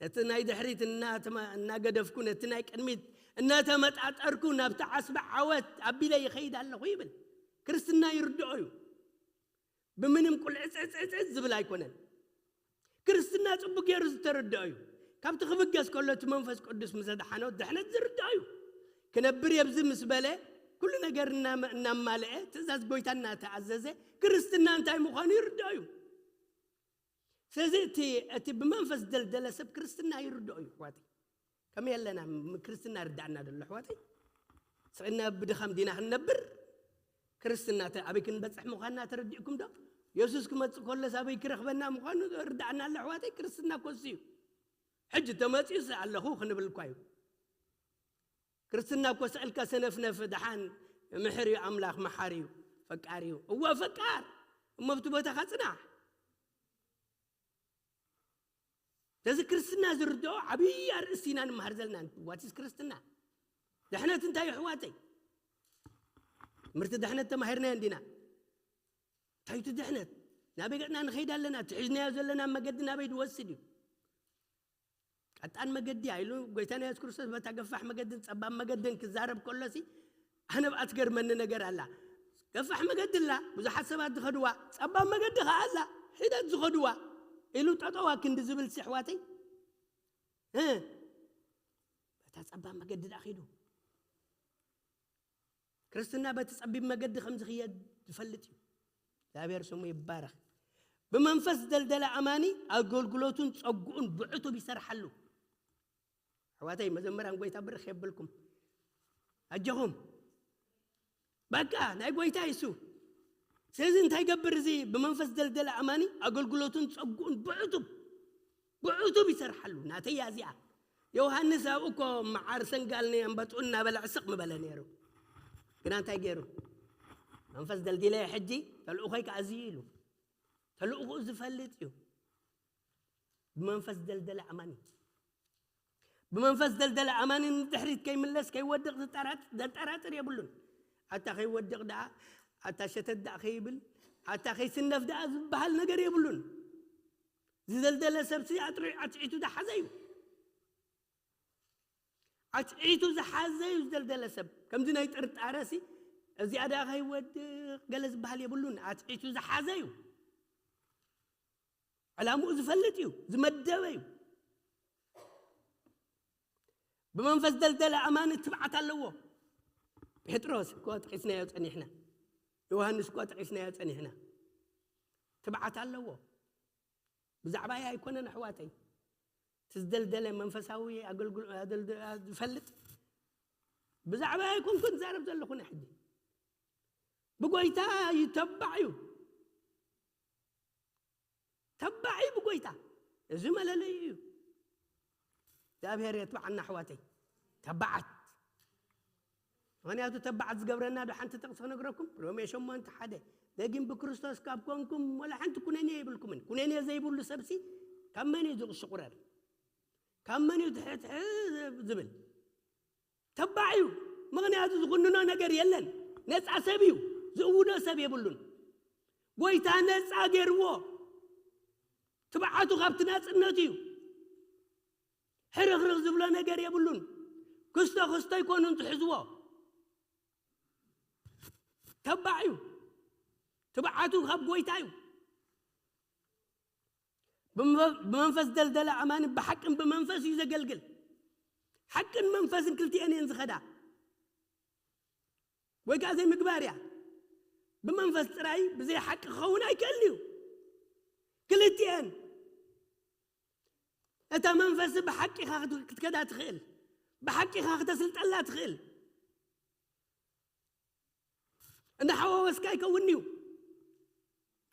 ነቲ ናይ ድሕሪት እናተመ-፣ እናገደፍኩ፣ ነቲ ናይ ቅድሚት እናተመጣጠርኩ፣ ናብቲ ዓስቢ ዓወት ኣቢለ ይኸይድ ኣለኹ ይብል። ክርስትና ይርድኦ እዩ። ብምንም ቁልዕጽዕጽዕጽዕ ዝብል ኣይኮነን። ክርስትና ጽቡቅ ገይሩ ዝተረድኦ እዩ። ካብቲ ክብገስ ከሎ እቲ መንፈስ ቅዱስ ምስ ኣድሓኖ ድሕነት ዝርድኦ እዩ። ክነብር እየ ኣብዚ ምስ በለ፣ ኩሉ ነገር እናመ-፣ እናማልአ፣ ትእዛዝ ጎይታ እናተኣዘዘ፣ ክርስትና እንታይ ምዃኑ ይርድኦ እዩ። ስለዚ እቲ፣ እቲ ብመንፈስ ዝደልደለ ሰብ ክርስትና ይርድኦ እዩ፣ ኣሕዋተይ። ከመይ ኣለና ም-፣ ክርስትና ርዳእና ደሎ፣ ኣሕዋተይ? ስቕና ብድኻም ዲና ክንነብር? ክርስትና ተ-፣ ኣበይ ክንበጽሕ ምዃንና ተረዲእኩም ዶ? የሱስ ክመጽእ ከሎስ ኣበይ ክረኽበና ምዃኑ ርዳእና ኣሎ፣ ኣሕዋተይ። ክርስትና እኮ እሱ እዩ። ሕጂ ተመጺኡስ ኣለኹ ክንብል እኳ እዩ። ክርስትና እኮ ስቕ ኢልካ ሰነፍነፍ ደሓን ምሕር እዩ፣ ኣምላኽ መሓሪ እዩ፣ ፈቃር እዩ። እወ ፈቃር፣ እሞ ኣብቲ ቦታኻ ጽናሕ። ስለዚ ክርስትና ዝርድኦ ዓብዪ ኣርእስቲ ኢና ንምሃር ዘለና። What is ክርስትና? ድሕነት እንታይ እዩ ኣሕዋተይ? ትምህርቲ ድሕነት ተማሂርናዮ እንዲና? እንታይ እቲ ድሕነት? ናበይ ገጽና ንኸይድ ኣለና? እቲ ሒዝናዮ ዘለና መገዲ ናበይ ዝወስድ እዩ? ቀጣን መገዲ ኢሉ ጎይታና የሱስ ክርስቶስ በታ ገፋሕ መገድን ጸባብ መገድን ክዛረብ ከሎሲ፣ ኣነ ብኣ ትገርመኒ ነገር ኣላ። ገፋሕ መገዲ ኣላ፣ ብዙሓት ሰባት ዝኸድዋ፣ ጸባብ መገዲ ኸዓ ኣላ፣ ሒደት ዝኸድዋ ኢሉ ጠጠዋ ክንዲ ዝብል ሲ ኣሕዋተይ፣ እ፣ በታ ጸባብ መገዲ ደኣ ኺዱ። ክርስትና በቲ ጸቢብ መገዲ ከም ዝኽየድ ዝፈልጥ እዩ። እግዚኣብሔር ስሙ ይባረኽ። ብመንፈስ ዝደልደለ ኣማኒ ኣገልግሎቱን ጸጉኡን ብዕቱብ ይሰርሓሉ። ኣሕዋተይ መዘምራን ጎይታ ብርኽ የብልኩም። ኣጀኹም። በቃ ናይ ጎይታ ይሱ። ስለዚ እንታይ ገብር እዚ ብመንፈስ ዝደልደለ ኣማኒ ኣገልግሎቱን ጸጉኡን ብዕቱብ፣ ብዕቱብ ይሰርሓሉ። ናተይ እያ እዚኣ። ዮሃንስ ኣብኡ እኮ መዓር ሰንጋል ንየንበጥኡ እናበልዐ ስቕ ምበለ ነይሩ። ግና እንታይ ገይሩ? መንፈስ ደልዲለ ሕጂ ተልእኾይ ከኣ እዚ እዩ ኢሉ። ተልእኾኡ ዝፈልጥ እዩ። ብመንፈስ ደልደለ ኣማኒ። ብመንፈስ ደልደለ ኣማኒ ንድሕሪት ከይምለስ ከይወድቕ ዝጠራጥ-፣ ዘጠራጥር የብሉን። ኣታ ከይወድቕ ደኣ፣ ኣታ ሸተት ደኣ ከይብል፣ ኣታ ከይስነፍ ደኣ ዝበሃል ነገር የብሉን። ዝደልደለ ሰብሲ ኣጥሪ-፣ ኣትዒቱ ዝሓዘ እዩ። ኣትዒቱ ዝሓዘ እዩ ዝደልደለ ሰብ። ከምዚ ናይ ጥርጣረ ሲ፣ እዚኣ ደኣ ከይወድቕ ገለ ዝበሃል የብሉን። ኣትዒቱ ዝሓዘ እዩ። ዕላምኡ ዝፈልጥ እዩ፣ ዝመደበ እዩ። ብመንፈስ ደልደለ ኣማኒ ትብዓት ኣለዎ። ጴጥሮስ እኮ ጠቒስናዮ ጸኒሕና። ዮሃንስ እኮ ጠቒስናዮ ጸኒሕና። ትብዓት ኣለዎ። ብዛዕባይ ኣይኮነን ኣሕዋተይ። እቲ ዝደልደለ መንፈሳዊ ኣገልግሎ-፣ ኣደልደ-፣ ዝፈልጥ ብዛዕባይ ኣይኮንኩን ዝዛረብ ዘለኹ ሕጂ። ብጎይታ እዩ፣ ተባዕ እዩ። ተባዕ እዩ ብጎይታ። እዚ መለለዩ እዩ። እግዚኣብሔር የትብዓና ኣሕዋተይ። ተባዓት። ምኽንያቱ ተባዓት ዝገብረና ዶ ሓንቲ ጥቕሲ ክነግረኩም? ሮሜ ሸሞንተ ሓደ። ደጊም ብክርስቶስ ካብ ኮንኩም ወላ ሓንቲ ኩነኔ የብልኩምን። ኩነኔ ዘይብሉ ሰብሲ ካብ መን እዩ ዝቕሽቑረር? ካብ መን እዩ ትሕትሕ ዝብል? ተባዕ እዩ። ምኽንያቱ ዝኹንኖ ነገር የለን። ነፃ ሰብ እዩ። ዝእውዶ ሰብ የብሉን። ጎይታ ነፃ ገይርዎ። ትብዓቱ ካብቲ ናፅነቱ እዩ። ሕርኽርኽ ዝብሎ ነገር የብሉን። ክስቶ ክስቶ ኣይኮኑን ዝሕዝዎ። ተባዕ እዩ። ትብዓቱ ካብ ጎይታ እዩ። ብመ-፣ ብመንፈስ ደልደለ ኣማኒ ብሓቅን ብመንፈስ እዩ ዘገልግል። ሓቅን መንፈስን ክልቲኤን እየን ዝኸዳ። ወይ ከዓ ዘይምግባር እያ። ብመንፈስ ጥራይ ብዘይ ሓቂ ክኸውን ኣይክእልን እዩ። ክልቲኤን። እታ መንፈስ ብሓቂ ኢኻ ክት-፣ ክትከዳ ትኽእል። ብሓቂ ኢኻ ክተስልጠላ ትኽእል። እናሓዋወስካ ኣይከውን እዩ።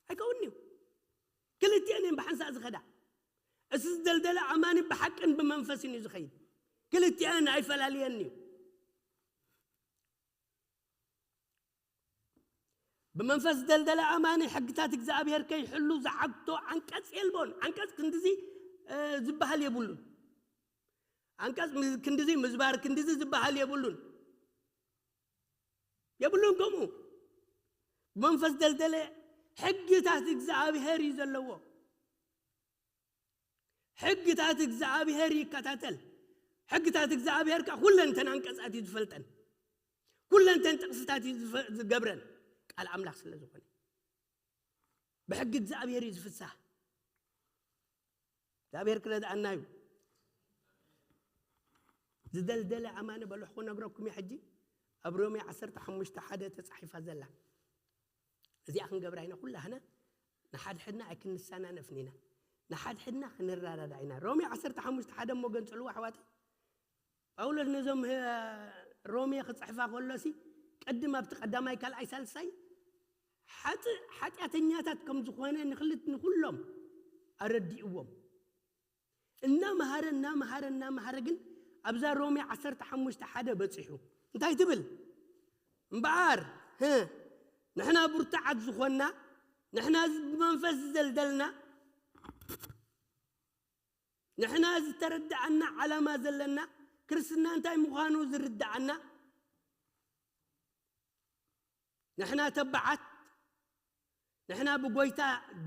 ኣይከውን እዩ። ክልቲኤን እየን ብሓንሳእ ዝኸዳ። እዚ ዝደልደለ ኣማኒ ብሓቅን ብመንፈስን እዩ ዝኸይድ። ክልቲኤን ኣይፈላልየን እዩ። ብመንፈስ ዝደልደለ ኣማኒ ሕግታት እግዚኣብሔር ከይሕሉ ዝዓግቶ ዓንቀጽ የልቦን። ዓንቀጽ ክንድዚ፣ እ፣ ዝበሃል የብሉን። ዓንቀጽ ም-፣ ክንድዚ ምዝባር ክንድዚ ዝበሃል የብሉን። የብሉን ከምኡ። ብመንፈስ ደልደለ ሕግታት እግዚኣብሔር እዩ ዘለዎ። ሕግታት እግዚኣብሔር ይከታተል። ሕግታት እግዚኣብሔር ከዓ ኩለንተን ኣንቀጻት እዩ ዝፈልጠን፣ ኩለንተን ጥቕስታት እዩ ዝፈ- ዝገብረን፣ ቃል ኣምላኽ ስለ ዝኾነ። ብሕጊ እግዚኣብሔር እዩ ዝፍሳህ። እግዚኣብሔር ክረድኣና እዩ። ዝደልደለ ኣማኒ በሉ። ክነግረኩም እየ ሕጂ። ኣብ ሮሜ ዓሰርተ ሓሙሽተ ሓደ ተጻሒፋ ዘላ እዚኣ ክንገብራ ኢና። ኩላህና ንሓድሕድና ኣይክንሰናነፍን ኢና። ንሓድሕድና ክንረዳዳ ኢና። ሮሜ ዓሰርተ ሓሙሽተ ሓደ እሞ ገንጽልዎ ኣሕዋተይ። ጳውሎስ ነዞም ህ- ሮሜ ክጽሕፋ ከሎሲ ቅድም ኣብቲ ቀዳማይ ካልኣይ ሳልሳይ ሓጢ ሓጢኣተኛታት ከም ዝኾነ ንክልት ንኩሎም ኣረዲእዎም። እናመሃረ እናመሃረ እናመሃረ ግን ኣብዛ ሮሜ ዓሰርተ ሓሙሽተ ሓደ በጺሑ እንታይ ትብል? እምበኣር ህ ንሕና ብርቱዓት ዝኾንና፣ ንሕና ብመንፈስ ዝደልደልና፣ ንሕና ዝተረድኣና ዓላማ ዘለና፣ ክርስትና እንታይ ምዃኑ ዝርድኣና፣ ንሕና ተባዓት፣ ንሕና ብጎይታ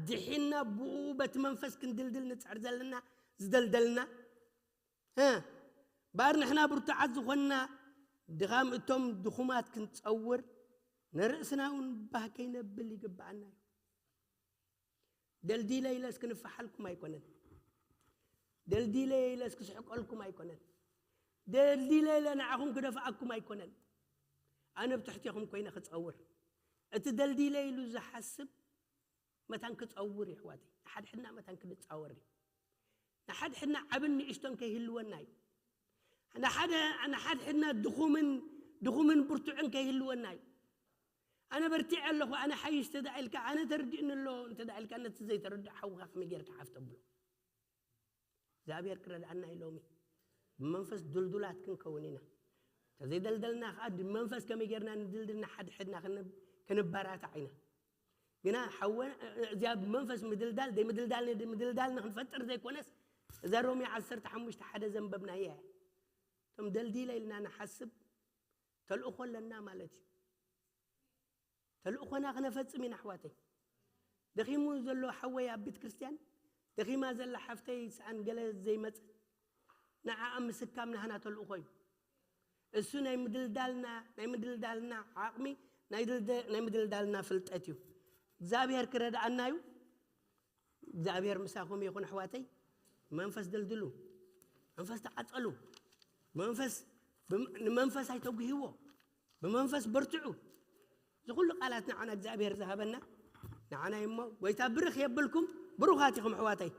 ድሒና ብኡ በቲ መንፈስ ክንድልድል ንጽዕር ዘለና ዝደልደልና እ ባር ንሕና ብርቱዓት ዝኾንና ድኻም እቶም ድኹማት ክንጸውር ንርእስና እውን ባህ ከይነብል ይግብኣና እዩ። ደልዲለ ኢለ እስክንፈሓልኩም ኣይኮነን። ደልዲለ ኢለ እስክስሕቀልኩም ኣይኮነን። ደልዲለ ኢለ ንዓኹም ክደፍኣኩም ኣይኮነን። ኣነ ብትሕቴኹም ኮይነ ክጸውር። እቲ ደልዲለ ኢሉ ዝሓስብ መታን ክጸውር እዩ ኣሕዋተይ። ንሓድሕድና መታን ክንጻወር እዩ። ንሓድሕድና ዓብን ንእሽቶን ከይህልወና እዩ። ንሓደ ንሓድሕድና ድኹምን ድኹምን ብርቱዕን ከይህልወና እዩ። ኣነ በርቲዐ ኣለኹ፣ ኣነ ሓይሽ ተዳ ኢልካ፣ ኣነ ተርዲእኒ ኣሎ እንተ ኢልካ፣ ነቲ ዘይተረድእ ሓውካ ከመይ ጌርካ ሓፍ ተብሎ? እግዚኣብሔር ክረድኣና እዩ ሎሚ። ብመንፈስ ድልዱላት ክንከውን ኢና። ተዘይደልደልና ከዓ ብመንፈስ ከመይ ጌርና ንድልድልና ሓድሕድና ክንብ- ክንበራታዕ ኢና። ግና ሓወን እዚኣ ብመንፈስ ምድልዳል ዘይምድልዳል ምድልዳል ንክንፈጥር ዘይኮነስ እዛ ሮሜ ዓሰርተ ሓሙሽተ ሓደ ዘንበብናያ እያ። እቶም ደልዲለ ኢልና ንሓስብ ተልእኾ ኣለና ማለት እዩ። ተልእኾና ክነፈጽም ኢና ኣሕዋተይ። ደኺሙ ዘሎ ሓወይ ኣብ ቤተ ክርስቲያን፣ ደኺማ ዘላ ሓፍተይ ሰኣን ገለ ዘይመጸ ንዓኣ ምስካም ናህና ተልእኾ እዩ። እሱ ናይ ምድልዳልና ናይ ምድልዳልና ዓቕሚ ናይ ድልደ- ናይ ምድልዳልና ፍልጠት እዩ። እግዚኣብሔር ክረድኣና እዩ። እግዚኣብሔር ምሳኹም ይኹን ኣሕዋተይ። መንፈስ ደልድሉ፣ መንፈስ ተቃጸሉ፣ መንፈስ ብም- ንመንፈስ ኣይተጉህዎ፣ ብመንፈስ በርትዑ። እዚ ኩሉ ቃላት ንዓና እግዚኣብሔር ዝሃበና ንዓና እሞ ጎይታ ብርኽ የብልኩም። ብሩኻት ኢኹም ኣሕዋተይ።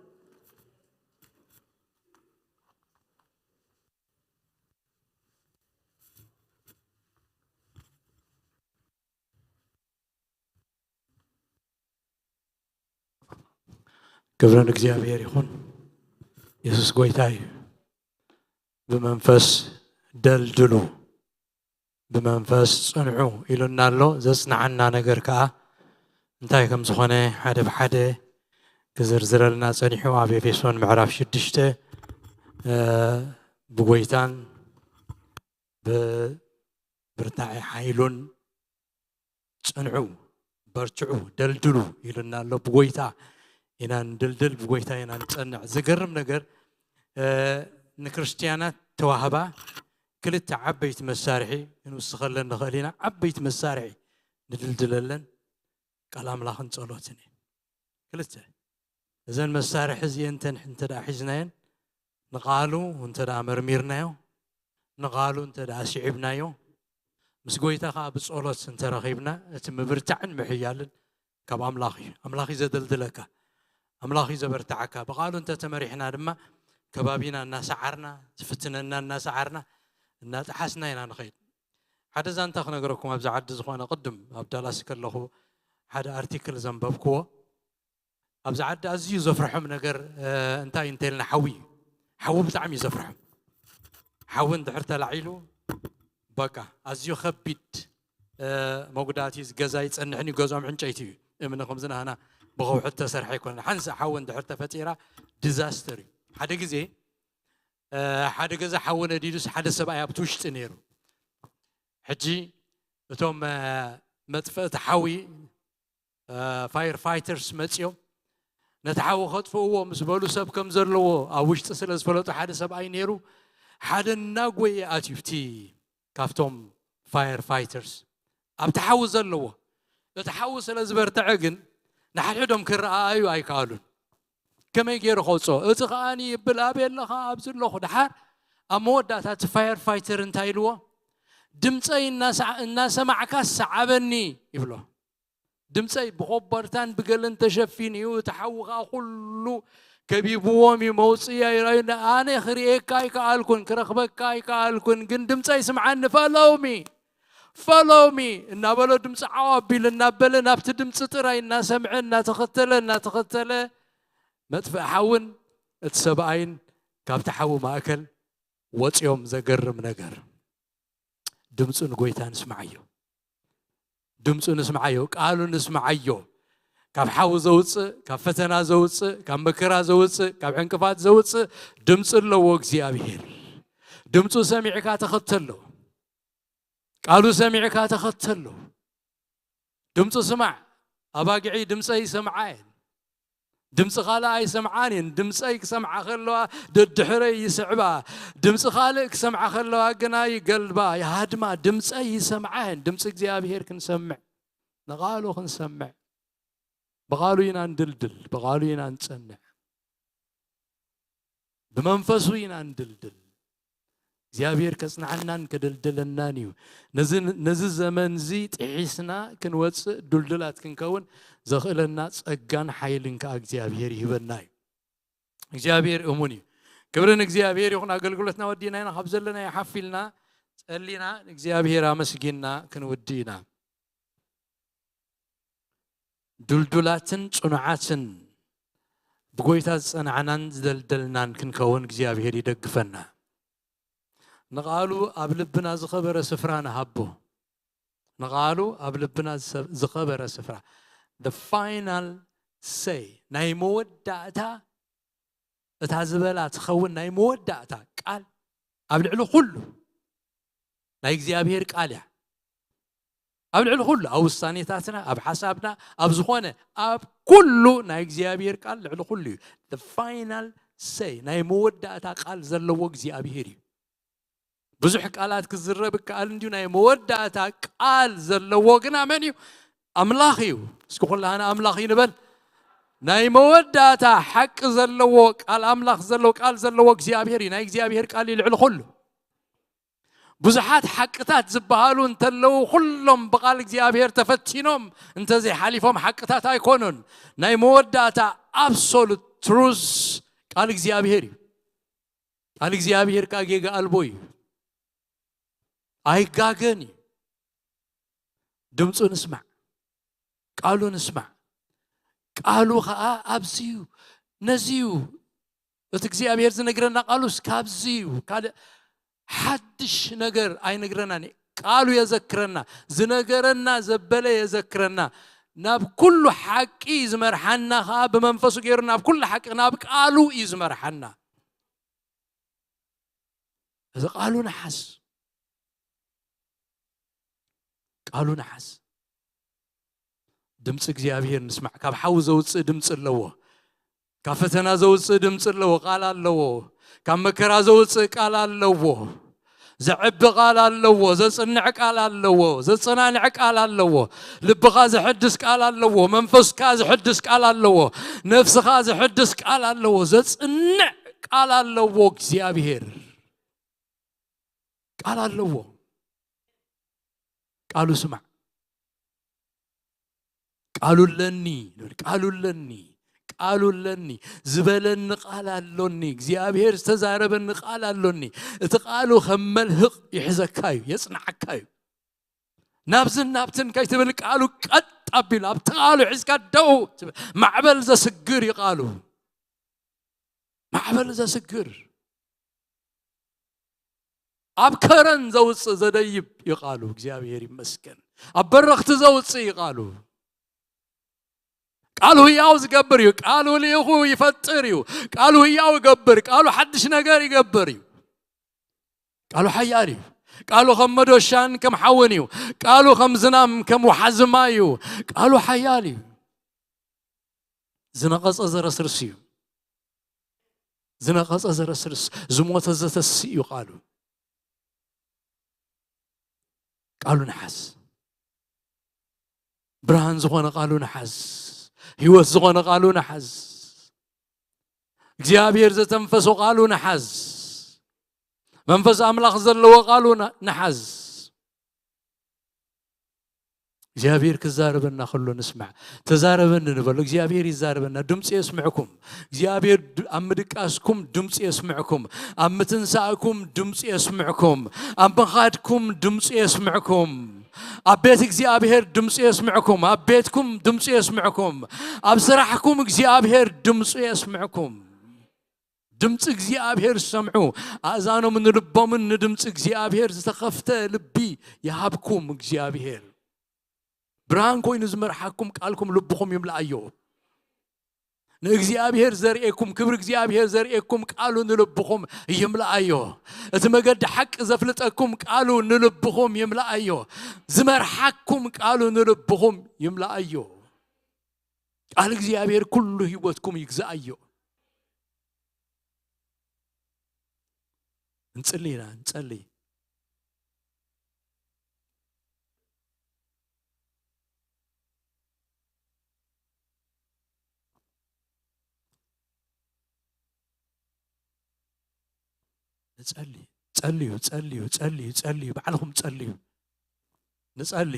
ክብሪ ንእግዚኣብሔር ይኹን። የሱስ ጎይታ እዩ። ብመንፈስ ደልድሉ፣ ብመንፈስ ጽንዑ ኢሉና ኣሎ። ዘጽንዓና ነገር ከኣ እንታይ ከም ዝኾነ ሓደ ብሓደ ክዝርዝረልና ጸኒሑ ኣብ ኤፌሶን ምዕራፍ ሽዱሽተ እ፣ ብጎይታን ብብርታዐ ሓይሉን ጽንዑ፣ በርትዑ፣ ደልድሉ ኢሉና ኣሎ። ብጎይታ ኢና ንድልድል፣ ብጎይታ ኢና ንጸንዕ። ዝገርም ነገር እ፣ ንክርስትያናት ተዋህባ ክልተ ዓበይቲ መሳርሒ ክንውስኸለን ንኽእል ኢና። ዓበይቲ መሳርሒ ንድልድለለን ቃል ኣምላኽን ጸሎትን እዩ። ክልተ እዘን መሳርሒ እዚአን እንተ እንተ ደኣ ሒዝናየን ንቓሉ እንተ ደኣ መርሚርናዮ ንቓሉ እንተ ደኣ ስዒብናዮ ምስ ጎይታ ኸዓ ብጸሎት እንተ ረኺብና እቲ ምብርታዕን ምሕያልን ካብ ኣምላኽ እዩ። ኣምላኽ እዩ ዘደልድለካ፣ ኣምላኽ እዩ ዘበርትዓካ። ብቓሉ እንተ ተመሪሕና ድማ ከባቢና እናሰዓርና ዝፍትነና እናሰዓርና እናጠሓስና ኢና ንኸይድ። ሓደ ዛንታ ክነግረኩም ኣብዚ ዓዲ ዝኾነ ቅድም ኣብ ዳላስ ከለኹ ሓደ ኣርቲክል ዘንበብክዎ ኣብዚ ዓዲ ኣዝዩ ዘፍርሖም ነገር እንታይ እንተልና ሓዊ እዩ። ሓዊ ብጣዕሚ እዩ ዘፍርሖም። ሓዊ እንድሕር ተላዒሉ በቃ ኣዝዩ ከቢድ መጉዳእቲ ገዛ ይፀንሕን እዩ። ገዝኦም ዕንጨይቲ እዩ፣ እምኒ ከምዚ ናህና ብኸውሒ ተሰርሐ ኣይኮነን። ሓንሳእ ሓዊ እንድሕር ተፈጢራ ዲዛስተር እዩ። ሓደ ግዜ ሓደ ገዛ ሓዊ ነዲዱስ ሓደ ሰብኣይ ኣብቲ ውሽጢ ነይሩ። ሕጂ እቶም መጥፍእቲ ሓዊ ፋየር ፋይተርስ መፂኦም ነቲ ሓዊ ከጥፍእዎ ምስ በሉ ሰብ ከም ዘለዎ ኣብ ውሽጢ ስለ ዝፈለጡ ሓደ ሰብኣይ ነይሩ። ሓደ እናጎየ ኣትዩ ኣብቲ ካብቶም ፋየር ፋይተርስ ኣብቲ ሓዊ ዘለዎ። እቲ ሓዊ ስለ ዝበርትዐ ግን ንሓድሕዶም ክረኣኣዩ ኣይከኣሉን። ከመይ ገይሩ ከውፅኦ? እቲ ከኣኒ ይብል፣ ኣበይ ኣለኻ? ኣብዚ ኣለኹ። ደሓር ኣብ መወዳእታ እቲ ፋየር ፋይተር እንታይ ኢልዎ? ድምፀይ እናሰዓ- እናሰማዕካ ሰዓበኒ ይብሎ። ድምፀይ ብኮበርታን ብገለን ተሸፊኑ እዩ፣ እቲ ሓዊ ከዓ ኩሉ ከቢብዎም እዩ፣ መውፅኢ ኣይረኣዩን። ኣነ ክርእየካ ኣይከኣልኩን፣ ክረኽበካ ኣይከኣልኩን፣ ግን ድምፀይ ስምዓኒ፣ ፈሎሚ ፈሎሚ እናበሎ ድምፂ ዓው ኣቢሉ እናበለ ናብቲ ድምፂ ጥራይ እናሰምዐ እናተኸተለ እናተኸተለ መጥፍእ ሓውን እቲ ሰብኣይን ካብቲ ሓዊ ማእከል ወፂኦም። ዘገርም ነገር። ድምፁ ንጎይታ ንስምዓዮ። ድምፁ ንስምዓዮ፣ ቃሉ ንስምዓዮ። ካብ ሓዊ ዘውፅእ፣ ካብ ፈተና ዘውፅእ፣ ካብ መከራ ዘውፅእ፣ ካብ ዕንቅፋት ዘውፅእ ድምፂ ኣለዎ እግዚኣብሄር። ድምፁ ሰሚዕካ ተኸተሎ። ቃሉ ሰሚዕካ ተኸተሎ። ድምፁ ስማዕ። ኣባጊዒ ድምፀይ ይሰምዓ እየን፣ ድምፂ ካልእ ኣይሰምዓን እየን። ድምፀይ ክሰምዓ ከለዋ ደድሕረይ ይስዕባ። ድምፂ ካልእ ክሰምዓ ከለዋ ግና ይገልባ፣ ይሃድማ። ድምፀይ ይሰምዓ እየን። ድምፂ እግዚኣብሄር ክንሰምዕ፣ ንቓሉ ክንሰምዕ፣ ብቓሉ ኢና ንድልድል፣ ብቓሉ ኢና ንፀንዕ፣ ብመንፈሱ ኢና ንድልድል። እግዚኣብሔር ከጽንዓናን ከደልደለናን እዩ። ነዚ ነዚ ዘመን እዚ ጥሒስና ክንወጽእ፣ ዱልዱላት ክንከውን ዘኽእለና ጸጋን ሓይልን ከኣ እግዚኣብሔር ይህበና እዩ። እግዚኣብሔር እሙን እዩ። ክብሪ ንእግዚኣብሔር ይኹን። ኣገልግሎትና ወዲና ኢና፣ ካብ ዘለናዮ ሓፍ ኢልና ጸሊና ንእግዚኣብሔር ኣመስጊንና ክንውዲ ኢና። ዱልዱላትን ጽኑዓትን ብጎይታ ዝጸናዕናን ዝደልደልናን ክንከውን እግዚኣብሔር ይደግፈና። ንቓሉ ኣብ ልብና ዝኸበረ ስፍራ ንሃቦ። ንቓሉ ኣብ ልብና ዝሰ- ዝኸበረ ስፍራ፣ the final say፣ ናይ መወዳእታ፣ እታ ዝበላ ትኸውን ናይ መወዳእታ ቃል ኣብ ልዕሊ ኩሉ ናይ እግዚኣብሔር ቃል እያ። ኣብ ልዕሊ ኩሉ፣ ኣብ ውሳኔታትና፣ ኣብ ሓሳብና፣ ኣብ ዝኾነ፣ ኣብ ኩሉ ናይ እግዚኣብሔር ቃል ልዕሊ ኩሉ እዩ። The final say፣ ናይ መወዳእታ ቃል ዘለዎ እግዚኣብሔር እዩ። ብዙሕ ቃላት ክዝረብ ይከኣል እንድዩ፣ ናይ መወዳእታ ቃል ዘለዎ ግና መን እዩ? ኣምላኽ እዩ። እስኪ ኩላህና ኣምላኽ እዩ ንበል። ናይ መወዳእታ ሓቂ ዘለዎ ቃል ኣምላኽ ዘለዎ ቃል ዘለዎ እግዚኣብሔር እዩ። ናይ እግዚኣብሔር ቃል እዩ ልዕሊ ኩሉ። ብዙሓት ሓቅታት ዝበሃሉ እንተለዉ፣ ኩሎም ብቓል እግዚኣብሔር ተፈቲኖም እንተዘይሓሊፎም ሓቅታት ኣይኮኑን። ናይ መወዳእታ absolute truth ቃል እግዚኣብሔር እዩ። ቃል እግዚኣብሔር ከኣ ጌጋ ኣልቦ እዩ። ኣይጋገን እዩ። ድምፁ ንስማዕ፣ ቃሉ ንስማዕ። ቃሉ ኸኣ ኣብዚ እዩ፣ ነዚ እዩ። እቲ እግዚኣብሔር ዝነግረና ቃሉስ ካብዚ እዩ። ካልእ ሓድሽ ነገር ኣይነግረናን እዩ። ቃሉ የዘክረና፣ ዝነገረና ዘበለ የዘክረና። ናብ ኩሉ ሓቂ ዝመርሓና ኸኣ፣ ብመንፈሱ ገይሩ ናብ ኩሉ ሓቂ፣ ናብ ቃሉ እዩ ዝመርሓና። እዚ ቃሉ ንሓስ፣ ቃሉ ንሓስ። ድምፂ እግዚኣብሔር ንስማዕ። ካብ ሓዊ ዘውፅእ ድምፂ ኣለዎ። ካብ ፈተና ዘውፅእ ድምፂ ኣለዎ፣ ቃል ኣለዎ። ካብ መከራ ዘውፅእ ቃል ኣለዎ። ዘዕቢ ቃል ኣለዎ፣ ዘፅንዕ ቃል ኣለዎ፣ ዘፀናንዕ ቃል ኣለዎ። ልብኻ ዘሕድስ ቃል ኣለዎ፣ መንፈስካ ዘሕድስ ቃል ኣለዎ፣ ነፍስኻ ዘሕድስ ቃል ኣለዎ፣ ዘፅንዕ ቃል ኣለዎ። እግዚኣብሔር ቃል ኣለዎ። ቃሉ ስማዕ። ቃሉ ኣለኒ፣ ቃሉ ኣለኒ፣ ቃሉ ኣለኒ፣ ዝበለኒ ቃል ኣሎኒ፣ እግዚኣብሔር ዝተዛረበኒ ቃል ኣሎኒ። እቲ ቃሉ ከም መልህቕ ይሕዘካ እዩ፣ የጽንዓካ እዩ። ናብዝን ናብትን ከይትብል ቃሉ ቀጥ ኣቢሉ ኣብቲ ቃሉ ሒዝካ ደው ትብል። ማዕበል ዘስግር እዩ ቃሉ። ማዕበል ዘስግር፣ ኣብ ከረን ዘውፅእ ዘደይብ እዩ ቃሉ። እግዚኣብሔር ይመስገን። ኣብ በረኽቲ ዘውፅእ እዩ ቃሉ። ቃሉ ህያው ዝገብር እዩ። ቃሉ ልኢኹ ይፈጥር እዩ። ቃሉ ህያው ይገብር። ቃሉ ሓድሽ ነገር ይገብር እዩ። ቃሉ ሓያል እዩ። ቃሉ ከም መዶሻን ከም ሓውን እዩ። ቃሉ ከም ዝናም ከም ወሓዚ ማይ እዩ። ቃሉ ሓያል እዩ። ዝነቐጸ ዘረስርስ እዩ። ዝነቐጸ ዘረስርስ፣ ዝሞተ ዘተስእ እዩ ቃሉ። ቃሉ ንሓዝ። ብርሃን ዝኾነ ቃሉ ንሓዝ። ህይወት ዝኾነ ቃሉ ንሓዝ። እግዚኣብሔር ዘተንፈሶ ቃሉ ንሓዝ። መንፈስ ኣምላኽ ዘለዎ ቃሉ ን-፣ ንሓዝ። እግዚኣብሔር ክዛረበና ከሎ ንስማዕ። ተዛረበኒ ንበሎ፣ እግዚኣብሔር ይዛረበና። ድምፂ የስምዕኩም። እግዚኣብሔር ድ-፣ ኣብ ምድቃስኩም ድምፂ የስምዕኩም። ኣብ ምትንሳእኩም ድምፂ የስምዕኩም። ኣብ ምኻድኩም ድምፂ የስምዕኩም። ኣብ ቤት እግዚኣብሔር ድምፂ የስምዕኩም። ኣብ ቤትኩም ድምፂ የስምዕኩም። ኣብ ስራሕኩም እግዚኣብሔር ድምፂ የስምዕኩም። ድምፂ እግዚኣብሔር ሰምዑ። ኣእዛኖምን ልቦምን ንድምፂ እግዚኣብሔር ዝተኸፍተ ልቢ ይሃብኩም እግዚኣብሔር። ብርሃን ኮይኑ ዝመርሓኩም ቃልኩም ልብኹም ይምልኣዮ። ንእግዚኣብሔር ዘርእየኩም፣ ክብሪ እግዚኣብሔር ዘርእየኩም ቃሉ ንልብኹም ይምልኣዮ። እቲ መገዲ ሓቂ ዘፍልጠኩም ቃሉ ንልብኹም ይምልኣዮ። ዝመርሓኩም ቃሉ ንልብኹም ይምልኣዮ። ቃል እግዚኣብሔር ኩሉ ህይወትኩም ይግዛኣዮ። እንጽሊ ኢና፣ እንጸሊ። ንጸሊ። ጸልዩ፣ ጸልዩ፣ ጸልዩ፣ ጸልዩ። ባዕልኹም ጸልዩ። ንጸሊ።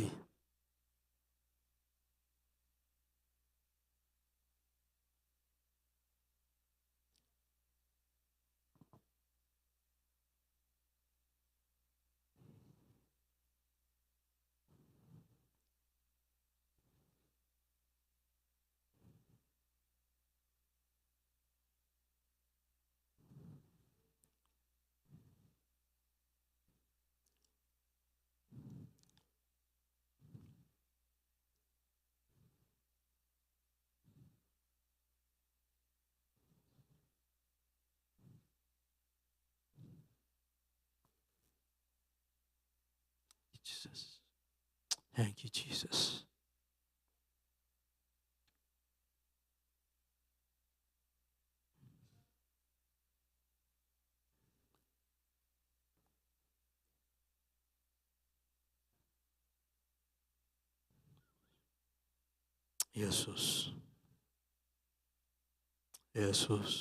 Jesus. Thank you, Jesus. የሱስ፣ የሱስ።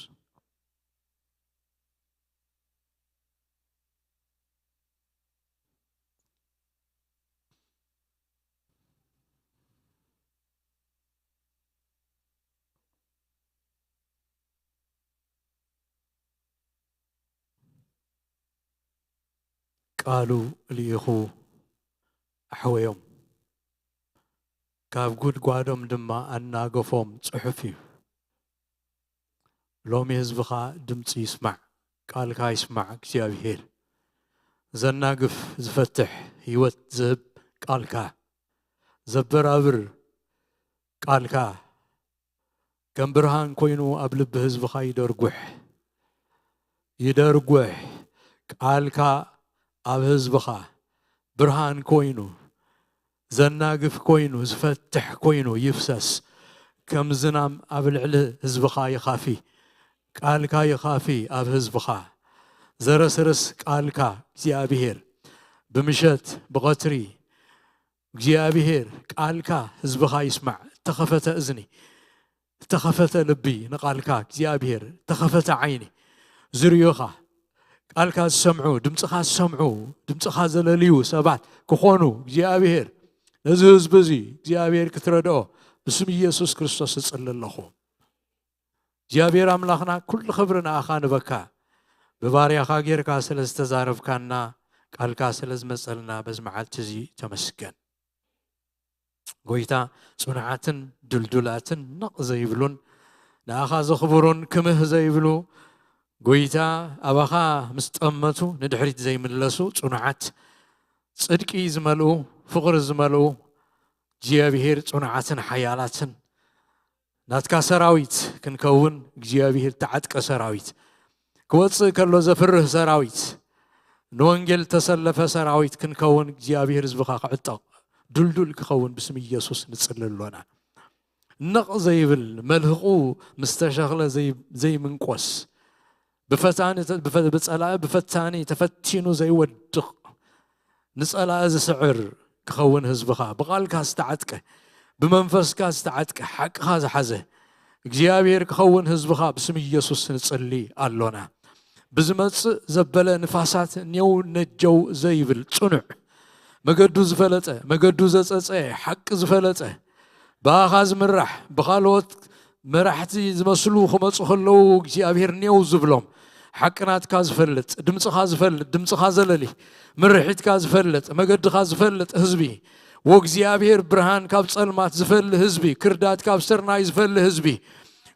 ቃሉ ልኢኹ ኣሕወዮም፣ ካብ ጉድጓዶም ድማ ኣናገፎም ጽሑፍ እዩ። ሎሚ ህዝብኻ ድምፂ ይስማዕ፣ ቃልካ ይስማዕ እግዚኣብሔር። ዘናግፍ፣ ዝፈትሕ፣ ህይወት ዝህብ ቃልካ፣ ዘበራብር ቃልካ፣ ከም ብርሃን ኮይኑ ኣብ ልቢ ህዝብኻ ይደርጉሕ፣ ይደርጉሕ። ቃልካ ኣብ ህዝብኻ ብርሃን ኮይኑ፣ ዘናግፍ ኮይኑ፣ ዝፈትሕ ኮይኑ ይፍሰስ። ከም ዝናም ኣብ ልዕሊ ህዝብኻ ይኻፊ፣ ቃልካ ይኻፊ ኣብ ህዝብኻ። ዘረስርስ ቃልካ እግዚኣብሔር፣ ብምሸት ብቐትሪ እግዚኣብሔር ቃልካ ህዝብኻ ይስማዕ። እተኸፈተ እዝኒ፣ እተኸፈተ ልቢ ንቃልካ እግዚኣብሔር፣ እተኸፈተ ዓይኒ ዝርእዩኻ፣ ቃልካ ዝሰምዑ፣ ድምፅኻ ዝሰምዑ፣ ድምፅኻ ዘለልዩ ሰባት ክኾኑ እግዚኣብሔር ነዚ ህዝቢ እዚ እግዚኣብሔር ክትረድኦ ብስም ኢየሱስ ክርስቶስ እጽሊ ኣለኹ። እግዚኣብሔር ኣምላኽና፣ ኩሉ ክብሪ ንኣኻ ንበካ። ብባርያኻ ጌርካ ስለ ዝተዛረብካና፣ ቃልካ ስለ ዝመጸልና በዚ መዓልቲ እዚ ተመስገን። ጎይታ፣ ጽኑዓትን ድልዱላትን ነቕ ዘይብሉን ንኣኻ ዘኽብሩን ክምህ ዘይብሉ፣ ጎይታ፣ ኣባኻ ምስ ጠመቱ ንድሕሪት ዘይምለሱ ጽኑዓት፣ ጽድቂ ዝመልኡ፣ ፍቕሪ ዝመልኡ፣ እግዚኣብሔር ጽኑዓትን ሓያላትን ናትካ ሰራዊት ክንከውን እግዚኣብሔር ተዓጥቀ ሰራዊት፣ ክወጽእ ከሎ ዘፍርህ ሰራዊት፣ ንወንጌል ተሰለፈ ሰራዊት ክንከውን እግዚኣብሔር ህዝብኻ ክዕጠቕ ድልዱል ክኸውን ብስም ኢየሱስ ንጽሊ ኣሎና። ነቕ ዘይብል፣ መልህቑ ምስ ተሸኽለ ዘይ-፣ ዘይምንቆስ፣ ብፈታኒ ተ-፣ ብፈ-፣ ብጸላኢ ብፈታኒ ተፈቲኑ ዘይወድቕ፣ ንጸላኢ ዝስዕር ክኸውን ህዝብኻ፣ ብቓልካ ዝተዓጥቀ፣ ብመንፈስካ ዝተዓጥቀ፣ ሓቅኻ ዝሓዘ እግዚኣብሔር ክኸውን ህዝብኻ ብስም ኢየሱስ ንጽሊ ኣሎና። ብዝመጽእ ዘበለ ንፋሳት ኔው ነጀው ዘይብል ጽኑዕ፣ መገዱ ዝፈለጠ፣ መገዱ ዘጸጸየ፣ ሓቂ ዝፈለጠ፣ ብኣኻ ዝምራሕ፣ ብኻልኦት መራሕቲ ዝመስሉ ክመጹ ከለዉ እግዚኣብሔር ኔው ዝብሎም፣ ሓቂ ናትካ ዝፈልጥ፣ ድምጽኻ ዝፈልጥ፣ ድምጽኻ ዘለሊ፣ ምርሒትካ ዝፈልጥ፣ መገድኻ ዝፈልጥ ህዝቢ፣ ወእግዚኣብሔር ብርሃን ካብ ጸልማት ዝፈሊ ህዝቢ፣ ክርዳት ካብ ስርናይ ዝፈሊ ህዝቢ፣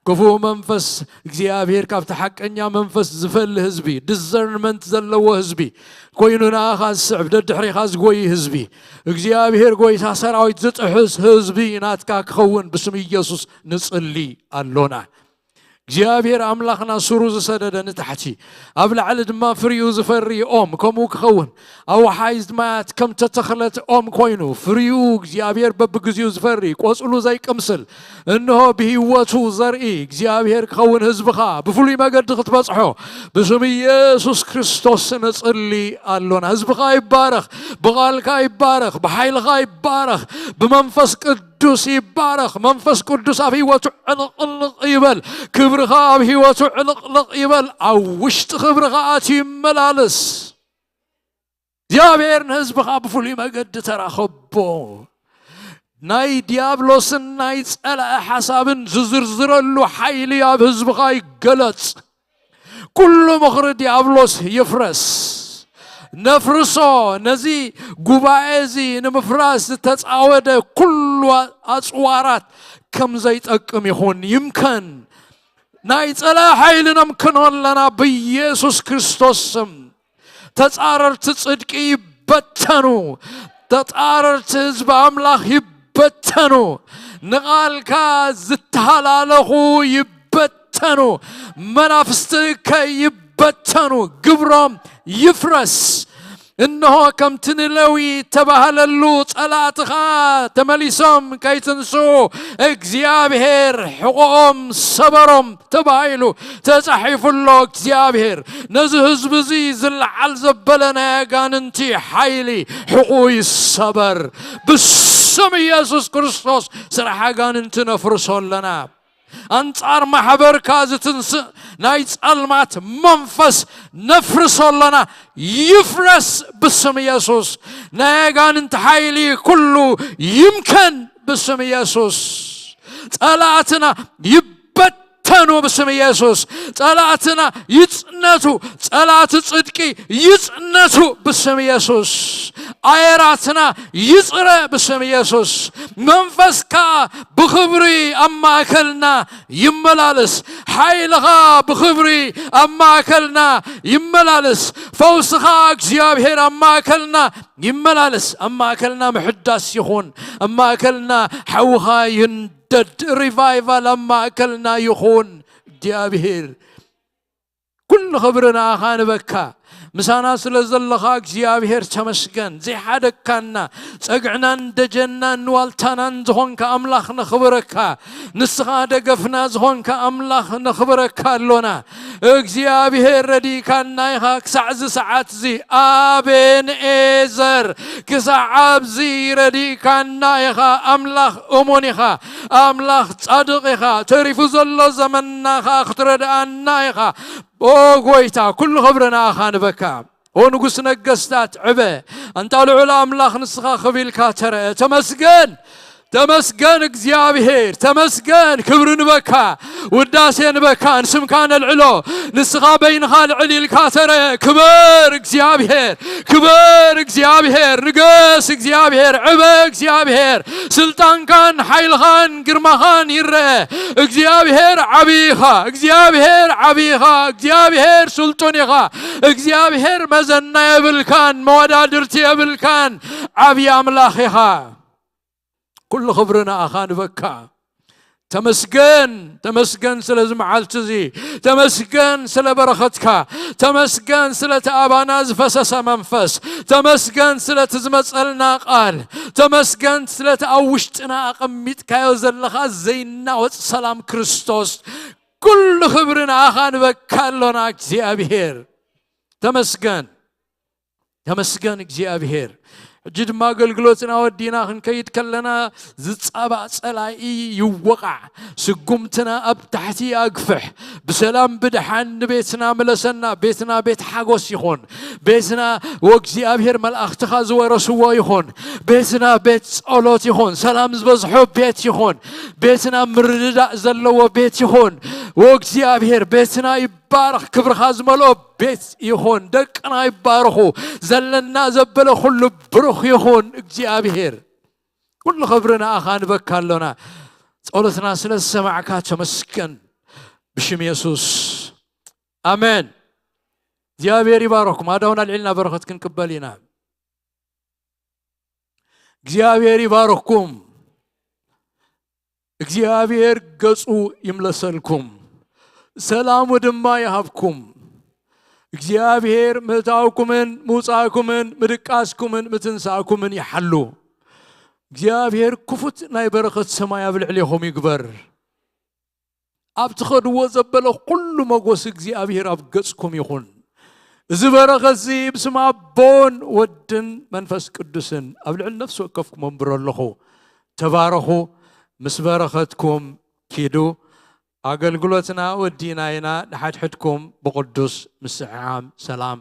ክፉእ መንፈስ እግዚኣብሔር ካብቲ ሓቀኛ መንፈስ ዝፈሊ ህዝቢ፣ ዲዘርንመንት ዘለዎ ህዝቢ ኮይኑ ንኣኻ ዝስዕብ፣ ደድሕሪኻ ዝጎይ ህዝቢ፣ እግዚኣብሔር ጎይታ ሰራዊት ዝጥሕስ ህዝቢ ናትካ ክኸውን ብስም ኢየሱስ ንጽሊ ኣሎና። እግዚኣብሔር ኣምላኽና ሱሩ ዝሰደደ ንታሕቲ፣ ኣብ ላዕሊ ድማ ፍሪኡ ዝፈሪ ኦም ከምኡ ክኸውን፣ ኣውሓይዝ ማያት ከም ተተኽለት ኦም ኮይኑ፣ ፍሪኡ እግዚኣብሔር በብግዜኡ ዝፈሪ፣ ቆጽሉ ዘይቅምስል፣ እንሆ ብህይወቱ ዘርኢ እግዚኣብሔር ክኸውን ህዝብኻ ብፍሉይ መገዲ ክትበጽሖ ብስም ኢየሱስ ክርስቶስ ንጽሊ ኣሎና። ህዝብኻ ይባረኽ፣ ብቓልካ ይባረኽ፣ ብሓይልኻ ይባረኽ፣ ብመንፈስ ቅዱስ ይባረኽ። መንፈስ ቅዱስ ኣብ ህይወቱ ዕልቕልቕ ይበል። ክብርኻ ኣብ ህይወቱ ዕልቕልቕ ይበል። ኣብ ውሽጢ ክብርኻ ኣትዩ ይመላለስ። እግዚኣብሔር ንህዝብኻ ብፍሉይ መገዲ ተራኸቦ። ናይ ዲያብሎስን ናይ ጸላኢ ሓሳብን ዝዝርዝረሉ ሓይሊ ኣብ ህዝብኻ ይገለጽ። ኩሉ ምኽሪ ዲያብሎስ ይፍረስ። ነፍርሶ። ነዚ ጉባኤ እዚ ንምፍራስ ዝተጻወደ ኩሉ ኣጽዋራት ከም ዘይጠቅም ይኹን ይምከን። ናይ ጸላኢ ሓይሊ ነምክኖ ኣለና ብኢየሱስ ክርስቶስ ስም። ተጻረርቲ ጽድቂ ይበተኑ። ተጻረርቲ ህዝቢ ኣምላኽ ይበተኑ። ንቓልካ ዝተሃላለኹ ይበተኑ። መናፍስቲ ከይበተኑ ግብሮም ይፍረስ። እንሆ ከምቲ ንሌዊ ተባህለሉ ጸላእትኻ ተመሊሶም ከይትንስኡ እግዚኣብሔር ሕቖኦም ሰበሮም ተባሂሉ ተጻሒፉ ኣሎ። እግዚኣብሔር ነዚ ህዝቢ እዚ ዝለዓል ዘበለ ናይ ኣጋንንቲ ሓይሊ ሕቑኡ ይሰበር። ብስም ኢየሱስ ክርስቶስ ስራሕ ኣጋንንቲ ነፍርሶ ኣለና። ኣንጻር ማሕበርካ ዝትንስእ ናይ ጸልማት መንፈስ ነፍርሶ ኣለና። ይፍረስ ብስም ኢየሱስ። ናይ ኣጋንንቲ ሓይሊ ኩሉ ይምከን ብስም ኢየሱስ። ጸላእትና ይበተኑ ብስም ኢየሱስ። ጸላእትና ይጽነቱ። ጸላእቲ ጽድቂ ይጽነቱ ብስም ኢየሱስ። ኣየራትና ይጽረ ብስም ኢየሱስ። መንፈስካ ብኽብሪ ኣብ ማእከልና ይመላለስ። ሓይልኻ ብኽብሪ ኣብ ማእከልና ይመላለስ። ፈውስኻ እግዚኣብሔር ኣብ ማእከልና ይመላለስ። ኣብ ማእከልና ምሕዳስ ይኹን። ኣብ ማእከልና ሓውኻ ይንደድ። ሪቫይቫል ኣብ ማእከልና ይኹን። እግዚኣብሔር ኩሉ ክብሪ ንኣኻ ንበካ። ምሳና ስለ ዘለኻ እግዚኣብሔር ተመስገን። ዘይሓደግካና፣ ጸግዕናን ደጀናን ዋልታናን ዝኾንካ ኣምላኽ ነኽብረካ። ንስኻ ደገፍና ዝኾንካ ኣምላኽ ነኽብረካ ኣሎና። እግዚኣብሔር ረዲእካና ኢኻ ክሳዕ እዚ ሰዓት እዚ። ኣቤንኤዘር ክሳዕ ኣብዚ ረዲእካና ኢኻ። ኣምላኽ እሙን ኢኻ። ኣምላኽ ጻድቕ ኢኻ። ተሪፉ ዘሎ ዘመንና ኸኣ ክትረድኣና ኢኻ። ኦ ጎይታ፣ ኩሉ ክብሪ ንኣኻ ንበካ። ኦ ንጉስ ነገስታት ዕበ። ኣንታ ልዑል ኣምላኽ ንስኻ ክብ ኢልካ ተረአ። ተመስገን፣ ተመስገን እግዚኣብሔር፣ ተመስገን። ክብሪ ንበካ፣ ውዳሴ ንበካ፣ ንስምካ ነልዕሎ። ንስኻ በይንኻ ልዕል ኢልካ ተረአ። ክበር እግዚኣብሔር፣ ክበር እግዚኣብሔር፣ ንገስ እግዚኣብሔር፣ ዕበ እግዚኣብሔር። ስልጣንካን ሓይልኻን ግርማኻን ይረአ። እግዚኣብሔር ዓብዪ ኢኻ፣ እግዚኣብሔር ዓብዪ ኢኻ፣ እግዚኣብሔር ስልጡን ኢኻ። እግዚኣብሔር መዘና የብልካን፣ መወዳድርቲ የብልካን። ዓብዪ ኣምላኽ ኢኻ። ኩሉ ክብሪ ንኣኻ ንበካ። ተመስገን፣ ተመስገን ስለዚ መዓልቲ እዚ፣ ተመስገን ስለ በረኸትካ፣ ተመስገን ስለቲ ኣባና ዝፈሰሰ መንፈስ፣ ተመስገን ስለቲ ዝመጸልና ቃል፣ ተመስገን ስለቲ ኣብ ውሽጥና ኣቐሚጥካዮ ዘለኻ ዘይናወጽ ሰላም ክርስቶስ። ኩሉ ክብሪ ንኣኻ ንበካ ኣሎና እግዚኣብሔር። ተመስገን፣ ተመስገን እግዚኣብሔር። ሕጂ ድማ ኣገልግሎትና ወዲና ክንከይድ ከለና ዝጻባእ ጸላኢ ይወቓዕ፣ ስጉምትና ኣብ ታሕቲ ኣግፍሕ። ብሰላም ብድሓን ንቤትና ምለሰና። ቤትና ቤት ሓጎስ ይኹን። ቤትና ወእግዚኣብሔር መላእኽትኻ ዝወረስዎ ይኹን። ቤትና ቤት ጸሎት ይኹን። ሰላም ዝበዝሖ ቤት ይኹን። ቤትና ምርድዳእ ዘለዎ ቤት ይኹን። ወእግዚኣብሔር ቤትና ይባረኽ፣ ክብርኻ ዝመልኦ ቤት ይኹን። ደቅና ይባረኹ። ዘለና ዘበለ ኩሉ ብሩኽ ይኹን እግዚኣብሔር። ኩሉ ክብሪ ንኣኻ ንበካ ኣሎና። ጸሎትና ስለ ዝሰማዕካ ተመስገን። ብሽም የሱስ ኣሜን። እግዚኣብሔር ይባረኩም። ኣዳውን ኣልዒልና በረኸት ክንቅበል ኢና። እግዚኣብሔር ይባረኩም። እግዚኣብሔር ገጹ ይምለሰልኩም፣ ሰላሙ ድማ ይሃብኩም። እግዚኣብሔር ምእታውኩምን ምውጻእኩምን ምድቃስኩምን ምትንሳእኩምን ይሓሉ። እግዚኣብሔር ክፉት ናይ በረኸት ሰማይ ኣብ ልዕሌኹም ይግበር። ኣብ ትኸድዎ ዘበለ ኩሉ መጎስ እግዚኣብሔር ኣብ ገጽኩም ይኹን። እዚ በረኸት እዚ ብስም ኣቦን ወድን መንፈስ ቅዱስን ኣብ ልዕሊ ነፍሲ ወከፍኩም ኣንብሮ ኣለኹ። ተባረኹ። ምስ በረኸትኩም ኪዱ። ኣገልግሎትና ወዲና ኢና። ንሓድሕድኩም ብቕዱስ ምስዕዓም ሰላም